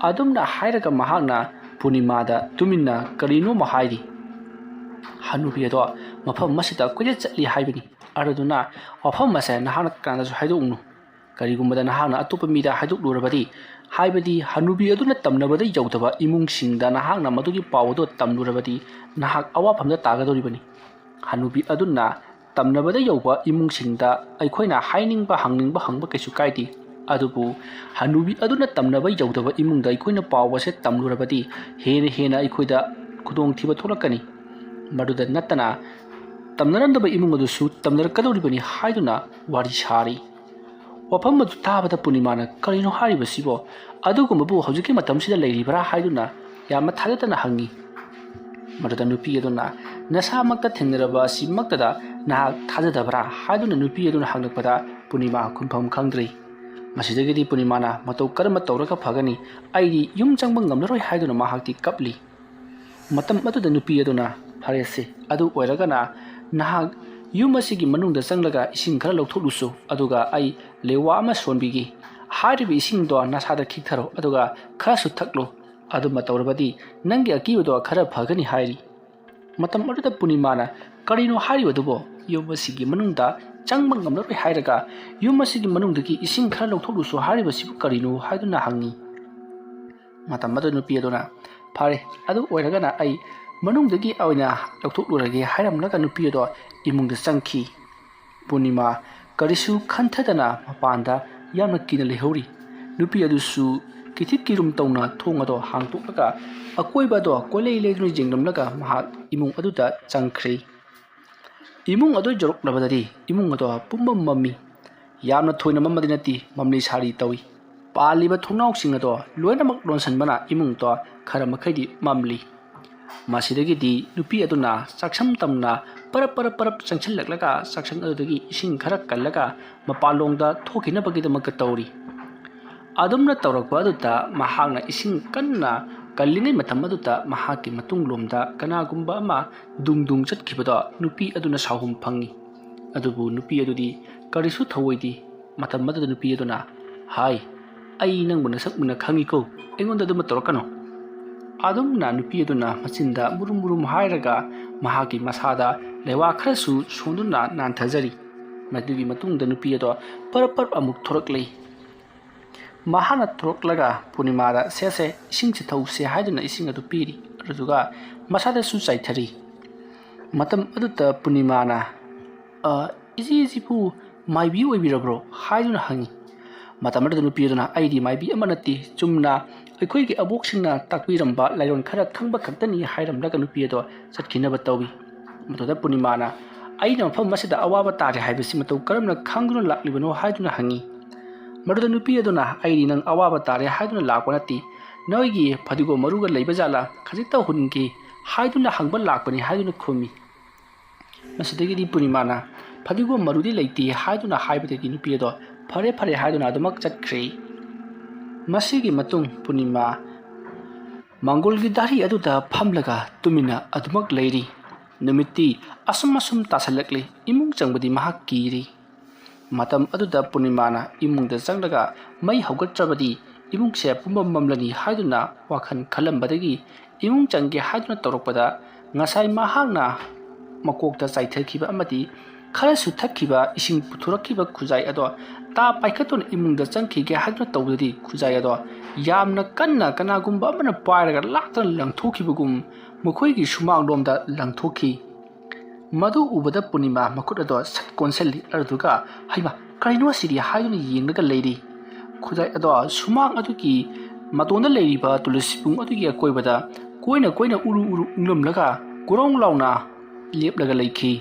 ꯑꯗꯨꯝꯅ ꯍꯥꯏꯔꯒ ꯃꯍꯥꯛꯅ ꯄꯨꯔꯅꯤꯃꯥꯗ ꯇꯨꯃꯤꯟꯅ ꯀꯔꯤꯅꯣꯃ ꯍꯥꯏꯔꯤ꯫ ꯍꯅꯨꯕꯤ ꯑꯗꯣ ꯃꯐꯝ ꯑꯁꯤꯗ ꯀꯣꯏꯆꯠ ꯆꯠꯂꯤ ꯍꯥꯏꯕꯅꯤ꯫ ꯑꯗꯨꯗꯨꯅ ꯋꯥꯐꯝ ꯑꯁꯦ ꯅꯍꯥꯛꯅ ꯀꯅꯥꯗꯁꯨ ꯍꯥꯏꯗꯣꯛꯎꯅꯨ꯫ ꯀꯔꯤꯒꯨꯝꯕꯗ ꯅꯍꯥꯛꯅ ꯑꯇꯣꯞꯄ ꯃꯤꯗ ꯍꯥꯏꯗꯣꯛꯂꯨꯔꯕꯗꯤ, ꯍꯥꯏꯕꯗꯤ ꯍꯅꯨꯕꯤ ꯑꯗꯨꯅ ꯇꯝꯅꯕꯗ ꯌꯧꯗꯕ ꯏꯃꯨꯡꯁꯤꯡꯗ ꯅꯍꯥꯛꯅ ꯃꯗꯨꯒꯤ ꯄꯥꯎ ꯑꯗꯨ ꯇꯝꯂꯨꯔꯕꯗꯤ, ꯅꯍꯥꯛ ꯑꯋꯥꯐꯝꯗ ꯇꯥꯒꯗꯧꯔꯤꯕꯅꯤ꯫ ꯍꯅꯨꯕꯤ ꯑꯗꯨꯅ ꯇꯝꯅꯕꯗ ꯌꯧꯕ ꯏꯃꯨꯡꯁꯤꯡꯗ ꯑꯩꯈꯣꯏꯅ ꯍꯥꯏꯅꯤꯡꯕ, ꯍꯪꯅꯤꯡꯕ ꯍꯪꯕ ꯀꯩꯁꯨ ꯀꯥꯏꯗꯦ꯫ ꯑꯗꯨꯕꯨ ꯍꯅꯨꯕꯤ ꯑꯗꯨꯅ ꯇꯝꯅꯕ ꯌꯧꯗꯕ ꯏꯃꯨꯡꯗ ꯑꯩꯈꯣꯏꯅ ꯄꯥꯎ ꯑꯁꯦ ꯇꯝꯂꯨꯔꯕꯗꯤ, ꯍꯦꯟꯅ ꯍꯦꯟꯅ ꯑꯩꯈꯣꯏꯗ ꯈꯨꯗꯣꯡꯊꯤꯕ ꯊꯣꯛꯂꯛꯀꯅꯤ꯫ ꯃꯗꯨꯗ ꯅꯠꯇꯅ, ꯇꯝꯅꯔꯝꯗꯕ ꯏꯃꯨꯡ ꯑꯗꯨꯁꯨ ꯇꯝꯅꯔꯛꯀꯗꯧꯔꯤꯕꯅꯤ ꯍꯥꯏꯗꯨꯅ ꯋꯥꯔꯤ ꯁꯥꯔꯤ꯫ ꯋꯥꯐꯝ ꯑꯗꯨ ꯇꯥꯕꯗ ꯄꯨꯔꯅꯤꯃꯥꯅ, "ꯀꯔꯤꯅꯣ ꯍꯥꯏꯔꯤꯕꯁꯤꯕꯣ? ꯑꯗꯨꯒꯨꯝꯕꯕꯨ ꯍꯧꯖꯤꯛꯀꯤ ꯃꯇꯝꯁꯤꯗ ꯂꯩꯔꯤꯕ꯭ꯔꯥ?" ꯍꯥꯏꯗꯨꯅ ꯌꯥꯝꯅ ꯊꯥꯖꯗꯅ ꯍꯪꯉꯤ꯫ ꯃꯗꯨꯗ ꯅꯨꯄꯤ ꯑꯗꯨꯅ, "ꯅꯁꯥꯃꯛꯇ ꯊꯦꯡꯅꯔꯕ ꯑꯁꯤꯃꯛꯇꯗ "ꯅꯍꯥꯛ ꯊꯥꯖꯗꯕ꯭ꯔꯥ?" ꯍꯥꯏꯗꯨꯅ ꯅꯨꯄꯤ ꯑꯗꯨꯅ ꯍꯪꯂꯛꯄꯗ ꯄꯨꯔꯅꯤꯃꯥ ꯈꯨꯝꯐꯝ ꯈꯪꯗ꯭ꯔꯤ꯫ ꯃꯁꯤꯗꯒꯤꯗꯤ ꯄꯨꯔꯅꯤꯃꯥꯅ "ꯃꯇꯧ ꯀꯔꯝꯅ ꯇꯧꯔꯒ ꯐꯒꯅꯤ? ꯑꯩꯗꯤ ꯌꯨꯝ ꯆꯪꯕ ꯉꯝꯂꯔꯣꯏ" ꯍꯥꯏꯗꯨꯅ ꯃꯍꯥꯛꯇꯤ ꯀꯞꯂꯤ꯫ ꯃꯇꯝ ꯑꯗꯨꯗ ꯅꯨꯄꯤ ꯑꯗꯨꯅ, "ꯐꯔꯦꯁꯦ, ꯑꯗꯨ ꯑꯣꯏꯔꯒꯅ ꯅꯍꯥꯛ ꯌꯨꯝ ꯑꯁꯤꯒꯤ ꯃꯅꯨꯡꯗ ꯆꯪꯂꯒ ꯏꯁꯤꯡ ꯈꯔ ꯂꯧꯊꯣꯛꯂꯨꯁꯨ, ꯑꯗꯨꯒ ꯑꯩ ꯂꯦꯋꯥ ꯑꯃ ꯁꯣꯟꯕꯤꯒꯦ꯫ ꯍꯥꯏꯔꯤꯕ ꯏꯁꯤꯡꯗꯣ ꯅꯁꯥꯗ ꯈꯤꯛꯊꯔꯣ, ꯑꯗꯨꯒ ꯈꯔꯁꯨ ꯊꯛꯂꯣ꯫ ꯑꯗꯨꯃ ꯇꯧꯔꯕꯗꯤ ꯅꯪꯒꯤ ꯑꯀꯤꯕꯗꯣ ꯈꯔ ꯐꯒꯅꯤ" ꯍꯥꯏꯔꯤ꯫ ꯃꯇꯝ ꯑꯗꯨꯗ ꯄꯨꯔꯅꯤꯃꯥꯅ, "ꯀꯔꯤꯅꯣ ꯍꯥꯏꯔꯤꯕꯗꯨꯕꯣ? ꯌꯨꯝ ꯑꯁꯤꯒꯤ ꯃꯅꯨꯡꯗ ꯆꯪꯕ ꯉꯝꯂꯔꯣꯏ ꯍꯥꯏꯔꯒ ꯌꯨꯝ ꯑꯁꯤꯒꯤ ꯃꯅꯨꯡꯗꯒꯤ ꯏꯁꯤꯡ ꯈꯔ ꯂꯧꯊꯣꯛꯂꯨꯁꯨ ꯍꯥꯏꯔꯤꯕꯁꯤꯕꯨ ꯀꯔꯤꯅꯣ?" ꯍꯥꯏꯗꯨꯅ ꯍꯪꯉꯤ꯫ ꯃꯇꯝ ꯑꯗꯨꯗ ꯅꯨꯄꯤ ꯑꯗꯨꯅ, "ꯐꯔꯦ, ꯑꯗꯨ ꯑꯣꯏꯔꯒꯅ ꯑꯩ ꯃꯅꯨꯡꯗꯒꯤ ꯑꯣꯏꯅ ꯂꯧꯊꯣꯛꯂꯨꯔꯒꯦ" ꯍꯥꯏꯔꯝꯂꯒ ꯅꯨꯄꯤ ꯑꯗꯣ ꯏꯃꯨꯡꯗ ꯆꯪꯈꯤ꯫ ꯄꯨꯔꯅꯤꯃꯥ ꯀꯔꯤꯁꯨ ꯈꯟꯊꯗꯅ ꯃꯄꯥꯟꯗ ꯌꯥꯝꯅ ꯀꯤꯅ ꯂꯩꯍꯧꯔꯤ꯫ ꯅꯨꯄꯤ ꯑꯗꯨꯁꯨ ꯀꯤꯊꯤꯛ ꯀꯤꯔꯨꯝ ꯇꯧꯅ ꯊꯣꯡ ꯑꯗꯣ ꯍꯥꯡꯗꯣꯛꯂꯒ ꯑꯀꯣꯏꯕ ꯑꯗꯣ ꯀꯣꯏꯂꯩ ꯂꯩꯗꯨꯅ ꯌꯦꯡꯂꯝꯂꯒ ꯃꯍꯥꯛ ꯏꯃꯨꯡ ꯑꯗꯨꯗ ꯆꯪꯈ꯭ꯔꯦ꯫ ꯏꯃꯨꯡ ꯑꯗꯨ ꯌꯧꯔꯛꯂꯕꯗꯗꯤ ꯏꯃꯨꯡ ꯑꯗꯣ ꯄꯨꯝꯃꯝ ꯃꯝꯃꯤ꯫ ꯌꯥꯝꯅ ꯊꯣꯏꯅ ꯃꯝꯕꯗꯤ ꯅꯠꯇꯦ, ꯃꯝꯂꯤ ꯁꯥꯔꯤ ꯇꯧꯏ꯫ ꯄꯥꯜꯂꯤꯕ ꯊꯣꯡꯅꯥꯎꯁꯤꯡ ꯑꯗꯣ ꯂꯣꯏꯅꯃꯛ ꯂꯣꯟꯁꯤꯟꯕꯅ ꯏꯃꯨꯡꯗꯣ ꯈꯔ ꯃꯈꯩꯗꯤ ꯃꯝꯂꯤ꯫ ꯃꯁꯤꯗꯒꯤꯗꯤ ꯅꯨꯄꯤ ꯑꯗꯨꯅ ꯆꯥꯛꯁꯪ ꯇꯝꯅ ꯄꯔꯞ ꯄꯔꯞ ꯄꯔꯞ ꯆꯪꯁꯤꯜꯂꯛꯂꯒ ꯆꯥꯛꯁꯪ ꯑꯗꯨꯗꯒꯤ ꯏꯁꯤꯡ ꯈꯔ ꯀꯜꯂꯒ ꯃꯄꯥꯟꯂꯣꯝꯗ ꯊꯣꯛꯈꯤꯅꯕꯒꯤꯗꯃꯛꯇ ꯇꯧꯔꯤ꯫ ꯑꯗꯨꯝꯅ ꯇꯧꯔꯛꯄ ꯑꯗꯨꯗ ꯃꯍꯥꯛꯅ ꯏꯁꯤꯡ ꯀꯟꯅ ꯀꯜꯂꯤꯉꯩ ꯃꯇꯝ ꯑꯗꯨꯗ ꯃꯍꯥꯛꯀꯤ ꯃꯇꯨꯡꯂꯣꯝꯗ ꯀꯅꯥꯒꯨꯝꯕ ꯑꯃ ꯗꯨꯡ ꯗꯨꯡ ꯆꯠꯈꯤꯕꯗꯣ ꯅꯨꯄꯤ ꯑꯗꯨꯅ ꯁꯥꯎꯍꯨꯝ ꯐꯪꯉꯤ꯫ ꯑꯗꯨꯕꯨ ꯅꯨꯄꯤ ꯑꯗꯨꯗꯤ ꯀꯔꯤꯁꯨ ꯊꯧꯑꯣꯏꯗꯦ꯫ ꯃꯇꯝ ꯑꯗꯨꯗ ꯅꯨꯄꯤ ꯑꯗꯨꯅ, "ꯍꯥꯏ, ꯑꯩ ꯅꯪꯕꯨ ꯅꯁꯛ ꯃꯨꯟꯅ ꯈꯪꯉꯤꯀꯣ, ꯑꯩꯉꯣꯟꯗ ꯑꯗꯨꯃ ꯇꯧꯔꯛꯀꯅꯨ"꯫ ꯑꯗꯨꯝꯅ ꯅꯨꯄꯤ ꯑꯗꯨꯅ ꯃꯆꯤꯟꯗ ꯃꯨꯔꯨꯝ ꯃꯨꯔꯨꯝ ꯍꯥꯏꯔꯒ ꯃꯍꯥꯛꯀꯤ ꯃꯁꯥꯗ ꯂꯩꯋꯥ ꯈꯔꯁꯨ ꯁꯣꯟꯗꯨꯅ ꯅꯥꯟꯊꯖꯔꯤ꯫ ꯃꯗꯨꯒꯤ ꯃꯇꯨꯡꯗ ꯅꯨꯄꯤ ꯑꯗꯣ ꯄꯔꯞ ꯄꯔꯞ ꯑꯃꯨꯛ ꯊꯣꯔꯛꯂꯤ꯫ ꯃꯍꯥꯛꯅ ꯊꯣꯔꯛꯂꯒ ꯄꯨꯔꯅꯤꯃꯥꯗ, "ꯁꯦ, ꯁꯦ, ꯏꯁꯤꯡꯁꯦ ꯊꯧꯁꯦ" ꯍꯥꯏꯗꯨꯅ ꯏꯁꯤꯡ ꯑꯗꯨ ꯄꯤꯔꯤ꯫ ꯑꯗꯨꯗꯨꯒ ꯃꯁꯥꯗꯁꯨ ꯆꯥꯏꯊꯔꯤ꯫ ꯃꯇꯝ ꯑꯗꯨꯗ ꯄꯨꯔꯅꯤꯃꯥꯅ, "ꯑ, ꯏꯆꯦꯁꯤꯕꯨ ꯃꯥꯏꯕꯤ ꯑꯣꯏꯕꯤꯔꯕ꯭ꯔꯣ?" ꯍꯥꯏꯗꯨꯅ ꯍꯪꯉꯤ꯫ ꯃꯇꯝ ꯑꯗꯨꯗ ꯅꯨꯄꯤ ꯑꯗꯨꯅ, "ꯑꯩꯗꯤ ꯃꯥꯏꯕꯤ ꯑꯃ ꯅꯠꯇꯦ, ꯆꯨꯝꯅ ꯑꯩꯈꯣꯏꯒꯤ ꯑꯕꯣꯛꯁꯤꯡꯅ ꯇꯥꯛꯄꯤꯔꯝꯕ ꯂꯥꯏꯂꯣꯟ ꯈꯔ ꯈꯪꯕ ꯈꯛꯇꯅꯤ" ꯍꯥꯏꯔꯝꯂꯒ ꯅꯨꯄꯤ ꯑꯗꯣ ꯆꯠꯈꯤꯅꯕ ꯇꯧꯏ꯫ ꯃꯗꯨꯗ ꯄꯨꯔꯅꯤꯃꯥꯅ, "ꯑꯩꯅ ꯃꯐꯝ ꯑꯁꯤꯗ ꯑꯋꯥꯕ ꯇꯥꯔꯦ ꯍꯥꯏꯕꯁꯤ ꯃꯇꯧ ꯀꯔꯝꯅ ꯈꯪꯗꯨꯅ ꯂꯥꯛꯂꯤꯕꯅꯣ?" ꯍꯥꯏꯗꯨꯅ ꯍꯪꯉꯤ꯫ ꯃꯗꯨꯗ ꯅꯨꯄꯤ ꯑꯗꯨꯅ, "ꯑꯩꯗꯤ ꯅꯪ ꯑꯋꯥꯕ ꯇꯥꯔꯦ ꯍꯥꯏꯗꯨꯅ ꯂꯥꯛꯄ ꯅꯠꯇꯦ, ꯅꯣꯏꯒꯤ ꯐꯗꯤꯒꯣꯝ ꯃꯔꯨꯒ ꯂꯩꯕ ꯖꯥꯠꯂꯥ ꯈꯖꯤꯛꯇ ꯍꯨꯟꯒꯦ ꯍꯥꯏꯗꯨꯅ ꯍꯪꯕ ꯂꯥꯛꯄꯅꯤ" ꯍꯥꯏꯗꯨꯅ ꯈꯨꯝꯃꯤ꯫ ꯃꯁꯤꯗꯒꯤꯗꯤ ꯄꯨꯔꯅꯤꯃꯥꯅ "ꯐꯗꯤꯒꯣꯝ ꯃꯔꯨꯗꯤ ꯂꯩꯇꯦ" ꯍꯥꯏꯗꯨꯅ ꯍꯥꯏꯕꯗꯒꯤ ꯅꯨꯄꯤ ꯑꯗꯣ "ꯐꯔꯦ ꯐꯔꯦ" ꯍꯥꯏꯗꯨꯅ ꯑꯗꯨꯃꯛ ꯆꯠꯈ꯭ꯔꯦ꯫ ꯃꯁꯤꯒꯤ ꯃꯇꯨꯡ ꯄꯨꯔꯅꯤꯃꯥ ꯃꯪꯒꯣꯜꯒꯤ ꯗꯥꯔꯤ ꯑꯗꯨꯗ ꯐꯝꯂꯒ ꯇꯨꯃꯤꯟꯅ ꯑꯗꯨꯃꯛ ꯂꯩꯔꯤ꯫ ꯅꯨꯃꯤꯠꯇꯤ ꯑꯁꯨꯝ ꯑꯁꯨꯝ ꯇꯥꯁꯜꯂꯛꯂꯤ꯫ ꯏꯃꯨꯡ ꯆꯪꯕꯗꯤ ꯃꯍꯥꯛ ꯀꯤꯔꯤ꯫ ꯃꯇꯝ ꯑꯗꯨꯗ ꯄꯨꯔꯅꯤꯃꯥꯅ ꯏꯃꯨꯡꯗ ꯆꯪꯂꯒ ꯃꯩ ꯍꯧꯒꯠꯇ꯭ꯔꯕꯗꯤ ꯏꯃꯨꯡꯁꯦ ꯄꯨꯝꯃꯝ ꯃꯝꯂꯅꯤ ꯍꯥꯏꯗꯨꯅ ꯋꯥꯈꯜ ꯈꯜꯂꯝꯕꯗꯒꯤ ꯏꯃꯨꯡ ꯆꯪꯒꯦ ꯍꯥꯏꯗꯨꯅ ꯇꯧꯔꯛꯄꯗ, ꯉꯁꯥꯏ ꯃꯍꯥꯛꯅ ꯃꯀꯣꯛꯇ ꯆꯥꯏꯊꯈꯤꯕ ꯑꯃꯗꯤ ꯈꯔꯁꯨ ꯊꯛꯈꯤꯕ ꯏꯁꯤꯡ ꯄꯨꯊꯣꯔꯛꯈꯤꯕ ꯈꯨꯖꯥꯏ ꯑꯗꯣ ꯇꯥ ꯄꯥꯏꯈꯠꯇꯨꯅ ꯏꯃꯨꯡꯗ ꯆꯪꯈꯤꯒꯦ ꯍꯥꯏꯗꯨꯅ ꯇꯧꯕꯗꯗꯤ, ꯈꯨꯖꯥꯏ ꯑꯗꯣ ꯌꯥꯝꯅ ꯀꯟꯅ ꯀꯅꯥꯒꯨꯝꯕ ꯑꯃꯅ ꯄꯥꯏꯔꯒ ꯂꯥꯛꯇꯅ ꯂꯪꯊꯣꯛꯈꯤꯕꯒꯨꯝ ꯃꯈꯣꯏꯒꯤ ꯁꯨꯃꯥꯡꯂꯣꯝꯗ ꯂꯪꯊꯣꯛꯈꯤ꯫ ꯃꯗꯨ ꯎꯕꯗ ꯄꯨꯔꯅꯤꯃꯥ ꯃꯈꯨꯠ ꯑꯗꯣ ꯁꯠ ꯀꯣꯟꯁꯤꯜꯂꯤ꯫ ꯑꯗꯨꯗꯨꯒ "ꯍꯩꯃꯥ, ꯀꯔꯤꯅꯣ ꯑꯁꯤꯗꯤ?" ꯍꯥꯏꯗꯨꯅ ꯌꯦꯡꯂꯒ ꯂꯩꯔꯤ꯫ ꯈꯨꯖꯥꯏ ꯑꯗꯣ ꯁꯨꯃꯥꯡ ꯑꯗꯨꯒꯤ ꯃꯇꯣꯟꯗ ꯂꯩꯔꯤꯕ ꯇꯨꯂꯁꯤꯕꯨꯡ ꯑꯗꯨꯒꯤ ꯑꯀꯣꯏꯕꯗ ꯀꯣꯏꯅ ꯀꯣꯏꯅ ꯎꯔꯨ ꯎꯔꯨ ꯎꯪꯂꯝꯂꯒ ꯒꯣꯔꯣꯡ ꯂꯥꯎꯅ ꯂꯦꯞꯂꯒ ꯂꯩꯈꯤ꯫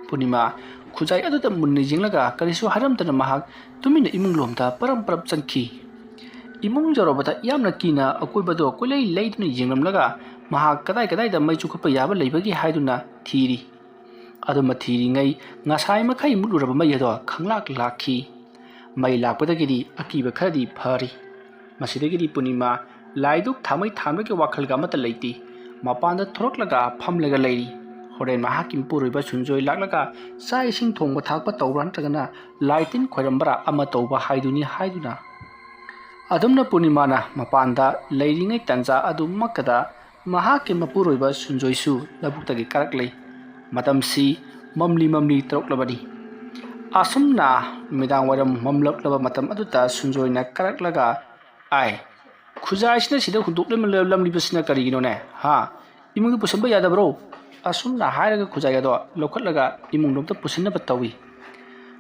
ꯄꯨꯔꯅꯤꯃꯥ ꯈꯨꯖꯥꯏ ꯑꯗꯨꯗ ꯃꯨꯟꯅ ꯌꯦꯡꯂꯒ ꯀꯔꯤꯁꯨ ꯍꯥꯏꯔꯝꯗꯅ ꯃꯍꯥꯛ ꯇꯨꯃꯤꯟꯅ ꯏꯃꯨꯡ ꯂꯣꯝꯗ ꯄꯔꯝ ꯄꯔꯝ ꯆꯪꯈꯤ꯫ ꯏꯃꯨꯡ ꯌꯧꯔꯕꯗ ꯌꯥꯝꯅ ꯀꯤꯅ ꯑꯀꯣꯏꯕꯗꯣ ꯀꯣꯏꯂꯩ ꯂꯩꯗꯨꯅ ꯌꯦꯡꯂꯝꯂꯒ ꯃꯍꯥꯛ ꯀꯗꯥꯏ ꯀꯗꯥꯏꯗ ꯃꯩ ꯆꯨꯈꯠꯄ ꯌꯥꯕ ꯂꯩꯕꯒꯦ ꯍꯥꯏꯗꯨꯅ ꯊꯤꯔꯤ꯫ ꯑꯗꯨꯃ ꯊꯤꯔꯤꯉꯩ ꯉꯁꯥꯏ ꯃꯈꯩ ꯃꯨꯠꯂꯨꯔꯕ ꯃꯩ ꯑꯗꯣ ꯈꯪꯂꯥꯛ ꯂꯥꯛꯈꯤ꯫ ꯃꯩ ꯂꯥꯛꯄꯗꯒꯤꯗꯤ ꯑꯀꯤꯕ ꯈꯔꯗꯤ ꯐꯔꯤ꯫ ꯃꯁꯤꯗꯒꯤꯗꯤ ꯄꯨꯔꯅꯤꯃꯥ ꯂꯥꯏꯗꯨꯛ ꯊꯥꯃꯩ ꯊꯥꯟꯕꯒꯤ ꯋꯥꯈꯜꯒ ꯑꯃꯠꯇ ꯂꯩꯇꯦ꯫ ꯃꯄꯥꯟꯗ ꯊꯣꯔꯛꯂꯒ ꯐꯝꯂꯒ ꯂꯩꯔꯤ꯫ ꯍꯣꯔꯦꯟ ꯃꯍꯥꯛꯀꯤ ꯃꯄꯨꯔꯣꯏꯕ ꯁꯨꯟꯖꯣꯏ ꯂꯥꯛꯂꯒ ꯆꯥꯛ ꯏꯁꯤꯡ ꯊꯣꯡꯕ ꯊꯥꯛꯄ ꯇꯧꯕ꯭ꯔꯥ ꯅꯠꯇ꯭ꯔꯒꯅ ꯂꯥꯏ ꯇꯤꯟ ꯈꯣꯏꯔꯝꯕ꯭ꯔꯥ ꯑꯃ ꯇꯧꯕ ꯍꯥꯏꯗꯨꯅꯤ ꯍꯥꯏꯗꯨꯅ ꯑꯗꯨꯝꯅ ꯄꯨꯔꯅꯤꯃꯥꯅ ꯃꯄꯥꯟꯗ ꯂꯩꯔꯤꯉꯩ ꯇꯟꯖꯥ ꯑꯗꯨꯃꯛꯇꯗ ꯃꯍꯥꯛꯀꯤ ꯃꯄꯨꯔꯣꯏꯕ ꯁꯨꯟꯖꯣꯏꯁꯨ ꯂꯧꯕꯨꯛꯇꯒꯤ ꯀꯥꯔꯛꯂꯦ꯫ ꯃꯇꯝꯁꯤ ꯃꯝꯂꯤ ꯃꯝꯂꯤ ꯇꯧꯔꯛꯂꯕꯅꯤ꯫ ꯑꯁꯨꯝꯅ ꯅꯨꯃꯤꯗꯥꯡ ꯋꯥꯏꯔꯝ ꯃꯝꯂꯛꯂꯕ ꯃꯇꯝ ꯑꯗꯨꯗ ꯁꯨꯟꯖꯣꯏꯅ ꯀꯥꯔꯛꯂꯒ, "ꯑꯥꯏ, ꯈꯨꯖꯥꯏꯁꯤꯅ ꯁꯤꯗ ꯍꯨꯟꯗꯣꯛꯂꯝꯂꯝꯂꯤꯕꯁꯤꯅ ꯀꯔꯤꯒꯤꯅꯣꯅꯦ? ꯍꯥ? ꯏꯃꯨꯡꯗ ꯄꯨꯁꯤꯟꯕ ꯌꯥꯗꯕ꯭ꯔꯣ?" ꯑꯁꯨꯝꯅ ꯍꯥꯏꯔꯒ ꯈꯨꯖꯥꯏ ꯑꯗꯣ ꯂꯧꯈꯠꯂꯒ ꯏꯃꯨꯡꯂꯣꯝꯗ ꯄꯨꯁꯤꯟꯅꯕ ꯇꯧꯏ꯫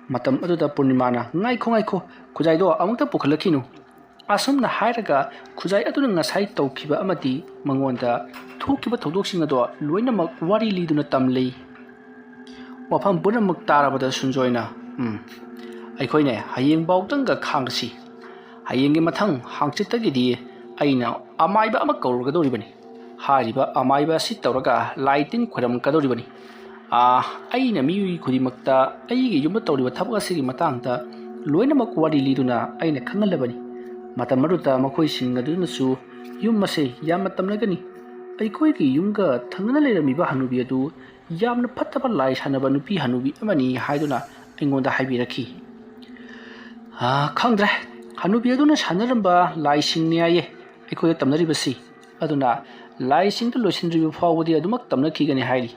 ꯃꯇꯝ ꯑꯗꯨꯗ ꯄꯨꯔꯅꯤꯃꯥꯅ, "ꯉꯥꯏꯈꯣ, ꯉꯥꯏꯈꯣ, ꯈꯨꯖꯥꯏꯗꯣ ꯑꯃꯨꯛꯇ ꯄꯨꯈꯠꯂꯛꯈꯤꯅꯨ"꯫ ꯑꯁꯨꯝꯅ ꯍꯥꯏꯔꯒ ꯈꯨꯖꯥꯏ ꯑꯗꯨꯅ ꯉꯁꯥꯏ ꯇꯧꯈꯤꯕ ꯑꯃꯗꯤ ꯃꯉꯣꯟꯗ ꯊꯣꯛꯈꯤꯕ ꯊꯧꯗꯣꯛꯁꯤꯡ ꯑꯗꯣ ꯂꯣꯏꯅꯃꯛ ꯋꯥꯔꯤ ꯂꯤꯗꯨꯅ ꯇꯝꯂꯤ꯫ ꯋꯥꯐꯝ ꯄꯨꯝꯅꯃꯛ ꯇꯥꯔꯕꯗ ꯁꯨꯟꯖꯣꯏꯅ, "ꯎꯝ, ꯑꯩꯈꯣꯏꯅꯦ ꯍꯌꯦꯡꯐꯥꯎꯗꯪꯒ ꯈꯥꯡꯁꯤ꯫ ꯍꯌꯦꯡꯒꯤ ꯃꯊꯪ ꯍꯥꯡꯆꯤꯠꯇꯒꯤꯗꯤ ꯑꯩꯅ ꯑꯃꯥꯏꯕ ꯑꯃ ꯀꯧꯔꯒꯗꯧꯔꯤꯕꯅꯤ꯫ ꯍꯥꯏꯔꯤꯕ ꯑꯃꯥꯏꯕ ꯑꯁꯤ ꯇꯧꯔꯒ ꯂꯥꯏ ꯇꯤꯟ ꯈꯣꯏꯔꯝꯒꯗꯧꯔꯤꯕꯅꯤ꯫ "ꯑꯥ, ꯑꯩꯅ ꯃꯤꯑꯣꯏ ꯈꯨꯗꯤꯡꯃꯛꯇ ꯑꯩꯒꯤ ꯌꯨꯝꯗ ꯇꯧꯔꯤꯕ ꯊꯕꯛ ꯑꯁꯤꯒꯤ ꯃꯇꯥꯡꯗ ꯂꯣꯏꯅꯃꯛ ꯋꯥꯔꯤ ꯂꯤꯗꯨꯅ ꯑꯩꯅ ꯈꯪꯍꯜꯂꯕꯅꯤ꯫ ꯃꯇꯝ ꯑꯗꯨꯗ ꯃꯈꯣꯏꯁꯤꯡ ꯑꯗꯨꯅꯁꯨ ꯌꯨꯝ ꯑꯁꯦ ꯌꯥꯝꯅ ꯇꯝꯅꯒꯅꯤ꯫ ꯑꯩꯈꯣꯏꯒꯤ ꯌꯨꯝꯒ ꯊꯪꯅꯅ ꯂꯩꯔꯝꯃꯤꯕ ꯍꯅꯨꯕꯤ ꯑꯗꯨ ꯌꯥꯝꯅ ꯐꯠꯇꯕ ꯂꯥꯏ ꯁꯥꯟꯅꯕ ꯅꯨꯄꯤ ꯍꯅꯨꯕꯤ ꯑꯃꯅꯤ" ꯍꯥꯏꯗꯨꯅ ꯑꯩꯉꯣꯟꯗ ꯍꯥꯏꯕꯤꯔꯛꯈꯤ꯫ "ꯑꯥ, ꯈꯪꯗ꯭ꯔꯦ꯫ ꯍꯅꯨꯕꯤ ꯑꯗꯨꯅ ꯁꯥꯟꯅꯔꯝꯕ ꯂꯥꯏꯁꯤꯡꯅꯤ ꯍꯥꯏꯌꯦ ꯑꯩꯈꯣꯏꯗ ꯇꯝꯅꯔꯤꯕꯁꯤ꯫ ꯑꯗꯨꯅ ꯂꯥꯏꯁꯤꯡꯗꯨ ꯂꯣꯏꯁꯤꯟꯗ꯭ꯔꯤꯕ ꯐꯥꯎꯕꯗꯤ ꯑꯗꯨꯃꯛ ꯇꯝꯅꯈꯤꯒꯅꯤ" ꯍꯥꯏꯔꯤ꯫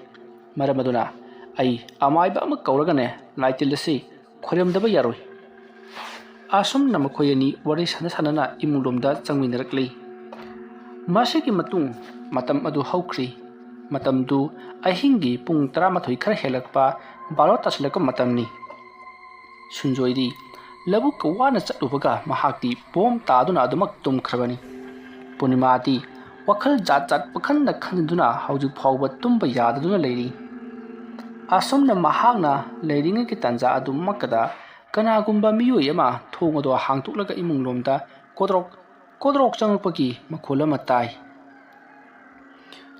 ꯃꯔꯝ ꯑꯗꯨꯅ ꯑꯩ ꯑꯃꯥꯏꯕ ꯑꯃ ꯀꯧꯔꯒꯅꯦ ꯂꯥꯏ ꯇꯤꯜ ꯑꯁꯤ ꯈꯣꯏꯔꯝꯗꯕ ꯌꯥꯔꯣꯏ꯫ ꯑꯁꯨꯝꯅ ꯃꯈꯣꯏ ꯑꯅꯤ ꯋꯥꯔꯤ ꯁꯥꯟꯅ ꯁꯥꯟꯅꯅ ꯏꯃꯨꯡꯂꯣꯝꯗ ꯆꯪꯃꯤꯟꯅꯔꯛꯂꯤ꯫ ꯃꯁꯤꯒꯤ ꯃꯇꯨꯡ ꯃꯇꯝ ꯑꯗꯨ ꯍꯧꯈ꯭ꯔꯤ꯫ ꯃꯇꯝꯗꯨ ꯑꯍꯤꯡꯒꯤ ꯄꯨꯡ ꯇꯔꯥꯃꯥꯊꯣꯏ ꯈꯔ ꯍꯦꯜꯂꯛꯄ, ꯕꯥꯔꯣ ꯇꯥꯁꯤꯜꯂꯛꯄ ꯃꯇꯝꯅꯤ꯫ ꯁꯨꯟꯖꯣꯏꯗꯤ ꯂꯧꯕꯨꯛꯀ ꯋꯥꯅ ꯆꯠꯂꯨꯕꯒ ꯃꯍꯥꯛꯇꯤ ꯄꯣꯝ ꯇꯥꯗꯨꯅ ꯑꯗꯨꯃꯛ ꯇꯨꯝꯈ꯭ꯔꯕꯅꯤ꯫ ꯄꯨꯔꯅꯤꯃꯥꯗꯤ ꯋꯥꯈꯜ ꯖꯥꯠ ꯖꯥꯠ ꯄꯪꯈꯟꯗ ꯈꯟꯗꯨꯅ ꯍꯧꯖꯤꯛ ꯐꯥꯎꯕ ꯇꯨꯝꯕ ꯌꯥꯗꯗꯨꯅ ꯂꯩꯔꯤ꯫ ꯑꯁꯨꯝꯅ ꯃꯍꯥꯛꯅ ꯂꯩꯔꯤꯉꯩꯒꯤ ꯇꯥꯟꯖꯥ ꯑꯗꯨꯃꯛꯀꯗ ꯀꯅꯥꯒꯨꯝꯕ ꯃꯤꯑꯣꯏ ꯑꯃ ꯊꯣꯡ ꯑꯗꯨ ꯍꯥꯡꯗꯣꯛꯂꯒ ꯏꯃꯨꯡꯂꯣꯝꯗ ꯀꯣꯗ꯭ꯔꯣꯛ ꯀꯣꯗ꯭ꯔꯣꯛ ꯆꯪꯂꯛꯄꯒꯤ ꯃꯈꯣꯜ ꯑꯃ ꯇꯥꯏ꯫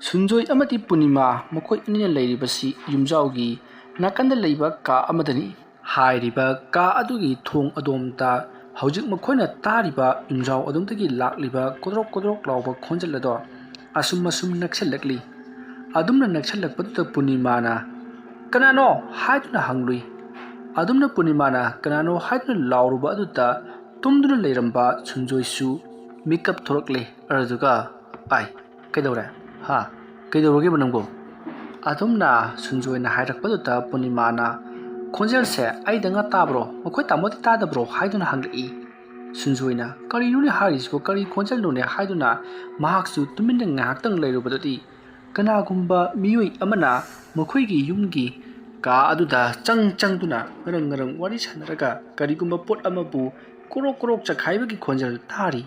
ꯁꯨꯟꯖꯣꯏ ꯑꯃꯗꯤ ꯄꯨꯔꯅꯤꯃꯥ ꯃꯈꯣꯏ ꯑꯅꯤꯅ ꯂꯩꯔꯤꯕꯁꯤ ꯌꯨꯝꯖꯥꯎꯒꯤ ꯅꯥꯀꯟꯗ ꯂꯩꯕ ꯀꯥ ꯑꯃꯗꯅꯤ꯫ ꯍꯥꯏꯔꯤꯕ ꯀꯥ ꯑꯗꯨꯒꯤ ꯊꯣꯡ ꯑꯗꯣꯝꯗ ꯍꯧꯖꯤꯛ ꯃꯈꯣꯏꯅ ꯇꯥꯔꯤꯕ ꯌꯨꯝꯖꯥꯎ ꯑꯗꯣꯝꯗꯒꯤ ꯂꯥꯛꯂꯤꯕ ꯀꯣꯗ꯭ꯔꯣꯛ ꯀꯣꯗ꯭ꯔꯣꯛ ꯂꯥꯎꯕ ꯈꯣꯟꯖꯦꯜ ꯑꯗꯣ ꯑꯁꯨꯝ ꯑꯁꯨꯝ ꯅꯛꯁꯜꯂꯛꯂꯤ꯫ ꯑꯗꯨꯝꯅ ꯅꯛꯁꯜꯂꯛꯄꯗꯨꯗ ꯄꯨꯔꯅꯤꯃꯥꯅ "ꯀꯅꯥꯅꯣ?" ꯍꯥꯏꯗꯨꯅ ꯍꯪꯂꯨꯏ꯫ ꯑꯗꯨꯝꯅ ꯄꯨꯔꯅꯤꯃꯥꯅ "ꯀꯅꯥꯅꯣ?" ꯍꯥꯏꯗꯨꯅ ꯂꯥꯎꯔꯨꯕ ꯑꯗꯨꯗ ꯇꯨꯝꯗꯨꯅ ꯂꯩꯔꯝꯕ ꯁꯨꯟꯖꯣꯏꯁꯨ ꯃꯤꯀꯞ ꯊꯣꯔꯛꯂꯦ꯫ ꯑꯗꯨꯗꯨꯒ, "ꯑꯥꯏ, ꯀꯩꯗꯧꯔꯦ? ꯍꯥ? ꯀꯩꯗꯧꯔꯒꯦꯕ ꯅꯪꯕꯨ?" ꯑꯗꯨꯝꯅ ꯁꯨꯟꯖꯣꯏꯅ ꯍꯥꯏꯔꯛꯄꯗꯨꯗ ꯄꯨꯔꯅꯤꯃꯥꯅ, "ꯈꯣꯟꯖꯦꯜꯁꯦ ꯑꯩꯗꯪꯅ ꯇꯥꯕ꯭ꯔꯣ? ꯃꯈꯣꯏ ꯇꯥꯃꯣꯗꯤ ꯇꯥꯗꯕ꯭ꯔꯣ?" ꯍꯥꯏꯗꯨꯅ ꯍꯪꯂꯛꯏ꯫ ꯁꯨꯟꯖꯣꯏꯅ, "ꯀꯔꯤꯅꯣꯅꯦ ꯍꯥꯏꯔꯤꯁꯤꯕꯣ? ꯀꯔꯤ ꯈꯣꯟꯖꯦꯜꯅꯣꯅꯦ?" ꯍꯥꯏꯗꯨꯅ ꯃꯍꯥꯛꯁꯨ ꯇꯨꯃꯤꯟꯅ ꯉꯥꯏꯍꯥꯛꯇꯪ ꯂꯩꯔꯨꯕꯗꯗꯤ ꯀꯅꯥꯒꯨꯝꯕ ꯃꯤꯑꯣꯏ ꯑꯃꯅ ꯃꯈꯣꯏꯒꯤ ꯌꯨꯝꯒꯤ ꯀꯥ ꯑꯗꯨꯗ ꯆꯪ ꯆꯪꯗꯨꯅ ꯉꯔꯪ ꯉꯔꯪ ꯋꯥꯔꯤ ꯁꯥꯟꯅꯔꯒ ꯀꯔꯤꯒꯨꯝꯕ ꯄꯣꯠ ꯑꯃꯕꯨ ꯀꯣꯔꯣꯛ ꯀꯣꯔꯣꯛ ꯆꯈꯥꯏꯕꯒꯤ ꯈꯣꯟꯖꯦꯜ ꯇꯥꯔꯤ꯫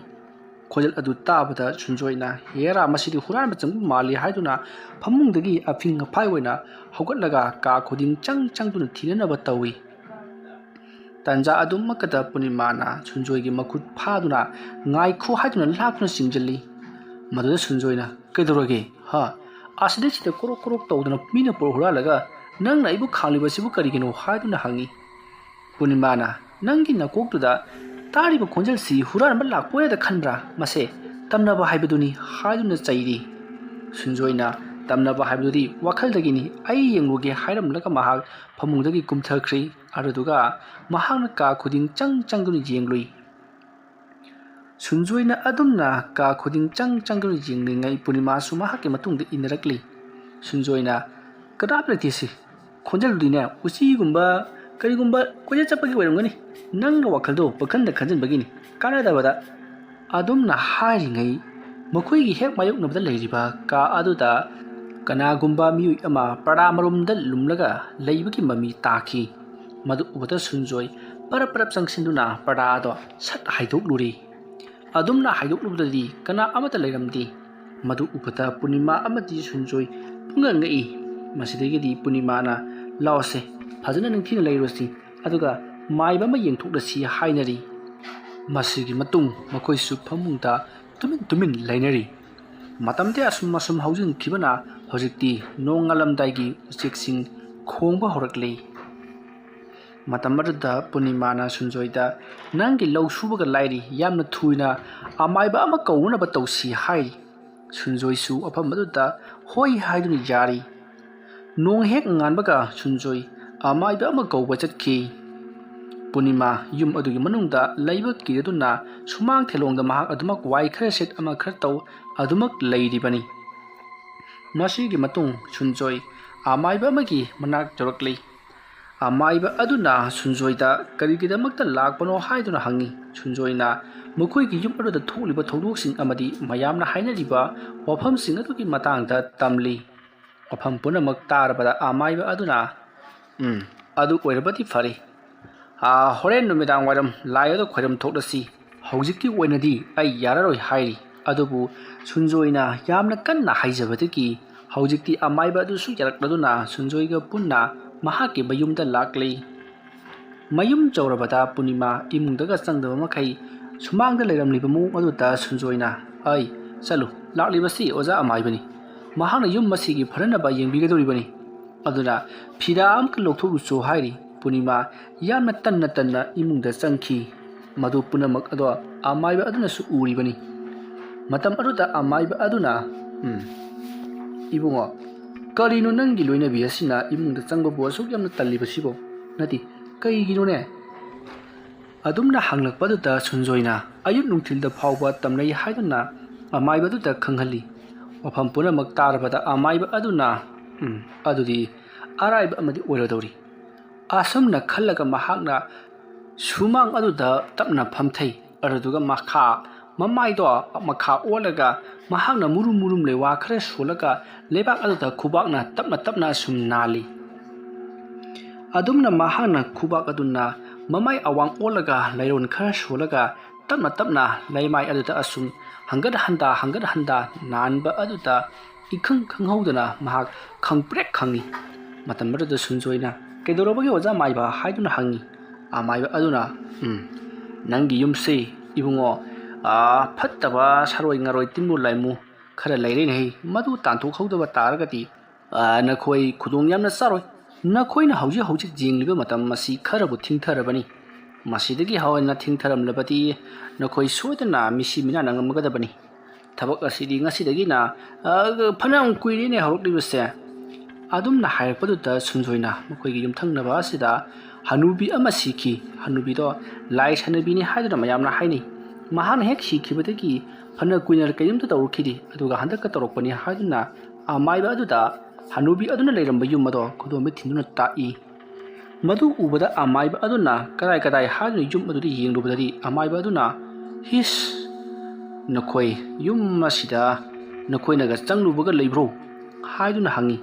ꯈꯣꯟꯖꯦꯜ ꯑꯗꯨ ꯇꯥꯕꯗ ꯁꯨꯟꯖꯣꯏꯅ, "ꯍꯦꯔꯥ, ꯃꯁꯤꯗꯤ ꯍꯨꯔꯥꯟꯕ ꯆꯪꯕ ꯃꯥꯜꯂꯤ" ꯍꯥꯏꯗꯨꯅ ꯐꯃꯨꯡꯗꯒꯤ ꯑꯐꯤꯡ ꯑꯐꯥꯏ ꯑꯣꯏꯅ ꯍꯧꯒꯠꯂꯒ ꯀꯥ ꯈꯨꯗꯤꯡ ꯆꯪ ꯆꯪꯗꯨꯅ ꯊꯤꯅꯅꯕ ꯇꯧꯏ꯫ ꯇꯥꯟꯖꯥ ꯑꯗꯨꯃꯛꯀꯗ ꯄꯨꯔꯅꯤꯃꯥꯅ ꯁꯨꯟꯖꯣꯏꯒꯤ ꯃꯈꯨꯠ ꯐꯥꯗꯨꯅ, "ꯉꯥꯏꯈꯣ" ꯍꯥꯏꯗꯨꯅ ꯂꯥꯛꯇꯨꯅ ꯆꯤꯡꯁꯤꯜꯂꯤ꯫ ꯃꯗꯨꯗ ꯁꯨꯟꯖꯣꯏꯅ, "ꯀꯩꯗꯧꯔꯒꯦ? ꯍꯥ? ꯑꯁꯤꯗꯩꯁꯤꯗ ꯀꯣꯔꯣꯛ ꯀꯣꯔꯣꯛ ꯇꯧꯗꯅ ꯃꯤꯅ ꯄꯣꯠ ꯍꯨꯔꯥꯜꯂꯒ "ꯅꯪꯅ ꯑꯩꯕꯨ ꯈꯥꯡꯂꯤꯕꯁꯤꯕꯨ ꯀꯔꯤꯒꯤꯅꯣ?" ꯍꯥꯏꯗꯨꯅ ꯍꯪꯉꯤ꯫ ꯄꯨꯔꯅꯤꯃꯥꯅ, "ꯅꯪꯒꯤ ꯅꯀꯣꯛꯇꯨꯗ ꯇꯥꯔꯤꯕ ꯈꯣꯟꯖꯦꯜꯁꯤ ꯍꯨꯔꯥꯟꯕ ꯂꯥꯛꯄ ꯑꯣꯏꯅꯗ ꯈꯟꯕ꯭ꯔꯥ? ꯃꯁꯦ ꯇꯝꯅꯕ ꯍꯥꯏꯕꯗꯨꯅꯤ" ꯍꯥꯏꯗꯨꯅ ꯆꯩꯔꯤ꯫ ꯁꯨꯟꯖꯣꯏꯅ, "ꯇꯝꯅꯕ ꯍꯥꯏꯕꯗꯨꯗꯤ ꯋꯥꯈꯜꯗꯒꯤꯅꯤ, ꯑꯩ ꯌꯦꯡꯂꯨꯒꯦ" ꯍꯥꯏꯔꯝꯂꯒ ꯃꯍꯥꯛ ꯐꯃꯨꯡꯗꯒꯤ ꯀꯨꯝꯊꯈ꯭ꯔꯤ꯫ ꯑꯗꯨꯗꯨꯒ ꯃꯍꯥꯛꯅ ꯀꯥ ꯈꯨꯗꯤꯡ ꯆꯪ ꯆꯪꯗꯨꯅ ꯌꯦꯡꯂꯨꯏ꯫ ꯁꯨꯟꯖꯣꯏꯅ ꯑꯗꯨꯝꯅ ꯀꯥ ꯈꯨꯗꯤꯡ ꯆꯪ ꯆꯪꯗꯨꯅ ꯌꯦꯡꯂꯤꯉꯩ ꯄꯨꯔꯅꯤꯃꯥꯁꯨ ꯃꯍꯥꯛꯀꯤ ꯃꯇꯨꯡꯗ ꯏꯟꯅꯔꯛꯂꯤ꯫ ꯁꯨꯟꯖꯣꯏꯅ, "ꯀꯅꯥꯝ ꯂꯩꯇꯦ ꯁꯤ꯫ ꯈꯣꯟꯖꯦꯜꯗꯨꯗꯤꯅꯦ, ꯎꯆꯤꯒꯨꯝꯕ ꯀꯔꯤꯒꯨꯝꯕ ꯀꯣꯏꯆꯠ ꯆꯠꯄꯒꯤ ꯑꯣꯏꯔꯝꯒꯅꯤ꯫ ꯅꯪꯅ ꯋꯥꯈꯜꯗꯣ ꯄꯪꯈꯟꯗ ꯈꯟꯖꯤꯟꯕꯒꯤꯅꯤ꯫ ꯀꯥꯟꯅꯗꯕꯗ"꯫ ꯑꯗꯨꯝꯅ ꯍꯥꯏꯔꯤꯉꯩ ꯃꯈꯣꯏꯒꯤ ꯍꯦꯛ ꯃꯥꯌꯣꯛꯅꯕꯗ ꯂꯩꯔꯤꯕ ꯀꯥ ꯑꯗꯨꯗ ꯀꯅꯥꯒꯨꯝꯕ ꯃꯤꯑꯣꯏ ꯑꯃ ꯄꯔꯗꯥ ꯃꯔꯨꯝꯗ ꯂꯨꯝꯂꯒ ꯂꯩꯕꯒꯤ ꯃꯃꯤ ꯇꯥꯈꯤ꯫ ꯃꯗꯨ ꯎꯕꯗ ꯁꯨꯟꯖꯣꯏ ꯄꯔꯞ ꯄꯔꯞ ꯆꯪꯁꯤꯟꯗꯨꯅ ꯄꯔꯗꯥ ꯑꯗꯣ ꯁꯠ ꯍꯥꯏꯗꯣꯛꯂꯨꯔꯦ꯫ ꯑꯗꯨꯝꯅ ꯍꯥꯏꯗꯣꯛꯂꯨꯕꯗꯗꯤ ꯀꯅꯥ ꯑꯃꯠꯇ ꯂꯩꯔꯝꯗꯦ꯫ ꯃꯗꯨ ꯎꯕꯗ ꯄꯨꯔꯅꯤꯃꯥ ꯑꯃꯗꯤ ꯁꯨꯟꯖꯣꯏ ꯄꯨꯡꯉꯛ ꯉꯛꯏ꯫ ꯃꯁꯤꯗꯒꯤꯗꯤ ꯄꯨꯔꯅꯤꯃꯥꯅ, "ꯂꯥꯎꯁꯦ, ꯐꯖꯅ ꯅꯤꯡꯊꯤꯅ ꯂꯩꯔꯨꯁꯤ, ꯑꯗꯨꯒ ꯃꯥꯏꯕ ꯑꯃ ꯌꯦꯡꯊꯣꯛꯂꯁꯤ" ꯍꯥꯏꯅꯔꯤ꯫ ꯃꯁꯤꯒꯤ ꯃꯇꯨꯡ ꯃꯈꯣꯏꯁꯨ ꯐꯃꯨꯡꯗ ꯇꯨꯃꯤꯟ ꯇꯨꯃꯤꯟ ꯂꯩꯅꯔꯤ꯫ ꯃꯇꯝꯗꯤ ꯑꯁꯨꯝ ꯑꯁꯨꯝ ꯍꯧꯖꯤꯟꯈꯤꯕꯅ ꯍꯧꯖꯤꯛꯇꯤ ꯅꯣꯡꯉꯥꯜꯂꯝꯗꯥꯏꯒꯤ ꯎꯆꯦꯛꯁꯤꯡ ꯈꯣꯡꯕ ꯍꯧꯔꯛꯂꯤ꯫ ꯃꯇꯝ ꯑꯗꯨꯗ ꯄꯨꯔꯅꯤꯃꯥꯅ ꯁꯨꯟꯖꯣꯏꯗ, "ꯅꯪꯒꯤ ꯂꯧ ꯁꯨꯕꯒ ꯂꯥꯏꯔꯤ, ꯌꯥꯝꯅ ꯊꯨꯅ ꯑꯃꯥꯏꯕ ꯑꯃ ꯀꯧꯅꯅꯕ ꯇꯧꯁꯤ" ꯍꯥꯏꯔꯤ꯫ ꯁꯨꯟꯖꯣꯏꯁꯨ ꯃꯐꯝ ꯑꯗꯨꯗ ꯍꯣꯏ ꯍꯥꯏꯗꯨꯅ ꯌꯥꯔꯤ꯫ ꯅꯣꯡ ꯍꯦꯛ ꯉꯥꯟꯕꯒ ꯁꯨꯟꯖꯣꯏ ꯑꯃꯥꯏꯕ ꯑꯃ ꯀꯧꯕ ꯆꯠꯈꯤ꯫ ꯄꯨꯔꯅꯤꯃꯥ ꯌꯨꯝ ꯑꯗꯨꯒꯤ ꯃꯅꯨꯡꯗ ꯂꯩꯕ ꯀꯤꯔꯗꯨꯅ ꯁꯨꯃꯥꯡ ꯊꯦꯂꯣꯡꯗ ꯃꯍꯥꯛ ꯑꯗꯨꯃꯛ ꯋꯥꯏ ꯈꯔ ꯁꯤꯠ ꯑꯃ ꯈꯔ ꯇꯧ ꯑꯗꯨꯃꯛ ꯂꯩꯔꯤꯕꯅꯤ꯫ ꯃꯁꯤꯒꯤ ꯃꯇꯨꯡ ꯁꯨꯟꯖꯣꯏ ꯑꯃꯥꯏꯕ ꯑꯃꯒꯤ ꯃꯅꯥꯛ ꯌꯧꯔꯛꯂꯤ꯫ ꯑꯃꯥꯏꯕ ꯑꯗꯨꯅ ꯁꯨꯟꯖꯣꯏꯗ ꯀꯔꯤꯒꯤꯗꯃꯛꯇ ꯂꯥꯛꯄꯅꯣ ꯍꯥꯏꯗꯨꯅ ꯍꯪꯉꯤ꯫ ꯁꯨꯟꯖꯣꯏꯅ ꯃꯈꯣꯏꯒꯤ ꯌꯨꯝ ꯑꯗꯨꯗ ꯊꯣꯛꯂꯤꯕ ꯊꯧꯗꯣꯛꯁꯤꯡ ꯑꯃꯗꯤ ꯃꯌꯥꯝꯅ ꯍꯥꯏꯅꯔꯤꯕ ꯋꯥꯐꯝꯁꯤꯡ ꯑꯗꯨꯒꯤ ꯃꯇꯥꯡꯗ ꯇꯝꯂꯤ꯫ ꯋꯥꯐꯝ ꯄꯨꯝꯅꯃꯛ ꯇꯥꯔꯕꯗ ꯑꯃꯥꯏꯕ ꯑꯗꯨꯅ, "ꯎꯝ, ꯑꯗꯨ ꯑꯣꯏꯔꯕꯗꯤ ꯐꯔꯦ꯫ ꯑꯥ, ꯍꯣꯔꯦꯟ ꯅꯨꯃꯤꯗꯥꯡ ꯋꯥꯏꯔꯝ ꯂꯥꯏ ꯑꯗꯨ ꯈꯣꯏꯔꯝ ꯊꯣꯛꯂꯁꯤ꯫ ꯍꯧꯖꯤꯛꯀꯤ ꯑꯣꯏꯅꯗꯤ ꯑꯩ ꯌꯥꯔꯔꯣꯏ" ꯍꯥꯏꯔꯤ꯫ ꯑꯗꯨꯕꯨ ꯁꯨꯟꯖꯣꯏꯅ ꯌꯥꯝꯅ ꯀꯟꯅ ꯍꯥꯏꯖꯕꯗꯒꯤ ꯍꯧꯖꯤꯛꯇꯤ ꯑꯃꯥꯏꯕ ꯑꯗꯨꯁꯨ ꯌꯥꯔꯛꯂꯗꯨꯅ ꯁꯨꯟꯖꯣꯏꯒ ꯄꯨꯟꯅ ꯃꯍꯥꯛꯀꯤ ꯃꯌꯨꯝꯗ ꯂꯥꯛꯂꯤ꯫ ꯃꯌꯨꯝ ꯌꯧꯔꯕꯗ ꯄꯨꯔꯅꯤꯃꯥ ꯏꯃꯨꯡꯗꯒ ꯆꯪꯗꯕ ꯃꯈꯩ ꯁꯨꯃꯥꯡꯗ ꯂꯩꯔꯝꯂꯤꯕ ꯃꯑꯣꯡ ꯑꯗꯨꯗ ꯁꯨꯟꯖꯣꯏꯅ, "ꯑꯩ ꯆꯠꯂꯨ, ꯂꯥꯛꯂꯤꯕꯁꯤ ꯑꯣꯖꯥ ꯑꯃꯥꯏꯕꯅꯤ꯫ ꯃꯍꯥꯛꯅ ꯌꯨꯝ ꯑꯁꯤꯒꯤ ꯐꯅꯅꯕ ꯌꯦꯡꯕꯤꯒꯗꯧꯔꯤꯕꯅꯤ꯫ ꯑꯗꯨꯅ ꯐꯤꯗꯥ ꯑꯃꯈꯛ ꯂꯧꯊꯣꯛꯂꯨꯆꯣ ꯍꯥꯏꯔꯤ꯫ ꯄꯨꯔꯅꯤꯃꯥ ꯌꯥꯝꯅ ꯇꯟꯅ ꯇꯟꯅ ꯏꯃꯨꯡꯗ ꯆꯪꯈꯤ꯫ ꯃꯗꯨ ꯄꯨꯝꯅꯃꯛ ꯑꯗꯣ ꯑꯃꯥꯏꯕ ꯑꯗꯨꯅꯁꯨ ꯎꯔꯤꯕꯅꯤ꯫ ꯃꯇꯝ ꯑꯗꯨꯗ ꯑꯃꯥꯏꯕ ꯑꯗꯨꯅ, "ꯎꯝ, ꯏꯕꯨꯡꯉꯣ, ꯀꯔꯤꯅꯣ ꯅꯪꯒꯤ ꯂꯣꯏꯅꯕꯤ ꯑꯁꯤꯅ ꯏꯃꯨꯡꯗ ꯆꯪꯕꯕꯨ ꯑꯁꯨꯛ ꯌꯥꯝꯅ ꯇꯜꯂꯤꯕꯁꯤꯕꯣ? ꯅꯠꯇꯦ, ꯀꯩꯒꯤꯅꯣꯅꯦ?" ꯑꯗꯨꯝꯅ ꯍꯪꯂꯛꯄꯗꯨꯗ ꯁꯨꯟꯖꯣꯏꯅ ꯑꯌꯨꯛ ꯅꯨꯡꯊꯤꯜꯗ ꯐꯥꯎꯕ ꯇꯝꯅꯩ ꯍꯥꯏꯗꯨꯅ ꯑꯃꯥꯏꯕꯗꯨꯗ ꯈꯪꯍꯜꯂꯤ꯫ ꯋꯥꯐꯝ ꯄꯨꯝꯅꯃꯛ ꯇꯥꯔꯕꯗ ꯑꯃꯥꯏꯕ ꯑꯗꯨꯅ, "ꯎꯝ, ꯑꯗꯨꯗꯤ ꯑꯔꯥꯏꯕ ꯑꯃꯗꯤ ꯑꯣꯏꯔꯗꯧꯔꯤ"꯫ ꯑꯁꯨꯝꯅ ꯈꯜꯂꯒ ꯃꯍꯥꯛꯅ ꯁꯨꯃꯥꯡ ꯑꯗꯨꯗ ꯇꯞꯅ ꯐꯝꯊꯩ꯫ ꯑꯗꯨꯗꯨꯒ ꯃꯈꯥ, ꯃꯃꯥꯏꯗꯣ ꯃꯈꯥ ꯑꯣꯜꯂꯒ ꯃꯍꯥꯛꯅ ꯃꯨꯔꯨꯝ ꯃꯨꯔꯨꯝ ꯂꯩꯋꯥ ꯈꯔ ꯁꯣꯜꯂꯒ ꯂꯩꯕꯥꯛ ꯑꯗꯨꯗ ꯈꯨꯕꯥꯛꯅ ꯇꯞꯅ ꯇꯞꯅ ꯑꯁꯨꯝ ꯅꯥꯜꯂꯤ꯫ ꯑꯗꯨꯝꯅ ꯃꯍꯥꯛꯅ ꯈꯨꯕꯥꯛ ꯑꯗꯨꯅ ꯃꯃꯥꯏ ꯑꯋꯥꯡ ꯑꯣꯜꯂꯒ ꯂꯩꯔꯣꯟ ꯈꯔ ꯁꯣꯜꯂꯒ ꯇꯞꯅ ꯇꯞꯅ ꯂꯩꯃꯥꯏ ꯑꯗꯨꯗ ꯑꯁꯨꯝ ꯍꯪꯒꯠ ꯍꯟꯗ ꯍꯪꯒꯠ ꯍꯟꯗ ꯅꯥꯟꯕ ꯑꯗꯨꯗ ꯏꯈꯪ ꯈꯪꯍꯧꯗꯅ ꯃꯍꯥꯛ ꯈꯪꯄ꯭ꯔꯦꯛ ꯈꯪꯏ꯫ ꯃꯇꯝ ꯑꯗꯨꯗ ꯁꯨꯟꯖꯣꯏꯅ, "ꯀꯩꯗꯧꯔꯕꯒꯦ ꯑꯣꯖꯥ ꯃꯥꯏꯕ?" ꯍꯥꯏꯗꯨꯅ ꯍꯪꯏ꯫ ꯑꯃꯥꯏꯕ ꯑꯗꯨꯅ, "ꯎꯝ, ꯅꯪꯒꯤ ꯌꯨꯝꯁꯤ ꯏꯕꯨꯡꯉꯣ, ꯑꯥ, ꯐꯠꯇꯕ ꯁꯥꯔꯣꯏ ꯉꯥꯔꯣꯏ ꯇꯤꯟꯕꯨ ꯂꯥꯏꯃꯨ ꯈꯔ ꯂꯩꯔꯦꯅꯦꯍꯦ, ꯃꯗꯨ ꯇꯥꯟꯊꯣꯛꯍꯧꯗꯕ ꯇꯥꯔꯒꯗꯤ, ꯑꯥ, ꯅꯈꯣꯏ ꯈꯨꯗꯣꯡ ꯌꯥꯝꯅ ꯆꯥꯔꯣꯏ꯫ ꯅꯈꯣꯏꯅ ꯍꯧꯖꯤꯛ ꯍꯧꯖꯤꯛ ꯌꯦꯡꯂꯤꯕ ꯃꯇꯝ ꯑꯁꯤ ꯈꯔꯕꯨ ꯊꯤꯡꯊꯔꯕꯅꯤ꯫ ꯃꯁꯤꯗꯒꯤ ꯍꯦꯟꯅ ꯊꯤꯡꯊꯔꯝꯂꯕꯗꯤ ꯅꯈꯣꯏ ꯁꯣꯏꯗꯅ ꯃꯤꯁꯤ ꯃꯤꯅꯥꯅ ꯉꯝꯒꯗꯕꯅꯤ꯫ ꯊꯕꯛ ꯑꯁꯤꯗꯤ ꯉꯁꯤꯗꯒꯤꯅ, ꯑ, ꯐꯅꯌꯥꯝ ꯀꯨꯏꯔꯦꯅꯦ ꯍꯧꯔꯛꯂꯤꯕꯁꯦ"꯫ ꯑꯗꯨꯝꯅ ꯍꯥꯏꯔꯛꯄꯗꯨꯗ ꯁꯨꯟꯖꯣꯏꯅ ꯃꯈꯣꯏꯒꯤ ꯌꯨꯝꯊꯪꯅꯕ ꯑꯁꯤꯗ ꯍꯅꯨꯕꯤ ꯑꯃ ꯁꯤꯈꯤ꯫ ꯍꯅꯨꯕꯤꯗꯣ ꯂꯥꯏ ꯁꯥꯟꯅꯕꯤꯅꯤ ꯍꯥꯏꯗꯨꯅ ꯃꯌꯥꯝꯅ ꯍꯥꯏꯅꯩ꯫ ꯃꯍꯥꯛꯅ ꯍꯦꯛ ꯁꯤꯈꯤꯕꯗꯒꯤ ꯐꯅ ꯀꯨꯏꯅ ꯀꯔꯤꯝꯇ ꯇꯧꯔꯛꯈꯤꯗꯦ, ꯑꯗꯨꯒ ꯍꯟꯗꯛꯀ ꯇꯧꯔꯛꯄꯅꯤ ꯍꯥꯏꯗꯨꯅ ꯑꯃꯥꯏꯕ ꯑꯗꯨꯗ ꯍꯅꯨꯕꯤ ꯑꯗꯨꯅ ꯂꯩꯔꯝꯕ ꯌꯨꯝ ꯑꯗꯣ ꯈꯨꯗꯣꯝꯕꯤ ꯊꯤꯟꯗꯨꯅ ꯇꯥꯛꯏ꯫ ꯃꯗꯨ ꯎꯕꯗ ꯑꯃꯥꯏꯕ ꯑꯗꯨꯅ ꯀꯗꯥꯏ ꯀꯗꯥꯏ ꯍꯥꯏꯗꯨꯅ ꯌꯨꯝ ꯑꯗꯨꯗ ꯌꯦꯡꯂꯨꯕꯗꯗꯤ ꯑꯃꯥꯏꯕ ꯑꯗꯨꯅ, "ꯍꯤꯁ, ꯅꯈꯣꯏ ꯌꯨꯝ ꯑꯁꯤꯗ ꯅꯈꯣꯏꯅꯒ ꯆꯪꯂꯨꯕꯒ ꯂꯩꯕ꯭ꯔꯣ?" ꯍꯥꯏꯗꯨꯅ ꯍꯪꯉꯤ꯫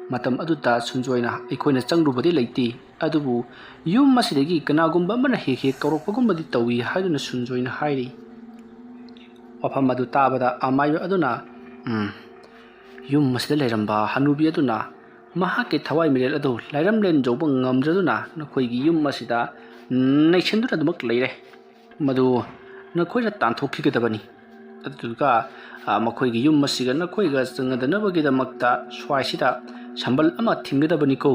ꯃꯇꯝ ꯑꯗꯨꯗ ꯁꯨꯟꯖꯣꯏꯅ, "ꯑꯩꯈꯣꯏꯅ ꯆꯪꯂꯨꯕꯗꯤ ꯂꯩꯇꯦ, ꯑꯗꯨꯕꯨ ꯌꯨꯝ ꯑꯁꯤꯗꯒꯤ ꯀꯅꯥꯒꯨꯝꯕ ꯑꯃꯅ ꯍꯦꯛ ꯍꯦꯛ ꯀꯧꯔꯛꯄꯒꯨꯝꯕꯗꯤ ꯇꯧꯏ" ꯍꯥꯏꯗꯨꯅ ꯁꯨꯟꯖꯣꯏꯅ ꯍꯥꯏꯔꯤ꯫ ꯋꯥꯐꯝ ꯑꯗꯨ ꯇꯥꯕꯗ ꯑꯃꯥꯏꯕ ꯑꯗꯨꯅ, "ꯎꯝ, ꯌꯨꯝ ꯑꯁꯤꯗ ꯂꯩꯔꯝꯕ ꯍꯅꯨꯕꯤ ꯑꯗꯨꯅ ꯃꯍꯥꯛꯀꯤ ꯊꯋꯥꯏ ꯃꯤꯔꯦꯜ ꯑꯗꯨ ꯂꯥꯏꯔꯝꯂꯦꯟ ꯌꯧꯕ ꯉꯝꯗ꯭ꯔꯗꯨꯅ ꯅꯈꯣꯏꯒꯤ ꯌꯨꯝ ꯑꯁꯤꯗ ꯅꯩꯁꯤꯟꯗꯨꯅ ꯑꯗꯨꯃꯛ ꯂꯩꯔꯦ꯫ ꯃꯗꯨ ꯅꯈꯣꯏꯅ ꯇꯥꯟꯊꯣꯛꯈꯤꯒꯗꯕꯅꯤ꯫ ꯑꯗꯨꯗꯨꯒ, ꯑ, ꯃꯈꯣꯏꯒꯤ ꯌꯨꯝ ꯑꯁꯤꯒ ꯅꯈꯣꯏꯒ ꯆꯪꯅꯗꯅꯕꯒꯤꯗꯃꯛꯇ ꯁ꯭ꯋꯥꯏꯁꯤꯗ ꯁꯝꯕꯜ ꯑꯃ ꯊꯤꯟꯒꯗꯕꯅꯤꯀꯣ꯫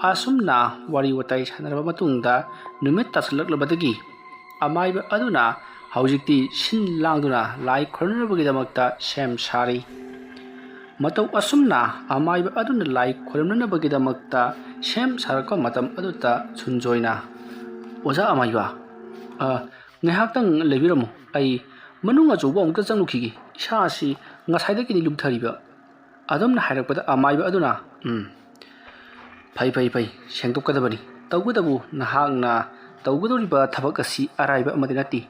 ꯑꯁꯨꯝꯅ ꯋꯥꯔꯤ ꯋꯥꯇꯥꯏ ꯁꯥꯟꯅꯔꯕ ꯃꯇꯨꯡꯗ ꯅꯨꯃꯤꯠ ꯇꯥꯁꯤꯜꯂꯛꯂꯕꯗꯒꯤ ꯑꯃꯥꯏꯕ ꯑꯗꯨꯅ ꯍꯧꯖꯤꯛꯇꯤ ꯁꯤꯟ ꯂꯥꯡꯗꯨꯅ ꯂꯥꯏ ꯈꯨꯔꯨꯝꯅꯕꯒꯤꯗꯃꯛꯇ ꯁꯦꯝ ꯁꯥꯔꯤ꯫ ꯃꯇꯧ ꯑꯁꯨꯝꯅ ꯑꯃꯥꯏꯕ ꯑꯗꯨꯅ ꯂꯥꯏ ꯈꯨꯔꯨꯝꯅꯅꯕꯒꯤꯗꯃꯛꯇ ꯁꯦꯝ ꯁꯥꯔꯛꯄ ꯃꯇꯝ ꯑꯗꯨꯗ ꯁꯨꯟꯖꯣꯏꯅ, "ꯑꯣꯖꯥ ꯑꯃꯥꯏꯕ, ꯑ, ꯉꯥꯏꯍꯥꯛꯇꯪ ꯂꯩꯕꯤꯔꯝꯃꯨ꯫ ꯑꯩ ꯃꯅꯨꯡ ꯑꯆꯧꯕ ꯑꯃꯨꯛꯇ ꯆꯪꯂꯨꯈꯤꯒꯦ꯫ ꯏꯁꯥꯁꯤ ꯉꯁꯥꯏꯗꯒꯤꯅꯤ ꯂꯨꯝꯊꯔꯤꯕ"꯫ ꯑꯗꯨꯝꯅ ꯍꯥꯏꯔꯛꯄꯗ ꯑꯃꯥꯏꯕ ꯑꯗꯨꯅ, "ꯎꯝ, ꯐꯩ, ꯐꯩ, ꯐꯩ, ꯁꯦꯡꯗꯣꯛꯀꯗꯕꯅꯤ꯫ ꯇꯧꯕꯇꯕꯨ ꯅꯍꯥꯛꯅ ꯇꯧꯒꯗꯧꯔꯤꯕ ꯊꯕꯛ ꯑꯁꯤ ꯑꯔꯥꯏꯕ ꯑꯃꯗꯤ ꯅꯠꯇꯦ꯫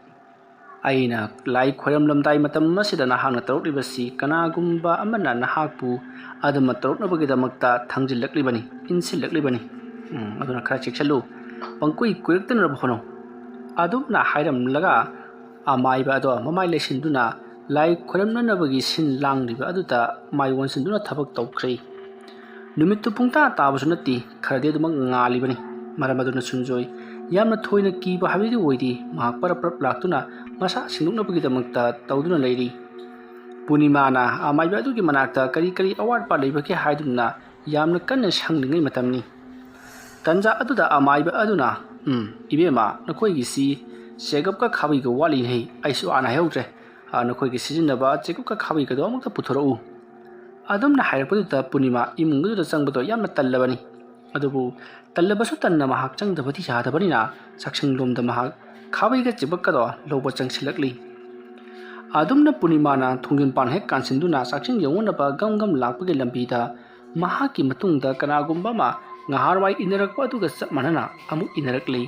ꯑꯩꯅ ꯂꯥꯏ ꯈꯣꯏꯔꯝꯂꯝꯗꯥꯏ ꯃꯇꯝ ꯑꯁꯤꯗ ꯅꯍꯥꯛꯅ ꯇꯧꯔꯛꯂꯤꯕꯁꯤ ꯀꯅꯥꯒꯨꯝꯕ ꯑꯃꯅ ꯅꯍꯥꯛꯄꯨ ꯑꯗꯨꯃ ꯇꯧꯔꯛꯅꯕꯒꯤꯗꯃꯛꯇ ꯊꯥꯡꯖꯤꯜꯂꯛꯂꯤꯕꯅꯤ, ꯏꯟꯁꯤꯜꯂꯛꯂꯤꯕꯅꯤ꯫ ꯎꯝ, ꯑꯗꯨꯅ ꯈꯔ ꯆꯦꯛꯁꯤꯜꯂꯨ꯫ ꯄꯪꯀꯨꯏ ꯀꯨꯏꯔꯛꯇꯅꯕ ꯍꯣꯠꯅꯧ"꯫ ꯑꯗꯨꯝꯅ ꯍꯥꯏꯔꯝꯂꯒ ꯑꯃꯥꯏꯕ ꯑꯗꯣ ꯃꯃꯥꯏ ꯂꯩꯁꯤꯟꯗꯨꯅ ꯂꯥꯏ ꯈꯣꯏꯔꯝꯅꯅꯕꯒꯤ ꯁꯤꯟ ꯂꯥꯡꯂꯤꯕ ꯑꯗꯨꯗ ꯃꯥꯏ ꯑꯣꯟꯁꯤꯟꯗꯨꯅ ꯊꯕꯛ ꯇꯧꯈ꯭ꯔꯦ꯫ ꯅꯨꯃꯤꯠꯇꯨ ꯄꯨꯡꯇꯥ ꯇꯥꯕꯁꯨ ꯅꯠꯇꯦ, ꯈꯔꯗꯤ ꯑꯗꯨꯃꯛ ꯉꯥꯜꯂꯤꯕꯅꯤ꯫ ꯃꯔꯝ ꯑꯗꯨꯅ ꯁꯨꯟꯖꯣꯏ ꯌꯥꯝꯅ ꯊꯣꯏꯅ ꯀꯤꯕ ꯍꯥꯏꯕꯗꯨ ꯑꯣꯏꯗꯦ꯫ ꯃꯍꯥꯛ ꯄꯔꯞ ꯄꯔꯞ ꯂꯥꯛꯇꯨꯅ ꯃꯁꯥ ꯁꯦꯡꯗꯣꯛꯅꯕꯒꯤꯗꯃꯛꯇ ꯇꯧꯗꯨꯅ ꯂꯩꯔꯤ꯫ ꯄꯨꯔꯅꯤꯃꯥꯅ ꯑꯃꯥꯏꯕ ꯑꯗꯨꯒꯤ ꯃꯅꯥꯛꯇ ꯀꯔꯤ ꯀꯔꯤ ꯑꯋꯥꯠ ꯑꯄꯥ ꯂꯩꯕꯒꯦ ꯍꯥꯏꯗꯨꯅ ꯌꯥꯝꯅ ꯀꯟꯅ ꯁꯪꯂꯤꯉꯩ ꯃꯇꯝꯅꯤ꯫ ꯇꯟꯖꯥ ꯑꯗꯨꯗ ꯑꯃꯥꯏꯕ ꯑꯗꯨꯅ, "ꯎꯝ, ꯏꯕꯦꯝꯃ, ꯅꯈꯣꯏꯒꯤꯁꯤ ꯆꯦꯒꯞꯀ ꯈꯥꯕꯩꯒ ꯋꯥꯠꯂꯤꯅꯦ꯫ ꯑꯩꯁꯨ ꯍꯥꯟꯅ ꯍꯥꯏꯍꯧꯗ꯭ꯔꯦ꯫ ꯑ, ꯅꯈꯣꯏꯒꯤ ꯁꯤꯖꯤꯟꯅꯕ ꯆꯦꯒꯞꯀ ꯈꯥꯕꯩꯒꯗꯣ ꯑꯃꯨꯛꯇ ꯄꯨꯊꯣꯔꯛꯎ"꯫ ꯑꯗꯨꯝꯅ ꯍꯥꯏꯔꯛꯄꯗꯨꯗ ꯄꯨꯔꯅꯤꯃꯥ ꯏꯃꯨꯡꯗꯨꯗ ꯆꯪꯕꯗꯣ ꯌꯥꯝꯅ ꯇꯜꯂꯕꯅꯤ꯫ ꯑꯗꯨꯕꯨ ꯇꯜꯂꯕꯁꯨ ꯇꯟꯅ ꯃꯍꯥꯛ ꯆꯪꯗꯕꯗꯤ ꯌꯥꯗꯕꯅꯤꯅ ꯆꯥꯛꯁꯪꯂꯣꯝꯗ ꯃꯍꯥꯛ ꯈꯥꯕꯩꯒ ꯆꯦꯒꯞꯀꯗꯣ ꯂꯧꯕ ꯆꯪꯁꯤꯜꯂꯛꯂꯤ꯫ ꯑꯗꯨꯝꯅ ꯄꯨꯔꯅꯤꯃꯥꯅ ꯊꯣꯡꯖꯤꯟꯄꯥꯟ ꯍꯦꯛ ꯀꯥꯟꯁꯤꯟꯗꯨꯅ ꯆꯥꯛꯁꯪ ꯌꯧꯅꯅꯕ ꯒꯝ ꯒꯝ ꯂꯥꯛꯄꯒꯤ ꯂꯝꯕꯤꯗ ꯃꯍꯥꯛꯀꯤ ꯃꯇꯨꯡꯗ ꯀꯅꯥꯒꯨꯝꯕ ꯑꯃ ꯉꯍꯥꯟꯋꯥꯏ ꯏꯟꯅꯔꯛꯄ ꯑꯗꯨꯒ ꯆꯞ ꯃꯥꯟꯅꯅ ꯑꯃꯨꯛ ꯏꯟꯅꯔꯛꯂꯤ꯫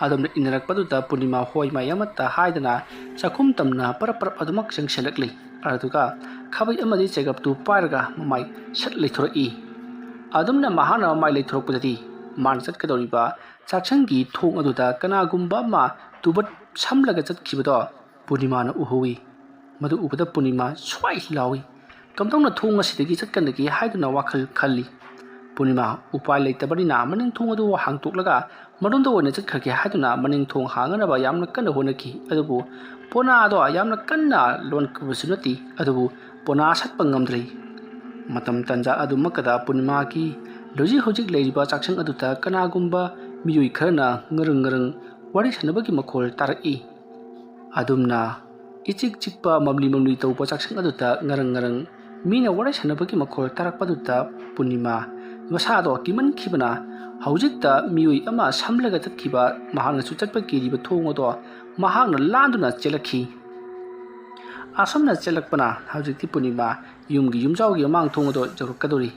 ꯑꯗꯨꯝꯅ ꯏꯟꯅꯔꯛꯄꯗꯨꯗ ꯄꯨꯔꯅꯤꯃꯥ ꯍꯣꯏ ꯃꯥꯏ ꯑꯃꯠꯇ ꯍꯥꯏꯗꯅ ꯆꯥꯛꯈꯨꯝ ꯇꯝꯅ ꯄꯔꯞ ꯄꯔꯞ ꯑꯗꯨꯃꯛ ꯆꯪꯁꯤꯜꯂꯛꯂꯤ꯫ ꯑꯗꯨꯒ ꯈꯥꯕꯩ ꯑꯃꯗꯤ ꯆꯦꯒꯞꯇꯨ ꯄꯥꯏꯔꯒ ꯃꯃꯥꯏ ꯁꯠ ꯂꯩꯊꯣꯔꯛꯏ꯫ ꯑꯗꯨꯝꯅ ꯃꯍꯥꯛꯅ ꯃꯃꯥꯏ ꯂꯩꯊꯣꯔꯛꯄꯗꯗꯤ ꯃꯥꯅ ꯆꯠꯀꯗꯧꯔꯤꯕ ꯆꯥꯛꯁꯪꯒꯤ ꯊꯣꯡ ꯑꯗꯨꯗ ꯀꯅꯥꯒꯨꯝꯕ ꯑꯃ ꯇꯨꯕꯠ ꯁꯝꯂꯒ ꯆꯠꯈꯤꯕꯗꯣ ꯄꯨꯔꯅꯤꯃꯥꯅ ꯎꯍꯧꯏ꯫ ꯃꯗꯨ ꯎꯕꯗ ꯄꯨꯔꯅꯤꯃꯥ ꯁ꯭ꯋꯥꯏ ꯂꯥꯎꯏ꯫ ꯀꯝꯗꯧꯅ ꯊꯣꯡ ꯑꯁꯤꯗꯒꯤ ꯆꯠꯀꯗꯒꯦ ꯍꯥꯏꯗꯨꯅ ꯋꯥꯈꯜ ꯈꯜꯂꯤ꯫ ꯄꯨꯔꯅꯤꯃꯥ ꯎꯄꯥꯏ ꯂꯩꯇꯕꯅꯤꯅ ꯃꯅꯤꯡ ꯊꯣꯡ ꯑꯗꯨ ꯍꯥꯡꯇꯣꯛꯂꯒ ꯃꯔꯣꯝꯗ ꯑꯣꯏꯅ ꯆꯠꯈ꯭ꯔꯒꯦ ꯍꯥꯏꯗꯨꯅ ꯃꯅꯤꯡ ꯊꯣꯡ ꯍꯥꯡꯅꯅꯕ ꯌꯥꯝꯅ ꯀꯟꯅ ꯍꯣꯠꯅꯈꯤ꯫ ꯑꯗꯨꯕꯨ ꯄꯣꯅꯥ ꯑꯗꯣ ꯌꯥꯝꯅ ꯀꯟꯅ ꯂꯣꯟꯈꯤꯕꯁꯨ ꯅꯠꯇꯦ, ꯑꯗꯨꯕꯨ ꯄꯣꯅꯥ ꯁꯠꯄ ꯉꯝꯗ꯭ꯔꯤ꯫ ꯃꯇꯝ ꯇꯥꯟꯖꯥ ꯑꯗꯨꯃꯛꯇꯗ ꯄꯨꯔꯅꯤꯃꯥꯒꯤ ꯍꯧꯖꯤꯛ ꯍꯧꯖꯤꯛ ꯂꯩꯔꯤꯕ ꯆꯥꯛꯁꯪ ꯑꯗꯨꯗ ꯀꯅꯥꯒꯨꯝꯕ ꯃꯤꯑꯣꯏ ꯈꯔꯅ ꯉꯔꯪ ꯉꯔꯪ ꯋꯥꯔꯤ ꯁꯥꯟꯅꯕꯒꯤ ꯃꯈꯣꯜ ꯇꯥꯔꯛꯏ꯫ ꯑꯗꯨꯝꯅ ꯏꯆꯤꯛ ꯆꯤꯛꯄ ꯃꯝꯂꯤ ꯃꯝꯂꯤ ꯇꯧꯕ ꯆꯥꯛꯁꯪ ꯑꯗꯨꯗ ꯉꯔꯪ ꯉꯔꯪ ꯃꯤꯅ ꯋꯥꯔꯤ ꯁꯥꯟꯅꯕꯒꯤ ꯃꯈꯣꯜ ꯇꯥꯔꯛꯄꯗꯨꯗ ꯄꯨꯔꯅꯤꯃꯥ ꯃꯁꯥꯗꯣ ꯀꯤꯃꯟꯈꯤꯕꯅ ꯍꯧꯖꯤꯛꯇ ꯃꯤꯑꯣꯏ ꯑꯃ ꯁꯝꯂꯒ ꯆꯠꯈꯤꯕ ꯃꯍꯥꯛꯅꯁꯨ ꯆꯠꯄ ꯀꯤꯔꯤꯕ ꯊꯣꯡ ꯑꯗꯣ ꯃꯍꯥꯛꯅ ꯂꯥꯟꯗꯨꯅ ꯆꯦꯜꯂꯛꯈꯤ꯫ ꯑꯁꯨꯝꯅ ꯆꯦꯜꯂꯛꯄꯅ ꯍꯧꯖꯤꯛꯇꯤ ꯄꯨꯔꯅꯤꯃꯥ ꯌꯨꯝꯒꯤ ꯌꯨꯝꯖꯥꯎꯒꯤ ꯃꯃꯥꯡ ꯊꯣꯡ ꯑꯗꯣ ꯌꯧꯔꯛꯀꯗꯧꯔꯤ꯫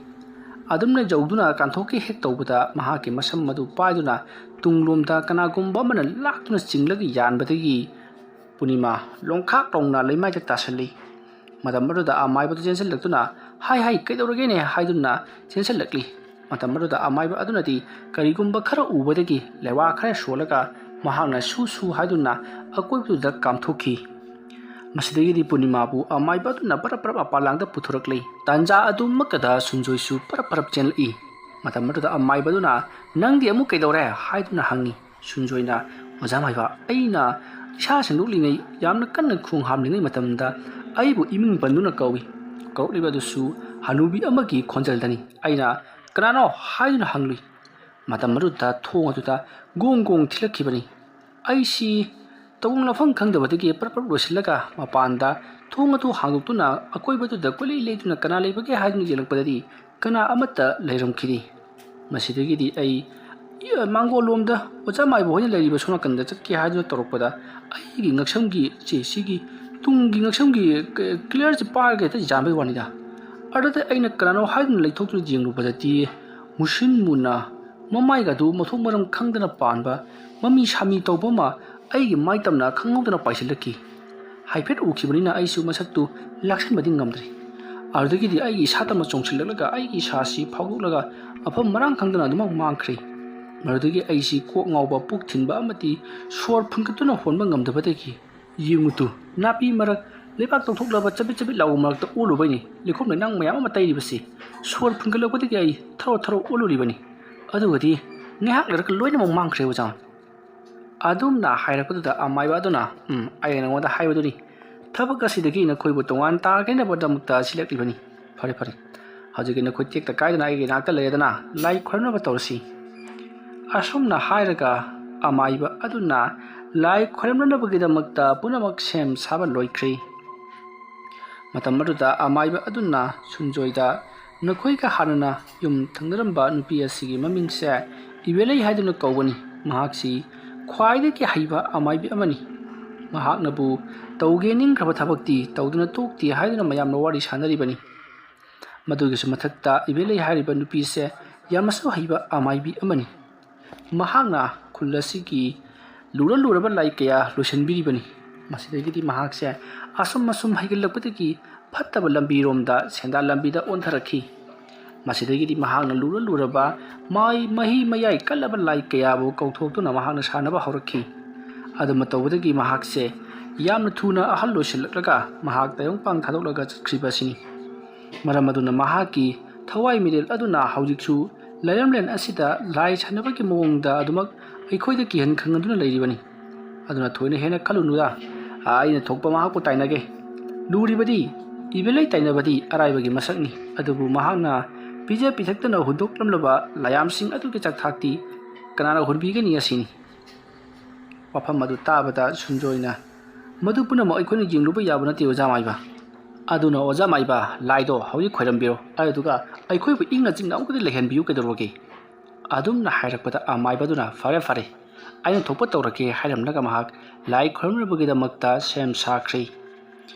ꯑꯗꯨꯝꯅ ꯌꯧꯗꯨꯅ ꯀꯥꯟꯊꯣꯛꯀꯦ ꯍꯦꯛ ꯇꯧꯕꯗ ꯃꯍꯥꯛꯀꯤ ꯃꯁꯝ ꯑꯗꯨ ꯄꯥꯏꯗꯨꯅ ꯇꯨꯡꯂꯣꯝꯗ ꯀꯅꯥꯒꯨꯝꯕ ꯑꯃꯅ ꯂꯥꯛꯇꯨꯅ ꯆꯤꯡꯂꯒ ꯌꯥꯟꯕꯗꯒꯤ ꯄꯨꯔꯅꯤꯃꯥ ꯂꯣꯡꯈꯥꯛ ꯂꯣꯡꯅ ꯂꯩꯃꯥꯏꯗ ꯇꯥꯁꯜꯂꯤ꯫ ꯃꯇꯝ ꯑꯗꯨꯗ ꯑꯃꯥꯏꯕꯗꯨ ꯆꯦꯟꯁꯤꯜꯂꯛꯇꯨꯅ "ꯍꯥꯏ ꯍꯥꯏ, ꯀꯩꯗꯧꯔꯒꯦꯅꯦ?" ꯍꯥꯏꯗꯨꯅ ꯆꯦꯟꯁꯤꯜꯂꯛꯂꯤ꯫ ꯃꯇꯝ ꯑꯗꯨꯗ ꯑꯃꯥꯏꯕ ꯑꯗꯨꯅꯗꯤ ꯀꯔꯤꯒꯨꯝꯕ ꯈꯔ ꯎꯕꯗꯒꯤ ꯂꯩꯋꯥ ꯈꯔ ꯁꯣꯜꯂꯒ ꯃꯍꯥꯛꯅ ꯁꯨ ꯁꯨ ꯍꯥꯏꯗꯨꯅ ꯑꯀꯣꯏꯕꯗꯨꯗ ꯀꯥꯝꯊꯣꯛꯈꯤ꯫ ꯃꯁꯤꯗꯒꯤꯗꯤ ꯄꯨꯔꯅꯤꯃꯥꯕꯨ ꯑꯃꯥꯏꯕ ꯑꯗꯨꯅ ꯕꯔꯞ ꯕꯔꯞ ꯃꯄꯥꯟꯂꯥꯡꯗ ꯄꯨꯊꯣꯔꯛꯂꯤ꯫ ꯇꯥꯟꯖꯥ ꯑꯗꯨꯃꯛꯇꯗ ꯁꯨꯟꯖꯣꯏꯁꯨ ꯕꯔꯞ ꯕꯔꯞ ꯆꯦꯜꯂꯛꯏ꯫ ꯃꯇꯝ ꯑꯗꯨꯗ ꯑꯃꯥꯏꯕ ꯑꯗꯨꯅ "ꯅꯪꯗꯤ ꯑꯃꯨꯛ ꯀꯩꯗꯧꯔꯦ?" ꯍꯥꯏꯗꯨꯅ ꯍꯪꯉꯤ꯫ ꯁꯨꯟꯖꯣꯏꯅ "ꯑꯣꯖꯥ ꯃꯥꯏꯕ, ꯑꯩꯅ ꯏꯁꯥ ꯁꯦꯡꯗꯣꯛꯂꯤꯉꯩ ꯌꯥꯝꯅ ꯀꯟꯅ ꯈꯣꯡ ꯍꯥꯝꯂꯤꯉꯩ ꯃꯇꯝꯗ ꯑꯩꯕꯨ ꯏꯃꯤꯡ ꯄꯟꯗꯨꯅ ꯀꯧꯏ꯫ ꯀꯧꯔꯛꯂꯤꯕ ꯑꯗꯨꯁꯨ ꯍꯅꯨꯕꯤ ꯑꯃꯒꯤ ꯈꯣꯟꯖꯦꯜꯗꯅꯤ꯫ ꯑꯩꯅ 'ꯀꯅꯥꯅꯣ?' ꯍꯥꯏꯗꯨꯅ ꯍꯪꯂꯨꯏ꯫ ꯃꯇꯝ ꯑꯗꯨꯗ ꯊꯣꯡ ꯑꯗꯨꯗ ꯒꯣꯡ ꯒꯣꯡ ꯊꯤꯜꯂꯛꯈꯤꯕꯅꯤ꯫ ꯑꯩꯁꯤ ꯇꯧꯐꯝ ꯂꯥꯛꯐꯝ ꯈꯪꯗꯕꯗꯒꯤ ꯄ꯭ꯔꯞ ꯄ꯭ꯔꯞ ꯂꯣꯏꯁꯤꯜꯂꯒ ꯃꯄꯥꯟꯗ ꯊꯣꯡ ꯑꯗꯨ ꯍꯥꯡꯗꯣꯛꯇꯨꯅ ꯑꯀꯣꯏꯕꯗꯨꯗ ꯀꯣꯏꯂꯩ ꯂꯩꯗꯨꯅ ꯀꯅꯥ ꯂꯩꯕꯒꯦ ꯍꯥꯏꯗꯨꯅ ꯌꯦꯡꯂꯛꯄꯗꯗꯤ ꯀꯅꯥ ꯑꯃꯠꯇ ꯂꯩꯔꯝꯈꯤꯗꯦ꯫ ꯃꯁꯤꯗꯒꯤꯗꯤ ꯑꯩ ꯃꯥꯡꯒꯣꯜꯂꯣꯝꯗ ꯑꯣꯖꯥ ꯃꯥꯏꯕ ꯍꯣꯏꯅ ꯂꯩꯔꯤꯕ ꯁꯣꯝ ꯅꯥꯀꯟꯗ ꯆꯠꯀꯦ ꯍꯥꯏꯗꯨꯅ ꯇꯧꯔꯛꯄꯗ ꯑꯩꯒꯤ ꯉꯛꯁꯝꯒꯤ ꯆꯦ ꯁꯤꯒꯤ ꯇꯨꯡꯒꯤ ꯉꯛꯁꯝꯒꯤ ꯀ-, ꯀ꯭ꯂꯤꯌꯔꯁꯦ ꯄꯥꯏꯔꯒ ꯍꯦꯛꯇ ꯌꯥꯟꯕꯒꯤ ꯋꯥꯅꯤꯗ꯫ ꯑꯗꯨꯗ ꯑꯩꯅ ꯀꯅꯥꯅꯣ ꯍꯥꯏꯗꯨꯅ ꯂꯩꯊꯣꯛꯇꯨꯅ ꯌꯦꯡꯂꯨꯕꯗꯗꯤ ꯃꯨꯁꯤꯟ ꯃꯨꯅ ꯃꯃꯥꯏꯒꯗꯨ ꯃꯊꯣꯡ ꯃꯔꯝ ꯈꯪꯗꯅ ꯄꯥꯟꯕ ꯃꯃꯤ ꯁꯥꯃꯤ ꯇꯧꯕ ꯑꯃ ꯑꯩꯒꯤ ꯃꯥꯏ ꯇꯝꯅ ꯈꯪꯍꯧꯗꯅ ꯄꯥꯏꯁꯤꯜꯂꯛꯈꯤ꯫ ꯍꯥꯏꯐꯦꯠ ꯎꯈꯤꯕꯅꯤꯅ ꯑꯩꯁꯨ ꯃꯁꯛꯇꯨ ꯂꯥꯛꯁꯤꯟꯕꯗꯤ ꯉꯝꯗ꯭ꯔꯤ꯫ ꯑꯗꯨꯗꯒꯤꯗꯤ ꯑꯩꯒꯤ ꯏꯁꯥ ꯇꯝꯅ ꯆꯣꯡꯁꯤꯜꯂꯛꯂꯒ ꯑꯩꯒꯤ ꯏꯁꯥꯁꯤ ꯐꯥꯎꯗꯣꯛꯂꯒ ꯃꯐꯝ ꯃꯔꯥꯡ ꯈꯪꯗꯅ ꯑꯗꯨꯃꯛ ꯃꯥꯡꯈ꯭ꯔꯦ꯫ ꯃꯗꯨꯗꯒꯤ ꯑꯩꯁꯤ ꯀꯣꯛ ꯉꯥꯎꯕ, ꯄꯨꯛ ꯊꯤꯟꯕ ꯑꯃꯗꯤ ꯁꯣꯔ ꯐꯨꯟꯒꯠꯇꯨꯅ ꯍꯣꯟꯕ ꯉꯝꯗꯕꯗꯒꯤ, ꯌꯦꯡꯉꯨ ꯇꯨ, ꯅꯥꯄꯤ ꯃꯔꯛ, ꯂꯩꯕꯥꯛ ꯇꯧꯊꯣꯛꯂꯕ ꯆꯕꯤꯠ ꯆꯕꯤꯠ ꯂꯥꯎꯕ ꯃꯔꯛꯇ ꯑꯣꯜꯂꯨꯕꯩꯅꯤ ꯂꯩꯈꯣꯝ ꯂꯩꯅꯥꯡ ꯃꯌꯥꯝ ꯑꯃ ꯇꯩꯔꯤꯕꯁꯤ꯫ ꯁꯣꯔ ꯐꯨꯟꯒꯠꯂꯛꯄꯗꯒꯤ ꯑꯩ ꯊꯔꯣ ꯊꯔꯣ ꯑꯣꯜꯂꯨꯔꯤꯕꯅꯤ꯫ ꯑꯗꯨꯒꯗꯤ ꯉꯥꯏꯍꯥꯛ ꯂꯩꯔꯒ ꯂꯣꯏꯅꯃꯛ ꯃꯥꯡꯈ꯭ꯔꯦ ꯑꯣꯖꯥ꯫ ꯑꯗꯨꯝꯅ ꯍꯥꯏꯔꯛꯄꯗꯨꯗ ꯑꯃꯥꯏꯕ ꯑꯗꯨꯅ, "ꯎꯝ, ꯑꯩꯅ ꯅꯉꯣꯟꯗ ꯍꯥꯏꯕꯗꯨꯅꯤ, ꯊꯕꯛ ꯑꯁꯤꯗꯒꯤ ꯅꯈꯣꯏꯕꯨ ꯇꯣꯉꯥꯟ ꯇꯥꯈꯤꯅꯕꯗꯃꯛꯇ ꯁꯤꯜꯂꯛꯂꯤꯕꯅꯤ꯫ ꯐꯔꯦ, ꯐꯔꯦ, ꯍꯧꯖꯤꯛꯀꯤ ꯅꯈꯨꯠ ꯇꯦꯛꯇ ꯀꯥꯏꯗꯅ ꯑꯩꯒꯤ ꯅꯥꯛꯇ ꯂꯩꯔꯦꯗꯅ, ꯂꯥꯏ ꯈꯣꯏꯔꯝꯅꯕ ꯇꯧꯔꯁꯤ꯫ ꯑꯁꯨꯝꯅ ꯍꯥꯏꯔꯒ ꯑꯃꯥꯏꯕ ꯑꯗꯨꯅ ꯂꯥꯏ ꯈꯣꯏꯔꯝꯅꯅꯕꯒꯤꯗꯃꯛꯇ ꯄꯨꯝꯅꯃꯛ ꯁꯦꯝ ꯁꯥꯕ ꯂꯣꯏꯈ꯭ꯔꯦ꯫ ꯃꯇꯝ ꯑꯗꯨꯗ ꯑꯃꯥꯏꯕ ꯑꯗꯨꯅ ꯁꯨꯟꯖꯣꯏꯗ, "ꯅꯈꯣꯏꯒ ꯍꯥꯟꯅꯅ ꯌꯨꯝ ꯊꯪꯅꯔꯝꯕ ꯅꯨꯄꯤ ꯑꯁꯤꯒꯤ ꯃꯃꯤꯡꯁꯦ ꯏꯕꯦꯂꯩ ꯍꯥꯏꯗꯨꯅ ꯀꯧꯕꯅꯤ꯫ ꯃꯍꯥꯛꯁꯤ ꯈ꯭ꯋꯥꯏꯗꯒꯤ ꯍꯩꯕ ꯑꯃꯥꯏꯕꯤ ꯑꯃꯅꯤ꯫ ꯃꯍꯥꯛꯅꯕꯨ ꯇꯧꯒꯦ ꯅꯤꯡꯈ꯭ꯔꯕ ꯊꯕꯛꯇꯤ ꯇꯧꯗꯨꯅ ꯇꯣꯛꯇꯦ" ꯍꯥꯏꯗꯨꯅ ꯃꯌꯥꯝꯅ ꯋꯥꯔꯤ ꯁꯥꯟꯅꯔꯤꯕꯅꯤ꯫ ꯃꯗꯨꯒꯤꯁꯨ ꯃꯊꯛꯇ ꯏꯕꯦꯂꯩ ꯍꯥꯏꯔꯤꯕ ꯅꯨꯄꯤꯁꯦ ꯌꯥꯝꯅꯁꯨ ꯍꯩꯕ ꯑꯃꯥꯏꯕꯤ ꯑꯃꯅꯤ꯫ ꯃꯍꯥꯛꯅ ꯈꯨꯜ ꯑꯁꯤꯒꯤ ꯂꯨꯔ ꯂꯨꯔꯕ ꯂꯥꯏ ꯀꯌꯥ ꯂꯣꯏꯁꯤꯟꯕꯤꯔꯤꯕꯅꯤ꯫ ꯃꯁꯤꯗꯒꯤꯗꯤ ꯃꯍꯥꯛꯁꯦ ꯑꯁꯨꯝ ꯑꯁꯨꯝ ꯍꯩꯒꯠꯂꯛꯄꯗꯒꯤ ꯐꯠꯇꯕ ꯂꯝꯕꯤꯔꯣꯝꯗ, ꯁꯦꯟꯗꯥꯟ ꯂꯝꯕꯤꯗ ꯑꯣꯟꯊꯔꯛꯈꯤ꯫ ꯃꯁꯤꯗꯒꯤꯗꯤ ꯃꯍꯥꯛꯅ ꯂꯨꯔ ꯂꯨꯔꯕ ꯃꯥꯏ-, ꯃꯍꯤ ꯃꯌꯥꯏ ꯀꯜꯂꯕ ꯂꯥꯏ ꯀꯌꯥꯕꯨ ꯀꯧꯊꯣꯛꯇꯨꯅ ꯃꯍꯥꯛꯅ ꯁꯥꯟꯅꯕ ꯍꯧꯔꯛꯈꯤ꯫ ꯑꯗꯨꯝꯅ ꯇꯧꯕꯗꯒꯤ ꯃꯍꯥꯛꯁꯦ ꯌꯥꯝꯅ ꯊꯨꯅ ꯑꯍꯜ ꯑꯣꯏꯁꯤꯜꯂꯛꯂꯒ ꯃꯍꯥꯛ ꯇꯥꯏꯕꯪꯄꯥꯟ ꯊꯥꯗꯣꯛꯂꯒ ꯆꯠꯈ꯭ꯔꯤꯕ ꯑꯁꯤꯅꯤ꯫ ꯃꯔꯝ ꯑꯗꯨꯅ ꯃꯍꯥꯛꯀꯤ ꯊꯋꯥꯏ ꯃꯤꯔꯦꯜ ꯑꯗꯨꯅ ꯍꯧꯖꯤꯛꯁꯨ ꯂꯩꯔꯝꯂꯦꯟ ꯑꯁꯤꯗ ꯂꯥꯏ ꯁꯥꯟꯅꯕꯒꯤ ꯃꯑꯣꯡꯗ ꯑꯗꯨꯃꯛ ꯑꯩꯈꯣꯏꯗ ꯀꯤꯍꯟ ꯈꯪꯍꯟꯗꯨꯅ ꯂꯩꯔꯤꯕꯅꯤ꯫ ꯑꯗꯨꯅ ꯊꯣꯏꯅ ꯍꯦꯟꯅ ꯈꯜꯂꯨꯅꯨꯗ꯫ ꯑꯩꯅ ꯊꯣꯛꯄ ꯃꯍꯥꯛꯄꯨ ꯇꯥꯏꯅꯒꯦ꯫ ꯂꯨꯔꯤꯕꯗꯤ ꯏꯕꯦꯂꯩ ꯇꯥꯏꯅꯕꯗꯤ ꯑꯔꯥꯏꯕꯒꯤ ꯃꯁꯛꯅꯤ, ꯑꯗꯨꯕꯨ ꯃꯍꯥꯛꯅ ꯄꯤꯖ ꯄꯤꯊꯛꯇꯅ ꯍꯨꯟꯗꯣꯛꯂꯝꯂꯕ ꯂꯥꯏꯌꯥꯝꯁꯤꯡ ꯑꯗꯨꯒꯤ ꯆꯥꯛꯊꯥꯛꯇꯤ ꯀꯅꯥꯅ ꯍꯨꯟꯕꯤꯒꯅꯤ ꯑꯁꯤꯅꯤ꯫ ꯋꯥꯐꯝ ꯑꯗꯨ ꯇꯥꯕꯗ ꯁꯨꯟꯖꯣꯏꯅ, "ꯃꯗꯨ ꯄꯨꯝꯅꯃꯛ ꯑꯩꯈꯣꯏꯅ ꯌꯦꯡꯂꯨꯕ ꯌꯥꯕ ꯅꯠꯇꯦ, ꯑꯣꯖꯥ ꯃꯥꯏꯕ꯫ ꯑꯗꯨꯅ ꯑꯣꯖꯥ ꯃꯥꯏꯕ, ꯂꯥꯏꯗꯣ ꯍꯧꯖꯤꯛ ꯈꯣꯏꯔꯝꯕꯤꯔꯣ, ꯑꯗꯨꯗꯨꯒ ꯑꯩꯈꯣꯏꯕꯨ ꯏꯪꯅ ꯆꯤꯛꯅ ꯑꯃꯨꯛꯇꯗꯤ ꯂꯩꯍꯟꯕꯤꯌꯨ ꯀꯩꯗꯧꯔꯒꯦ?" ꯑꯗꯨꯝꯅ ꯍꯥꯏꯔꯛꯄꯗ ꯑꯃꯥꯏꯕꯗꯨꯅ, "ꯐꯔꯦ, ꯐꯔꯦ, ꯑꯩꯅ ꯊꯣꯛꯄ ꯇꯧꯔꯛꯀꯦ" ꯍꯥꯏꯔꯝꯂꯒ ꯃꯍꯥꯛ ꯂꯥꯏ ꯈꯣꯏꯔꯝꯅꯕꯒꯤꯗꯃꯛꯇ ꯁꯦꯝ ꯁꯥꯈ꯭ꯔꯦ꯫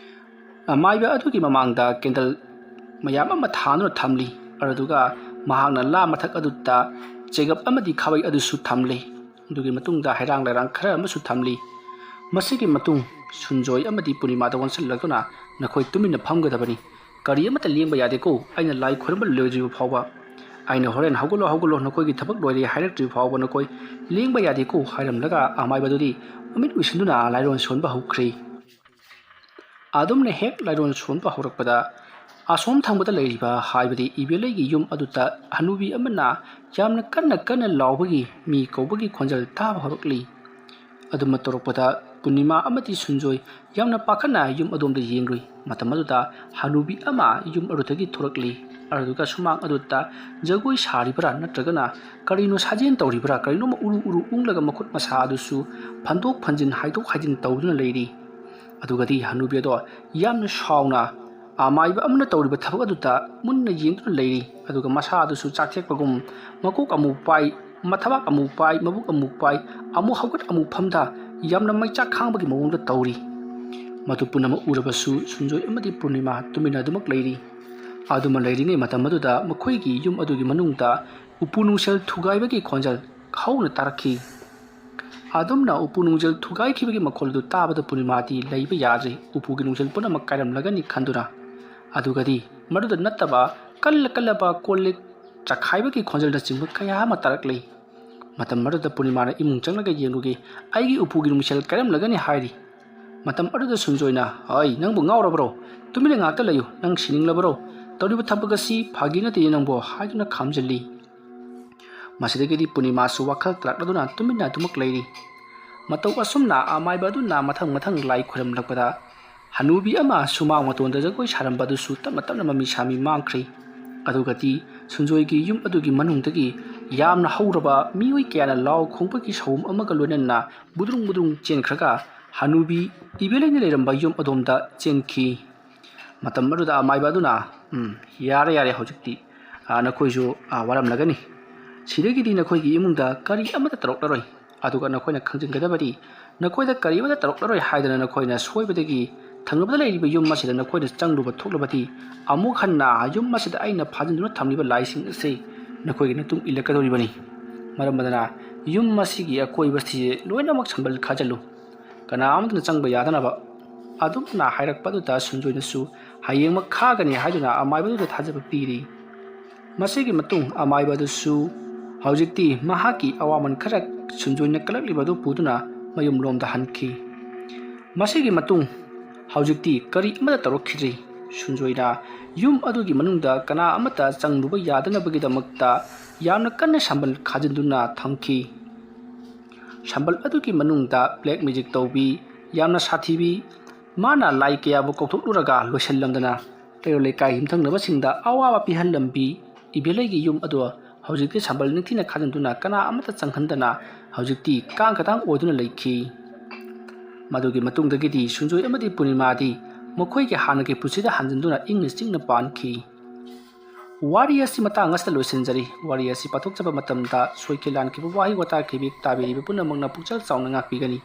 ꯑꯃꯥꯏꯕ ꯑꯗꯨꯒꯤ ꯃꯃꯥꯡꯗ ꯀꯦꯟꯗꯜ ꯃꯌꯥꯝ ꯑꯃ ꯊꯥꯗꯨꯅ ꯊꯝꯂꯤ꯫ ꯑꯗꯨꯗꯨꯒ ꯃꯍꯥꯛꯅ ꯂꯥ ꯃꯊꯛ ꯑꯗꯨꯗ ꯆꯦꯒꯞ ꯑꯃꯗꯤ ꯈꯥꯕꯩ ꯑꯗꯨꯁꯨ ꯊꯝꯂꯤ꯫ ꯑꯗꯨꯒꯤ ꯃꯇꯨꯡꯗ ꯍꯩꯔꯥꯡ ꯂꯩꯔꯥꯡ ꯈꯔ ꯑꯃꯁꯨ ꯊꯝꯂꯤ꯫ ꯃꯁꯤꯒꯤ ꯃꯇꯨꯡ ꯁꯨꯟꯖꯣꯏ ꯑꯃꯗꯤ ꯄꯨꯔꯅꯤꯃꯥꯗ ꯑꯣꯟꯁꯤꯜꯂꯛꯇꯨꯅ, "ꯅꯈꯣꯏ ꯇꯨꯃꯤꯟꯅ ꯐꯝꯒꯗꯕꯅꯤ꯫ ꯀꯔꯤ ꯑꯃꯠꯇ ꯂꯦꯡꯕ ꯌꯥꯗꯦꯀꯣ꯫ ꯑꯩꯅ ꯂꯥꯏ ꯈꯣꯏꯔꯝꯕ ꯂꯣꯏꯗ꯭ꯔꯤꯕ ꯐꯥꯎꯕ, ꯑꯩꯅ ꯍꯣꯔꯦꯟ 'ꯍꯧꯒꯠꯂꯣ, ꯍꯧꯒꯠꯂꯣ, ꯅꯈꯣꯏꯒꯤ ꯊꯕꯛ ꯂꯣꯏꯔꯦ' ꯍꯥꯏꯔꯛꯇ꯭ꯔꯤꯕ ꯐꯥꯎꯕ ꯅꯈꯣꯏ ꯂꯦꯡꯕ ꯌꯥꯗꯦꯀꯣ" ꯍꯥꯏꯔꯝꯂꯒ ꯑꯃꯥꯏꯕꯗꯨꯗꯤ ꯃꯃꯤꯠ ꯎꯏꯁꯤꯟꯗꯨꯅ ꯂꯥꯏꯔꯣꯟ ꯁꯣꯟꯕ ꯍꯧꯈ꯭ꯔꯦ꯫ ꯑꯗꯨꯝꯅ ꯍꯦꯛ ꯂꯥꯏꯔꯣꯟ ꯁꯣꯟꯕ ꯍꯧꯔꯛꯄꯗ, ꯑꯁꯣꯝ ꯊꯪꯕꯗ ꯂꯩꯔꯤꯕ, ꯍꯥꯏꯕꯗꯤ ꯏꯕꯦꯂꯩꯒꯤ ꯌꯨꯝ ꯑꯗꯨꯗ ꯍꯅꯨꯕꯤ ꯑꯃꯅ ꯌꯥꯝꯅ ꯀꯟꯅ ꯀꯟꯅ ꯂꯥꯎꯕꯒꯤ, ꯃꯤ ꯀꯧꯕꯒꯤ ꯈꯣꯟꯖꯦꯜ ꯇꯥꯕ ꯍꯧꯔꯛꯂꯤ꯫ ꯑꯗꯨꯝꯅ ꯇꯧꯔꯛꯄꯗ ꯄꯨꯔꯅꯤꯃꯥ ꯑꯃꯗꯤ ꯁꯨꯟꯖꯣꯏ ꯌꯥꯝꯅ ꯄꯥꯈꯠꯅ ꯌꯨꯝ ꯑꯗꯣꯝꯗ ꯌꯦꯡꯂꯨꯏ꯫ ꯃꯇꯝ ꯑꯗꯨꯗ ꯍꯅꯨꯕꯤ ꯑꯃ ꯌꯨꯝ ꯑꯗꯨꯗꯒꯤ ꯊꯣꯔꯛꯂꯤ꯫ ꯑꯗꯨꯒ ꯁꯨꯃꯥꯡ ꯑꯗꯨꯗ ꯖꯒꯣꯏ ꯁꯥꯔꯤꯕ꯭ꯔꯥ ꯅꯠꯇ꯭ꯔꯒꯅ ꯀꯔꯤꯅꯣ ꯁꯥꯖꯦꯜ ꯇꯧꯔꯤꯕ꯭ꯔꯥ, ꯀꯔꯤꯅꯣꯃ ꯎꯔꯨ ꯎꯔꯨ ꯎꯪꯂꯒ ꯃꯈꯨꯠ ꯃꯁꯥ ꯑꯗꯨꯁꯨ ꯐꯟꯗꯣꯛ ꯐꯟꯖꯤꯟ, ꯍꯥꯏꯗꯣꯛ ꯍꯥꯏꯖꯤꯟ ꯇꯧꯗꯨꯅ ꯂꯩꯔꯤ꯫ ꯑꯗꯨꯒꯗꯤ ꯍꯅꯨꯕꯤ ꯑꯗꯣ ꯌꯥꯝꯅ ꯁꯥꯎꯅ ꯑꯃꯥꯏꯕ ꯑꯃꯅ ꯇꯧꯔꯤꯕ ꯊꯕꯛ ꯑꯗꯨꯗ ꯃꯨꯟꯅ ꯌꯦꯡꯗꯨꯅ ꯂꯩꯔꯤ꯫ ꯑꯗꯨꯒ ꯃꯁꯥ ꯑꯗꯨꯁꯨ ꯆꯥꯛꯊꯦꯛꯄꯒꯨꯝ ꯃꯀꯣꯛ ꯑꯃꯨꯛ ꯄꯥꯏ, ꯃꯊꯕꯥꯛ ꯑꯃꯨꯛ ꯄꯥꯏ, ꯃꯕꯨꯛ ꯑꯃꯨꯛ ꯄꯥꯏ, ꯑꯃꯨꯛ ꯍꯧꯒꯠ ꯑꯃꯨꯛ ꯐꯝꯊ, ꯌꯥꯝꯅ ꯃꯩꯆꯥꯛ ꯈꯥꯡꯕꯒꯤ ꯃꯑꯣꯡꯗ ꯇꯧꯔꯤ꯫ ꯃꯗꯨ ꯄꯨꯝꯅꯃꯛ ꯎꯔꯕꯁꯨ ꯁꯨꯟꯖꯣꯏ ꯑꯃꯗꯤ ꯄꯨꯔꯅꯤꯃꯥ ꯇꯨꯃꯤꯟꯅ ꯑꯗꯨꯃꯛ ꯂꯩꯔꯤ꯫ ꯑꯗꯨꯃ ꯂꯩꯔꯤꯉꯩ ꯃꯇꯝ ꯑꯗꯨꯗ ꯃꯈꯣꯏꯒꯤ ꯌꯨꯝ ꯑꯗꯨꯒꯤ ꯃꯅꯨꯡꯗ ꯎꯄꯨ ꯅꯨꯡꯁꯦꯜ ꯊꯨꯒꯥꯏꯕꯒꯤ ꯈꯣꯟꯖꯦꯜ ꯍꯧꯅ ꯇꯥꯔꯛꯈꯤ꯫ ꯑꯗꯨꯝꯅ ꯎꯄꯨ ꯅꯨꯡꯁꯦꯜ ꯊꯨꯒꯥꯏꯈꯤꯕꯒꯤ ꯃꯈꯣꯜ ꯑꯗꯨ ꯇꯥꯕꯗ ꯄꯨꯔꯅꯤꯃꯥꯗꯤ ꯂꯩꯕ ꯌꯥꯗ꯭ꯔꯦ, ꯎꯄꯨꯒꯤ ꯅꯨꯡꯁꯦꯜ ꯄꯨꯝꯅꯃꯛ ꯀꯥꯏꯔꯝꯂꯒꯅꯤ ꯈꯟꯗꯨꯅ꯫ ꯑꯗꯨꯒꯗꯤ ꯃꯗꯨꯗ ꯅꯠꯇꯕ ꯀꯜꯂ ꯀꯜꯂꯕ ꯀꯣꯜ ꯂꯤꯛ ꯆꯈꯥꯏꯕꯒꯤ ꯈꯣꯟꯖꯦꯜꯅꯆꯤꯡꯕ ꯀꯌꯥ ꯑꯃ ꯇꯥꯔꯛꯂꯤ꯫ ꯃꯇꯝ ꯑꯗꯨꯗ ꯄꯨꯔꯅꯤꯃꯥꯅ ꯏꯃꯨꯡ ꯆꯪꯂꯒ ꯌꯦꯡꯂꯨꯒꯦ, ꯑꯩꯒꯤ ꯎꯄꯨꯒꯤ ꯅꯨꯡꯁꯦꯜ ꯀꯥꯏꯔꯝꯂꯒꯅꯤ ꯍꯥꯏꯔꯤ꯫ ꯃꯇꯝ ꯑꯗꯨꯗ ꯁꯨꯟꯖꯣꯏꯅ, "ꯑꯩ ꯅꯪꯕꯨ ꯉꯥꯎꯔꯕ꯭ꯔꯣ? ꯇꯨꯃꯤꯟꯅ ꯉꯥꯛꯇ ꯂꯩꯌꯨ, ꯅꯪ ꯁꯤꯅꯤꯡꯂꯕꯔꯣ? ꯇꯧꯔꯤꯕ ꯊꯕꯛ ꯑꯁꯤ ꯐꯥꯒꯤ ꯅꯠꯇꯦ ꯅꯪꯕꯣ" ꯍꯥꯏꯗꯨꯅ ꯈꯥꯝꯖꯤꯜꯂꯤ꯫ ꯃꯁꯤꯗꯒꯤꯗꯤ ꯄꯨꯔꯅꯤꯃꯥꯁꯨ ꯋꯥꯈꯜ ꯇꯔꯛꯂꯗꯨꯅ ꯇꯨꯃꯤꯟꯅ ꯑꯗꯨꯃꯛ ꯂꯩꯔꯤ꯫ ꯃꯇꯧ ꯑꯁꯨꯝꯅ ꯑꯃꯥꯏꯕ ꯑꯗꯨꯅ ꯃꯊꯪ ꯃꯊꯪ ꯂꯥꯏ ꯈꯨꯔꯨꯝꯂꯛꯄꯗ ꯍꯅꯨꯕꯤ ꯑꯃ ꯁꯨꯃꯥꯡ ꯃꯇꯣꯟꯗ ꯖꯒꯣꯏ ꯁꯥꯔꯝꯕ ꯑꯗꯨꯁꯨ ꯇꯞꯅ ꯇꯞꯅ ꯃꯃꯤ ꯁꯥꯃꯤ ꯃꯥꯡꯈ꯭ꯔꯤ꯫ ꯑꯗꯨꯒꯗꯤ ꯁꯨꯟꯖꯣꯏꯒꯤ ꯌꯨꯝ ꯑꯗꯨꯒꯤ ꯃꯅꯨꯡꯗꯒꯤ ꯌꯥꯝꯅ ꯍꯧꯔꯕ ꯃꯤꯑꯣꯏ ꯀꯌꯥꯅ ꯂꯥꯎ ꯈꯣꯡꯕꯒꯤ ꯁꯧꯝ ꯑꯃꯒ ꯂꯣꯏꯅꯅ ꯕꯨꯗ꯭ꯔꯨꯡ ꯕꯨꯗ꯭ꯔꯨꯡ ꯆꯦꯟꯈ꯭ꯔꯒ ꯍꯅꯨꯕꯤ ꯏꯕꯦꯂꯩꯅ ꯂꯩꯔꯝꯕ ꯌꯨꯝ ꯑꯗꯣꯝꯗ ꯆꯦꯟꯈꯤ꯫ ꯃꯇꯝ ꯑꯗꯨꯗ ꯑꯃꯥꯏꯕ ꯑꯗꯨꯅ, "ꯎꯝ, ꯌꯥꯔꯦ, ꯌꯥꯔꯦ, ꯍꯧꯖꯤꯛꯇꯤ, ꯑ, ꯅꯈꯣꯏꯁꯨ, ꯑ, ꯋꯥꯔꯝꯂꯒꯅꯤ꯫ ꯁꯤꯗꯒꯤꯗꯤ ꯅꯈꯣꯏꯒꯤ ꯏꯃꯨꯡꯗ ꯀꯔꯤ ꯑꯃꯠꯇ ꯇꯧꯔꯛꯂꯔꯣꯏ꯫ ꯑꯗꯨꯒ ꯅꯈꯣꯏꯅ ꯈꯪꯖꯤꯟꯒꯗꯕꯗꯤ, ꯅꯈꯣꯏꯗ ꯀꯔꯤ ꯑꯃꯠꯇ ꯇꯧꯔꯛꯂꯔꯣꯏ ꯍꯥꯏꯗꯅ ꯅꯈꯣꯏꯅ ꯁꯣꯏꯕꯗꯒꯤ ꯊꯪꯅꯕꯗ ꯂꯩꯔꯤꯕ ꯌꯨꯝ ꯑꯁꯤꯗ ꯅꯈꯣꯏꯅ ꯆꯪꯂꯨꯕ ꯊꯣꯛꯂꯕꯗꯤ, ꯑꯃꯨꯛ ꯍꯟꯅ ꯌꯨꯝ ꯑꯁꯤꯗ ꯑꯩꯅ ꯐꯥꯖꯤꯟꯗꯨꯅ ꯊꯝꯂꯤꯕ ꯂꯥꯏꯁꯤꯡ ꯑꯁꯤ ꯅꯈꯣꯏꯒꯤ ꯃꯇꯨꯡ ꯏꯜꯂꯛꯀꯗꯧꯔꯤꯕꯅꯤ꯫ ꯃꯔꯝ ꯑꯗꯨꯅ ꯌꯨꯝ ꯑꯁꯤꯒꯤ ꯑꯀꯣꯏꯕꯁꯤ ꯂꯣꯏꯅꯃꯛ ꯁꯝꯕꯜ ꯈꯥꯖꯤꯜꯂꯨ, ꯀꯅꯥ ꯑꯃꯠꯇꯅ ꯆꯪꯕ ꯌꯥꯗꯅꯕ" ꯑꯗꯨꯝꯅ ꯍꯥꯏꯔꯛꯄ ꯑꯗꯨꯗ ꯁꯨꯟꯖꯣꯏꯅꯁꯨ ꯍꯌꯦꯡꯃꯛ ꯈꯥꯒꯅꯤ ꯍꯥꯏꯗꯨꯅ ꯑꯃꯥꯏꯕꯗꯨꯗ ꯊꯥꯖꯕ ꯄꯤꯔꯤ꯫ ꯃꯁꯤꯒꯤ ꯃꯇꯨꯡ ꯑꯃꯥꯏꯕ ꯑꯗꯨꯁꯨ ꯍꯧꯖꯤꯛꯇꯤ ꯃꯍꯥꯛꯀꯤ ꯑꯋꯥꯃꯟ ꯈꯔ ꯁꯨꯟꯖꯣꯏꯅ ꯀꯜꯂꯛꯂꯤꯕ ꯑꯗꯨ ꯄꯨꯗꯨꯅ ꯃꯌꯨꯝꯂꯣꯝꯗ ꯍꯟꯈꯤ꯫ ꯃꯁꯤꯒꯤ ꯃꯇꯨꯡ ꯍꯧꯖꯤꯛꯇꯤ ꯀꯔꯤ ꯑꯃꯠꯇ ꯇꯧꯔꯛꯈꯤꯗ꯭ꯔꯤ꯫ ꯁꯨꯟꯖꯣꯏꯅ ꯌꯨꯝ ꯑꯗꯨꯒꯤ ꯃꯅꯨꯡꯗ ꯀꯅꯥ ꯑꯃꯠꯇ ꯆꯪꯂꯨꯕ ꯌꯥꯗꯅꯕꯒꯤꯗꯃꯛꯇ ꯌꯥꯝꯅ ꯀꯟꯅ ꯁꯝꯕꯜ ꯈꯥꯖꯤꯟꯗꯨꯅ ꯊꯝꯈꯤ꯫ ꯁꯝꯕꯜ ꯑꯗꯨꯒꯤ ꯃꯅꯨꯡꯗ ꯕ꯭ꯂꯦꯛ ꯃꯦꯖꯤꯛ ꯇꯧꯕꯤ, ꯌꯥꯝꯅ ꯁꯥꯊꯤꯕꯤ, ꯃꯥꯅ ꯂꯥꯏ ꯀꯌꯥꯕꯨ ꯀꯧꯊꯣꯛꯂꯨꯔꯒ ꯂꯣꯏꯁꯤꯜꯂꯝꯗꯅ ꯀꯩꯔꯣꯜ ꯂꯩꯀꯥꯏ ꯌꯨꯝꯊꯪꯅꯕꯁꯤꯡꯗ ꯑꯋꯥꯕ ꯄꯤꯍꯜꯂꯝꯕꯤ ꯏꯕꯦꯂꯩꯒꯤ ꯌꯨꯝ ꯑꯗꯣ ꯍꯧꯖꯤꯛꯇꯤ ꯁꯝꯕꯜ ꯅꯤꯡꯊꯤꯅ ꯈꯥꯖꯤꯟꯗꯨꯅ ꯀꯅꯥ ꯑꯃꯠꯇ ꯆꯪꯍꯟꯗꯅ ꯍꯧꯖꯤꯛꯇꯤ ꯀꯥꯡ ꯈꯇꯥꯡ ꯑꯣꯏꯗꯨꯅ ꯂꯩꯈꯤ꯫ ꯃꯗꯨꯒꯤ ꯃꯇꯨꯡꯗꯒꯤꯗꯤ ꯁꯨꯟꯖꯣꯏ ꯑꯃꯗꯤ ꯄꯨꯔꯅꯤꯃꯥꯗꯤ ꯃꯈꯣꯏꯒꯤ ꯍꯥꯟꯅꯒꯤ ꯄꯨꯟꯁꯤꯗ ꯍꯟꯖꯤꯟꯗꯨꯅ ꯏꯪꯅ ꯆꯤꯛꯅ ꯄꯥꯟꯈꯤ꯫ ꯋꯥꯔꯤ ꯑꯁꯤ ꯃꯇꯥꯡ ꯑꯁꯤꯗ ꯂꯣꯏꯁꯤꯟꯖꯔꯤ꯫ ꯋꯥꯔꯤ ꯑꯁꯤ ꯄꯥꯊꯣꯛꯆꯕ ꯃꯇꯝꯗ ꯁꯣꯏꯈꯤ ꯂꯥꯟꯈꯤꯕ ꯋꯥꯍꯩ ꯋꯥꯇꯥ ꯀꯩꯕꯤ ꯇꯥꯕꯤꯔꯤꯕ ꯄꯨꯝꯅꯃꯛꯅ ꯄꯨꯛꯆꯦꯜ ꯆꯥꯎꯅ ꯉꯥꯛꯄꯤꯒꯅꯤ꯫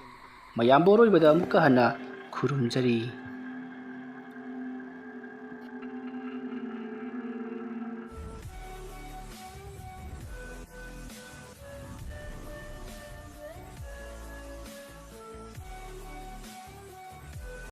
ꯃꯌꯥꯝꯕꯨ ꯑꯔꯣꯏꯕꯗ ꯑꯃꯨꯛꯀ ꯍꯟꯅ ꯈꯨꯔꯨꯝꯖꯔꯤ꯫